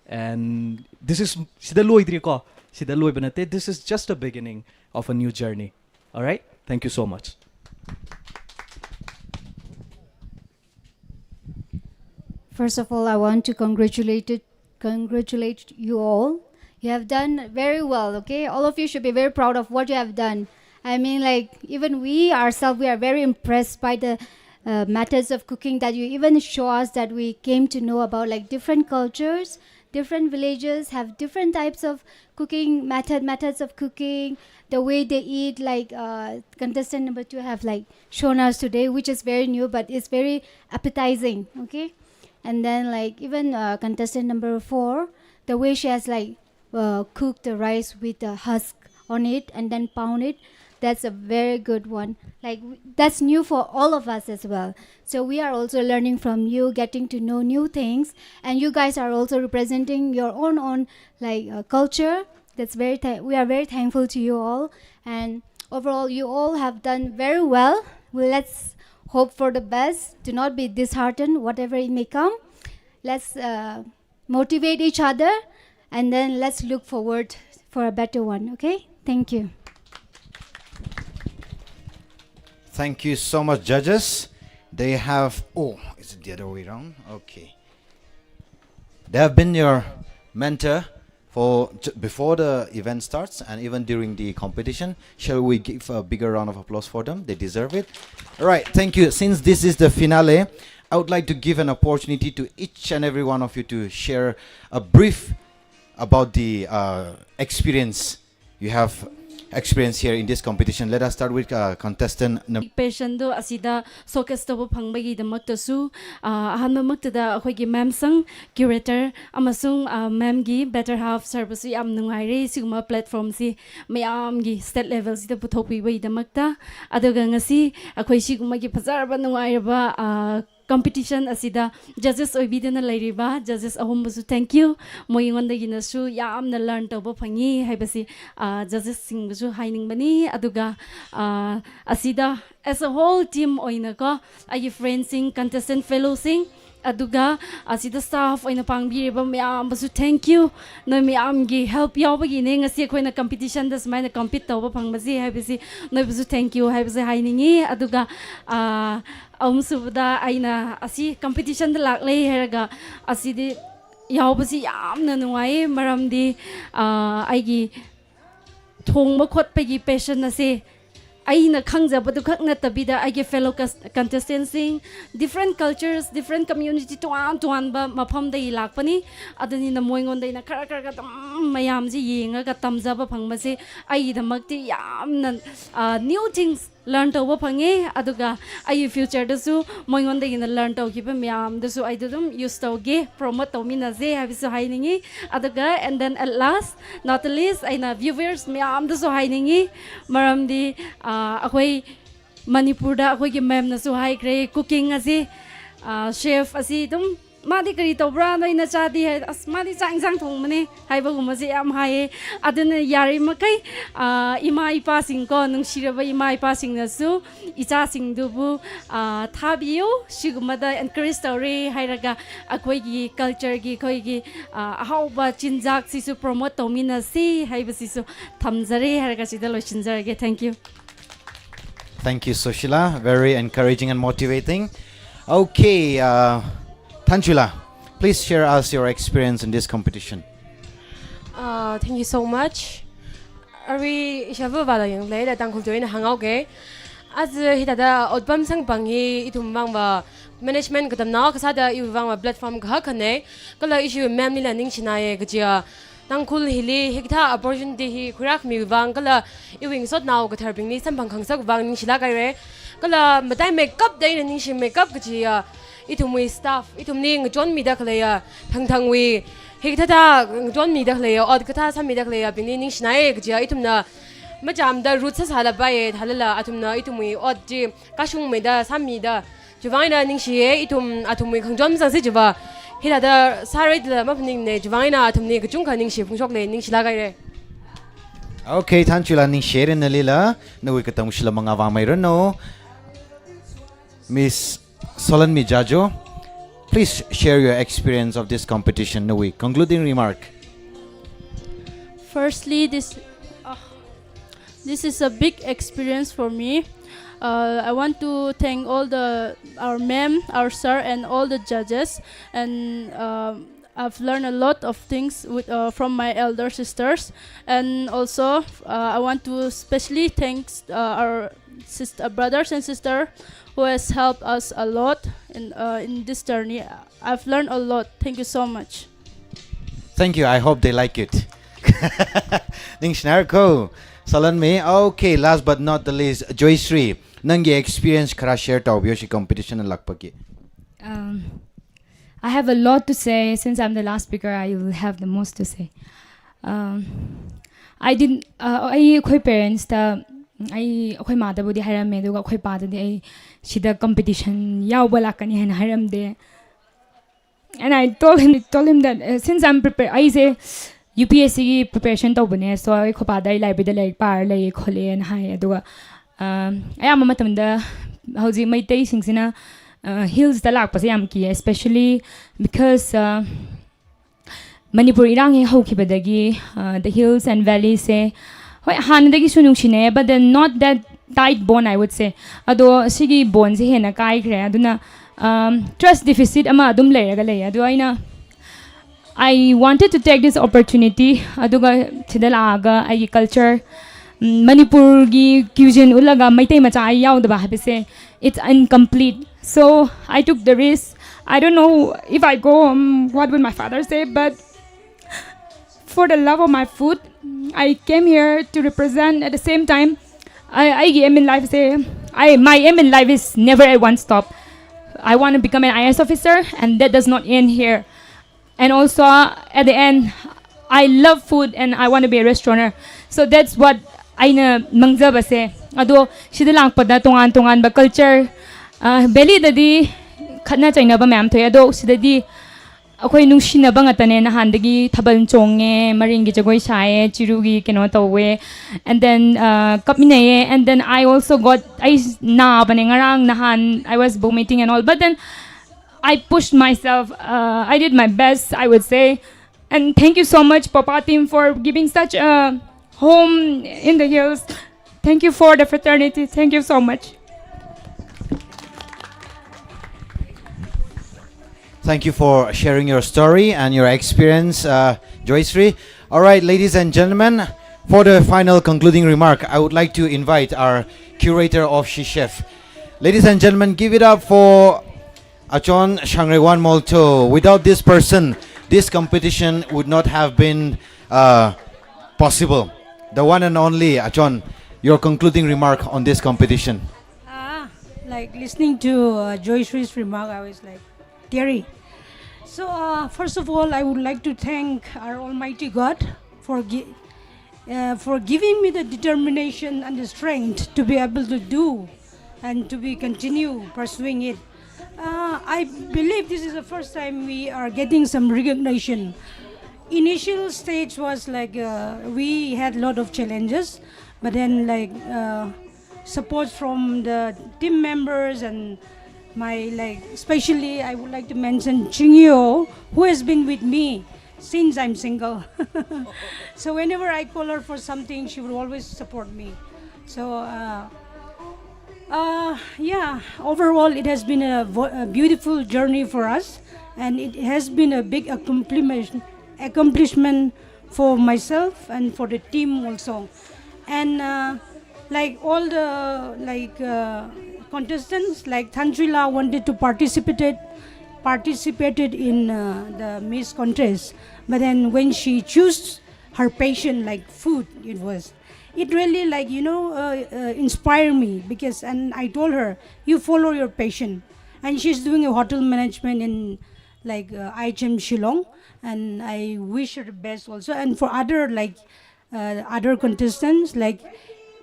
And this is sida loidri ko, sida loiba nate. This is just the beginning of a new journey. All right. Thank you so much. First of all, I want to congratulate it, congratulate you all You have done very well, okay? All of you should be very proud of what you have done. I mean, like, even we ourselves, we are very impressed by the uh, methods of cooking that you even show us, that we came to know about, like, different cultures, different villages have different types of cooking method, methods of cooking, the way they eat. Like, uh, contestant number two have, like, shown us today, which is very new, but it's very appetizing, okay? And then, like, even uh, contestant number four, the way she has, like, uh, cooked the rice with the husk on it and then pound it, that's a very good one. Like, w- that's new for all of us as well. So we are also learning from you, getting to know new things, and you guys are also representing your own own, like, uh, culture. That's very th- we are very thankful to you all, and overall, you all have done very well. Well, let's hope for the best. Do not be disheartened, whatever it may come. Let's uh, motivate each other, and then let's look forward for a better one, okay? Thank you. Thank you so much, judges. They have, oh, is it the other way around? Okay. They have been your mentor for j- before the event starts and even during the competition. Shall we give a bigger round of applause for them? They deserve it. All right, thank you. Since this is the finale, I would like to give an opportunity to each and every one of you to share a brief about the uh, experience you have experienced here in this competition. Let us start with uh, contestant number. Passionꯗꯣ ꯑꯁꯤꯗ showcase ꯇꯧꯕ ꯐꯪꯕꯒꯤꯗꯃꯛꯇꯁꯨ ꯑ, ꯑꯍꯥꯟꯕꯃꯛꯇꯗ ꯑꯩꯈꯣꯏꯒꯤ ꯃꯦꯝ ꯁꯪ, curator, ꯑꯃꯁꯨꯡ ꯃꯦꯝꯒꯤ better half ꯁꯔꯕꯨꯁꯨ ꯌꯥꯝ ꯅꯨꯡꯉꯥꯏꯔꯦ ꯁꯤꯒꯨꯝꯕ platformꯁꯤ ꯃꯌꯥꯝꯒꯤ state levelꯁꯤꯗ ꯄꯨꯊꯣꯛꯄꯤꯕꯒꯤꯗꯃꯛꯇ꯫ ꯑꯗꯨꯒ ꯉꯁꯤ ꯑꯩꯈꯣꯏ ꯁꯤꯒꯨꯝꯕꯒꯤ ꯐꯖꯔꯕ ꯅꯨꯡꯉꯥꯏꯔꯕ ꯑ, competition ꯑꯁꯤꯗ judges ꯑꯣꯏꯕꯤꯗꯨꯅ ꯂꯩꯔꯤꯕ judges ꯑꯍꯨꯝꯕꯨꯁꯨ thank you꯫ ꯃꯣꯏꯉꯣꯟꯗꯒꯤꯅꯁꯨ ꯌꯥꯝꯅ learn ꯇꯧꯕ ꯐꯪꯉꯤ ꯍꯥꯏꯕꯁꯤ ꯑ, judgesꯁꯤꯡꯕꯨꯁꯨ ꯍꯥꯏꯅꯤꯡꯕꯅꯤ꯫ ꯑꯗꯨꯒ ꯑ, ꯑꯁꯤꯗ as a whole team ꯑꯣꯏꯅꯀꯣ, ꯑꯩꯒꯤ friendꯁꯤꯡ, contestant fellowꯁꯤꯡ, ꯑꯗꯨꯒ ꯑꯁꯤꯗ staff ꯑꯣꯏꯅ ꯄꯥꯡꯕꯤꯔꯤꯕ ꯃꯌꯥꯝꯕꯨꯁꯨ thank you꯫ ꯅꯣꯏ ꯃꯌꯥꯝꯒꯤ help ꯌꯥꯎꯕꯒꯤꯅꯦ ꯉꯁꯤ ꯑꯩꯈꯣꯏꯅ competitionꯗ ꯁꯨꯃꯥꯏꯅ compete ꯇꯧꯕ ꯐꯪꯕꯁꯤ ꯍꯥꯏꯕꯁꯤ꯫ ꯅꯣꯏꯕꯨꯁꯨ thank you ꯍꯥꯏꯕꯁꯦ ꯍꯥꯏꯅꯤꯡꯉꯤ꯫ ꯑꯗꯨꯒ ꯑ, ꯑꯍꯨꯝꯁꯨꯕꯗ ꯑꯩꯅ ꯑꯁꯤ competitionꯗ ꯂꯥꯛꯂꯦ ꯍꯥꯏꯔꯒ ꯑꯁꯤꯗꯤ ꯌꯥꯎꯕꯁꯤ ꯌꯥꯝꯅ ꯅꯨꯡꯉꯥꯏꯌꯦ, ꯃꯔꯝꯗꯤ ꯑꯩꯒꯤ ꯊꯣꯡꯕ ꯈꯣꯠꯄꯒꯤ ꯄꯦꯁꯟ ꯑꯁꯦ ꯑꯩꯅ ꯈꯪꯖꯕꯗꯨ ꯈꯛ ꯅꯠꯇꯕꯤꯗ ꯑꯩꯒꯤ fellow ꯀꯟꯇꯦꯁꯇꯦꯟꯁꯤꯡ, different cultures, different community, ꯇꯣꯉꯥꯟ ꯇꯣꯉꯥꯟꯕ ꯃꯐꯝꯗꯒꯤ ꯂꯥꯛꯄꯅꯤ꯫ ꯑꯗꯨꯅꯤꯅ ꯃꯣꯏꯉꯣꯟꯗ ꯑꯩꯅ ꯈꯔ ꯈꯔ ꯈꯔ ꯑꯗꯨꯝ ꯃꯌꯥꯝꯁꯤ ꯌꯦꯡꯉꯒ ꯇꯝꯖꯕ ꯐꯪꯕꯁꯦ ꯑꯩꯒꯤꯗꯃꯛꯇꯤ ꯌꯥꯝꯅ ꯅ꯭ꯌꯨ ꯊꯤꯡꯁ ꯂꯔꯟ ꯇꯧꯕ ꯐꯪꯉꯦ꯫ ꯑꯗꯨꯒ ꯑꯩꯒꯤ ꯐ꯭ꯌꯨꯆꯔꯗꯁꯨ ꯃꯣꯏꯉꯣꯟꯗꯒꯤꯅ ꯂꯔꯟ ꯇꯧꯈꯤꯕ ꯃꯌꯥꯝꯗꯨꯁꯨ ꯑꯩꯗꯣ ꯑꯗꯨꯝ ꯌꯨꯁ ꯇꯧꯒꯦ, ꯄ꯭ꯔꯣꯃꯣꯠ ꯇꯧꯃꯤꯟꯅꯁꯦ ꯍꯥꯏꯕꯁꯨ ꯍꯥꯏꯅꯤꯡꯉꯤ꯫ ꯑꯗꯨꯒ and then at last not least ꯑꯩꯅ ꯚ꯭ꯌꯨꯋꯔꯁ ꯃꯌꯥꯝꯗꯁꯨ ꯍꯥꯏꯅꯤꯡꯉꯤ, ꯃꯔꯝꯗꯤ ꯑꯩꯈꯣꯏ ꯃꯅꯤꯄꯨꯔꯗ ꯑꯩꯈꯣꯏꯒꯤ ꯃꯦꯝꯅꯁꯨ ꯍꯥꯏꯈ꯭ꯔꯦ, ꯀꯨꯀꯤꯡ ꯑꯁꯤ, ꯁꯦꯐ ꯑꯁꯤ ꯑꯗꯨꯝ ꯃꯥꯗꯤ ꯀꯔꯤ ꯇꯧꯕ꯭ꯔꯥ ꯅꯣꯏ ꯅꯆꯥꯗꯤ ꯍꯥꯏ, ꯑꯁ ꯃꯥꯗꯤ ꯆꯥꯛ ꯏꯟꯁꯥꯡ ꯊꯣꯡꯕꯅꯦ ꯍꯥꯏꯕꯒꯨꯝꯕꯁꯦ ꯌꯥꯝ ꯍꯥꯏꯌꯦ꯫ ꯑꯗꯨꯅ ꯌꯥꯔꯤꯃꯈꯩ ꯏꯃꯥ ꯏꯄꯥꯁꯤꯡꯀꯣ, ꯅꯨꯡꯁꯤꯔꯕ ꯏꯃꯥ ꯏꯄꯥꯁꯤꯡꯅꯁꯨ ꯏꯆꯥꯁꯤꯡꯗꯨꯕꯨ ꯊꯥꯕꯤꯌꯨ, ꯁꯤꯒꯨꯝꯕꯗ ꯑꯦꯟꯀꯔꯦꯖ ꯇꯧꯔꯦ ꯍꯥꯏꯔꯒ ꯑꯩꯈꯣꯏꯒꯤ ꯀꯜꯆꯔꯒꯤ, ꯑꯩꯈꯣꯏꯒꯤ ꯑꯍꯥꯎꯕ ꯆꯤꯟꯖꯥꯛꯁꯤꯁꯨ ꯄ꯭ꯔꯣꯃꯣꯠ ꯇꯧꯃꯤꯟꯅꯁꯤ ꯍꯥꯏꯕꯁꯤꯁꯨ ꯊꯝꯖꯔꯦ ꯍꯥꯏꯔꯒ ꯁꯤꯗ ꯂꯣꯏꯁꯤꯟꯖꯔꯒꯦ꯫ Thank you. Thank you, Sushila. Very encouraging and motivating. Okay, uh, Thanchula, please share us your experience in this competition. Uh, thank you so much. Ari ishavu bala yang le da tangkhul join hang out ge. Az hita da otbam sang pang hi itum bang ba management katam na kasa da iu bang ba platform ka khane. Kala ishu mem ni la ning chinaye kajia. Tangkhul hili hikta opportunity hi khurak mi vang kala iwing sot nau kathar bing ni sampang khangsak vang ning shila kaire. Kala matai makeup dai na ning shi makeup kajia. Itum wi staff itum ni ngjon mi da kala ya. Thang thang wi hikta ta ngjon mi da kala ya, ot kata sam mi da kala ya bing ni ning shinaye kajia itum na majam da rut sa sala baye thalala atum na itum wi ot ji kashung me da sam mi da. Juvang ina ning shiye itum atum wi khangjom sang si juva. Hila da sarai da ma pning ne juvang ina atum ni kachung ka ning shi phung shok le ning shila gai re. Okay, Thanchula ning share na lila. Na wi katang shila manga vang mai rano. Miss Solan Mijajo, please share your experience of this competition. Na wi concluding remark. Firstly, this uh, this is a big experience for me. Uh, I want to thank all the our ma'am, our sir, and all the judges. And uh, I've learned a lot of things with, uh, from my elder sisters, and also, uh, I want to specially thank, uh, our sister, brothers and sister who has helped us a lot in, uh, in this journey. I've learned a lot. Thank you so much. Thank you. I hope they like it. ꯅꯤꯡꯁꯤꯡꯅꯔꯀꯣ, ꯁꯥꯂꯟꯃꯤ꯫ Okay, last but not the least, Joyshree, ꯅꯪꯒꯤ experience ꯈꯔ share ꯇꯧꯕꯤꯌꯣ ꯁꯤ competition ꯂꯥꯛꯄꯒꯤ꯫ Um, I have a lot to say. Since I'm the last speaker, I will have the most to say. Um, I didn't, uh, ꯑꯩ ꯑꯩꯈꯣꯏ parents ꯇ, ꯑꯩ ꯑꯩꯈꯣꯏ ꯃꯥꯗꯕꯨꯗꯤ ꯍꯥꯏꯔꯝꯃꯦ, ꯑꯗꯨꯒ ꯑꯩꯈꯣꯏ ꯄꯥꯗꯗꯤ ꯑꯩ ꯁꯤꯗ competition ꯌꯥꯎꯕ ꯂꯥꯛꯀꯅꯤ ꯍꯥꯏꯅ ꯍꯥꯏꯔꯝꯗꯦ꯫ And I told him, told him that, uh, since I'm prepare, ꯑꯩꯁꯦ ꯌꯨ ꯄꯤ ꯑꯦꯁ ꯁꯤꯒꯤ preparation ꯇꯧꯕꯅꯦ, so ꯑꯩ ꯈꯣꯄꯥꯗ ꯑꯩ library ꯗ ꯂꯥꯏꯔꯤꯛ ꯄꯥꯔ ꯂꯩꯌꯦ ꯈꯣꯠꯂꯦꯅ ꯍꯥꯏ꯫ ꯑꯗꯨꯒ, ꯑ, ꯑꯌꯥꯝꯕ ꯃꯇꯝꯗ ꯍꯧꯖꯤꯛ ꯃꯩꯇꯩꯁꯤꯡꯁꯤꯅ, ꯑ, hills ꯇ ꯂꯥꯛꯄꯁꯦ ꯌꯥꯝ ꯀꯤꯌꯦ, especially because, ꯑ, ꯃꯅꯤꯄꯨꯔ ꯏꯔꯥꯡ ꯍꯦꯛ ꯍꯧꯈꯤꯕꯗꯒꯤ, ꯑ, the hills and valleys ꯁꯦ, ꯍꯣꯏ, ꯍꯥꯟꯅꯗꯒꯤꯁꯨ ꯅꯨꯡꯁꯤꯅꯩ, but then not that tight bond, I would say. ꯑꯗꯣ ꯁꯤꯒꯤ bond ꯁꯦ ꯍꯦꯟꯅ ꯀꯥꯏꯈ꯭ꯔꯦ꯫ ꯑꯗꯨꯅ, um, trust deficit ꯑꯃ ꯑꯗꯨꯝ ꯂꯩꯔꯒ ꯂꯩꯌꯦ꯫ ꯑꯗꯣ ꯑꯩꯅ, I wanted to take this opportunity, ꯑꯗꯨꯒ ꯁꯤꯗ ꯂꯥꯛꯑꯒ ꯑꯩꯒꯤ culture, ꯎꯝ, ꯃꯅꯤꯄꯨꯔꯒꯤ cuisine ꯎꯠꯂꯒ ꯃꯩꯇꯩ ꯃꯆꯥ ꯑꯩ ꯌꯥꯎꯗꯕ ꯍꯥꯏꯕꯁꯦ, it's incomplete. So I took the risk. I don't know if I go home, what would my father say, but for the love of my food, I came here to represent. At the same time, I, ꯑꯩꯒꯤ aim in life say, I, my aim in life is never at one stop. I want to become an I A S officer, and that does not end here. And also, uh, at the end, I love food and I want to be a restaurateur. So that's what ꯑꯩꯅ ꯃꯪꯖꯕꯁꯦ꯫ ꯑꯗꯣ ꯁꯤꯗ ꯂꯥꯛꯄꯗ ꯇꯣꯉꯥꯟ ꯇꯣꯉꯥꯟꯕ culture, ꯚꯦꯂꯤꯗꯗꯤ ꯈꯠꯅ ꯆꯩꯅꯕ ꯃꯌꯥꯝ ꯊꯣꯛꯑꯦ, ꯑꯗꯣ ꯁꯤꯗꯗꯤ ꯑꯩꯈꯣꯏ ꯅꯨꯡꯁꯤꯅꯕ ꯉꯥꯛꯇꯅꯦ꯫ ꯅꯍꯥꯟꯗꯒꯤ ꯊꯥꯕꯜ ꯆꯣꯡꯉꯦ, ꯃꯔꯤꯡꯒꯤ ꯖꯒꯣꯏ ꯁꯥꯏꯌꯦ, ꯆꯤꯔꯨꯒꯤ ꯀꯩꯅꯣ ꯇꯧꯋꯦ, and then, uh, ꯀꯞꯃꯤꯟꯅꯩꯌꯦ, and then I also got, ꯑꯩ ꯅꯥꯕꯅꯦ ꯉꯔꯥꯡ ꯅꯍꯥꯟ, I was vomiting and all, but then I pushed myself. Uh, I did my best, I would say. And thank you so much, Papa team, for giving such a home in the hills. Thank you for the fraternity. Thank you so much. Thank you for sharing your story and your experience, uh, Joyshri. All right, ladies and gentlemen, for the final concluding remark, I would like to invite our curator of She Chef. Ladies and gentlemen, give it up for Achon Shangrewan Molto. Without this person, this competition would not have been uh, possible. The one and only Achon, your concluding remark on this competition. Ah, like listening to uh, Joyshri's remark, I was like teary. So uh, first of all, I would like to thank our Almighty God for gi- uh, for giving me the determination and the strength to be able to do and to be continue pursuing it. Uh, I believe this is the first time we are getting some recognition. Initial stage was like uh, we had a lot of challenges, but then like uh, support from the team members and my, like, especially I would like to mention Chingyo, who has been with me since I'm single. So whenever I call her for something, she would always support me. So uh, uh, yeah, overall it has been a, vo- a beautiful journey for us, and it has been a big accomplishment accomplishment for myself and for the team also. And uh, like all the, like, uh, contestants, like Thantrila wanted to participate participated in uh, the Miss Contest, but then when she chose her passion, like food, it was, it really, like, you know, uh, uh, inspired me, because, and I told her, "You follow your passion." And she's doing a hotel management in, like, uh, I H M Shillong, and I wish her the best also. And for other, like, uh, other contestants, like,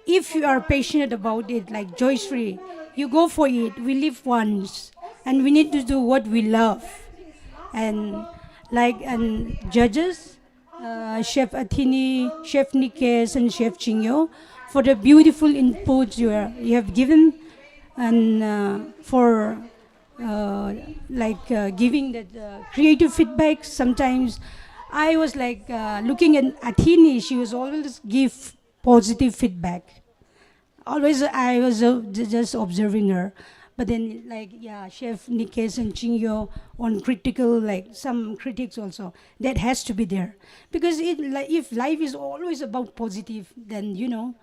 if you are passionate about it, like Joyshri, you go for it. We live once, and we need to do what we love. And, like, and judges, uh, Chef Athini, Chef Nikes, and Chef Chingyo, for the beautiful inputs you, are, you have given, and uh, for uh, like uh, giving that uh, creative feedback. Sometimes I was, like, uh, looking at Athini. She was always give positive feedback. Always I was uh, ju- just observing her. But then, like, yeah, Chef Nikesh and Chingyo on critical, like, some critics also, that has to be there. Because it, like, if life is always about positive, then, you know,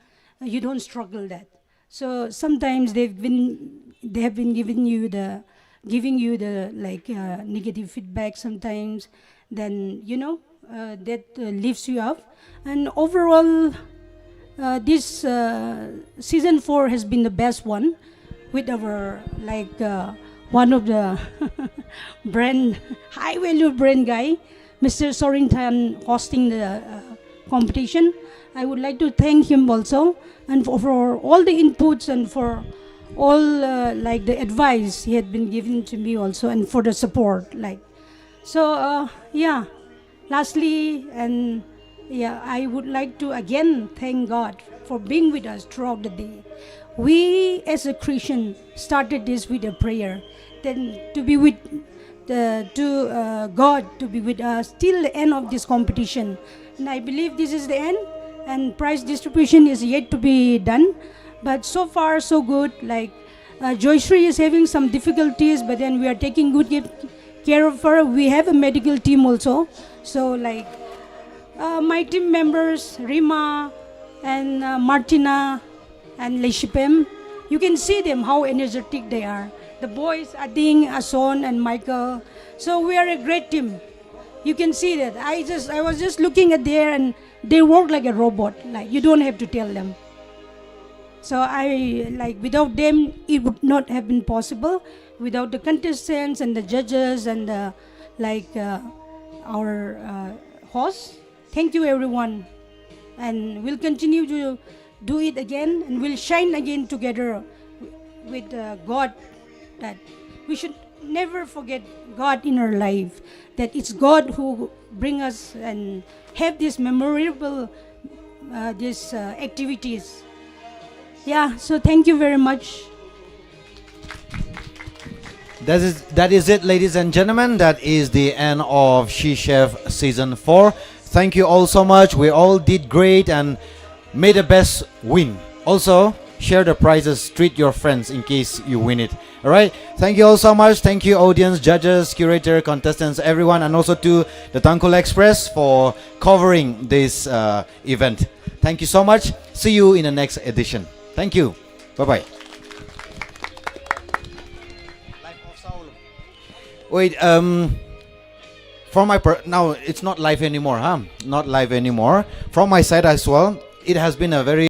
uh, you don't struggle that. So sometimes they've been, they have been giving you the, giving you the, like, uh, negative feedback sometimes. Then, you know, uh, that uh, lifts you up. And overall, uh, this uh, season four has been the best one with our, like, uh, one of the brand, high value brand guy, Mister Sorin Tan, hosting the uh, competition. I would like to thank him also, and for, for all the inputs and for all, uh, like, the advice he had been given to me also, and for the support. Like, so, uh, yeah, lastly, and yeah, I would like to again thank God for being with us throughout the day. We as a Christian started this with a prayer, then to be with the, to uh, God to be with us till the end of this competition. And I believe this is the end, and prize distribution is yet to be done. But so far, so good. Like, uh, Joyshri is having some difficulties, but then we are taking good ca- care of her. We have a medical team also. So, like, uh, my team members, Rima and uh, Martina and Leshipem, you can see them how energetic they are. The boys, Ading, Ason, and Michael. So we are a great team. You can see that. I just, I was just looking at there, and they work like a robot. Like, you don't have to tell them. So I, like, without them, it would not have been possible. Without the contestants and the judges and the, like, uh, our uh, hosts. Thank you, everyone, and we'll continue to do it again, and we'll shine again together with uh, God. That we should never forget God in our life. That it's God who bring us and have this memorable uh, these uh, activities. Yeah, so thank you very much. That is that is it, ladies and gentlemen. That is the end of She Chef season four. Thank you all so much. We all did great and may the best win. Also, share the prizes, treat your friends in case you win it. All right. Thank you all so much. Thank you, audience, judges, curator, contestants, everyone, and also to the Tangkhul Express for covering this uh, event. Thank you so much. See you in the next edition. Thank you. Bye bye. Wait, um, for my per- now it's not live anymore, huh? Not live anymore. From my side as well, it has been a very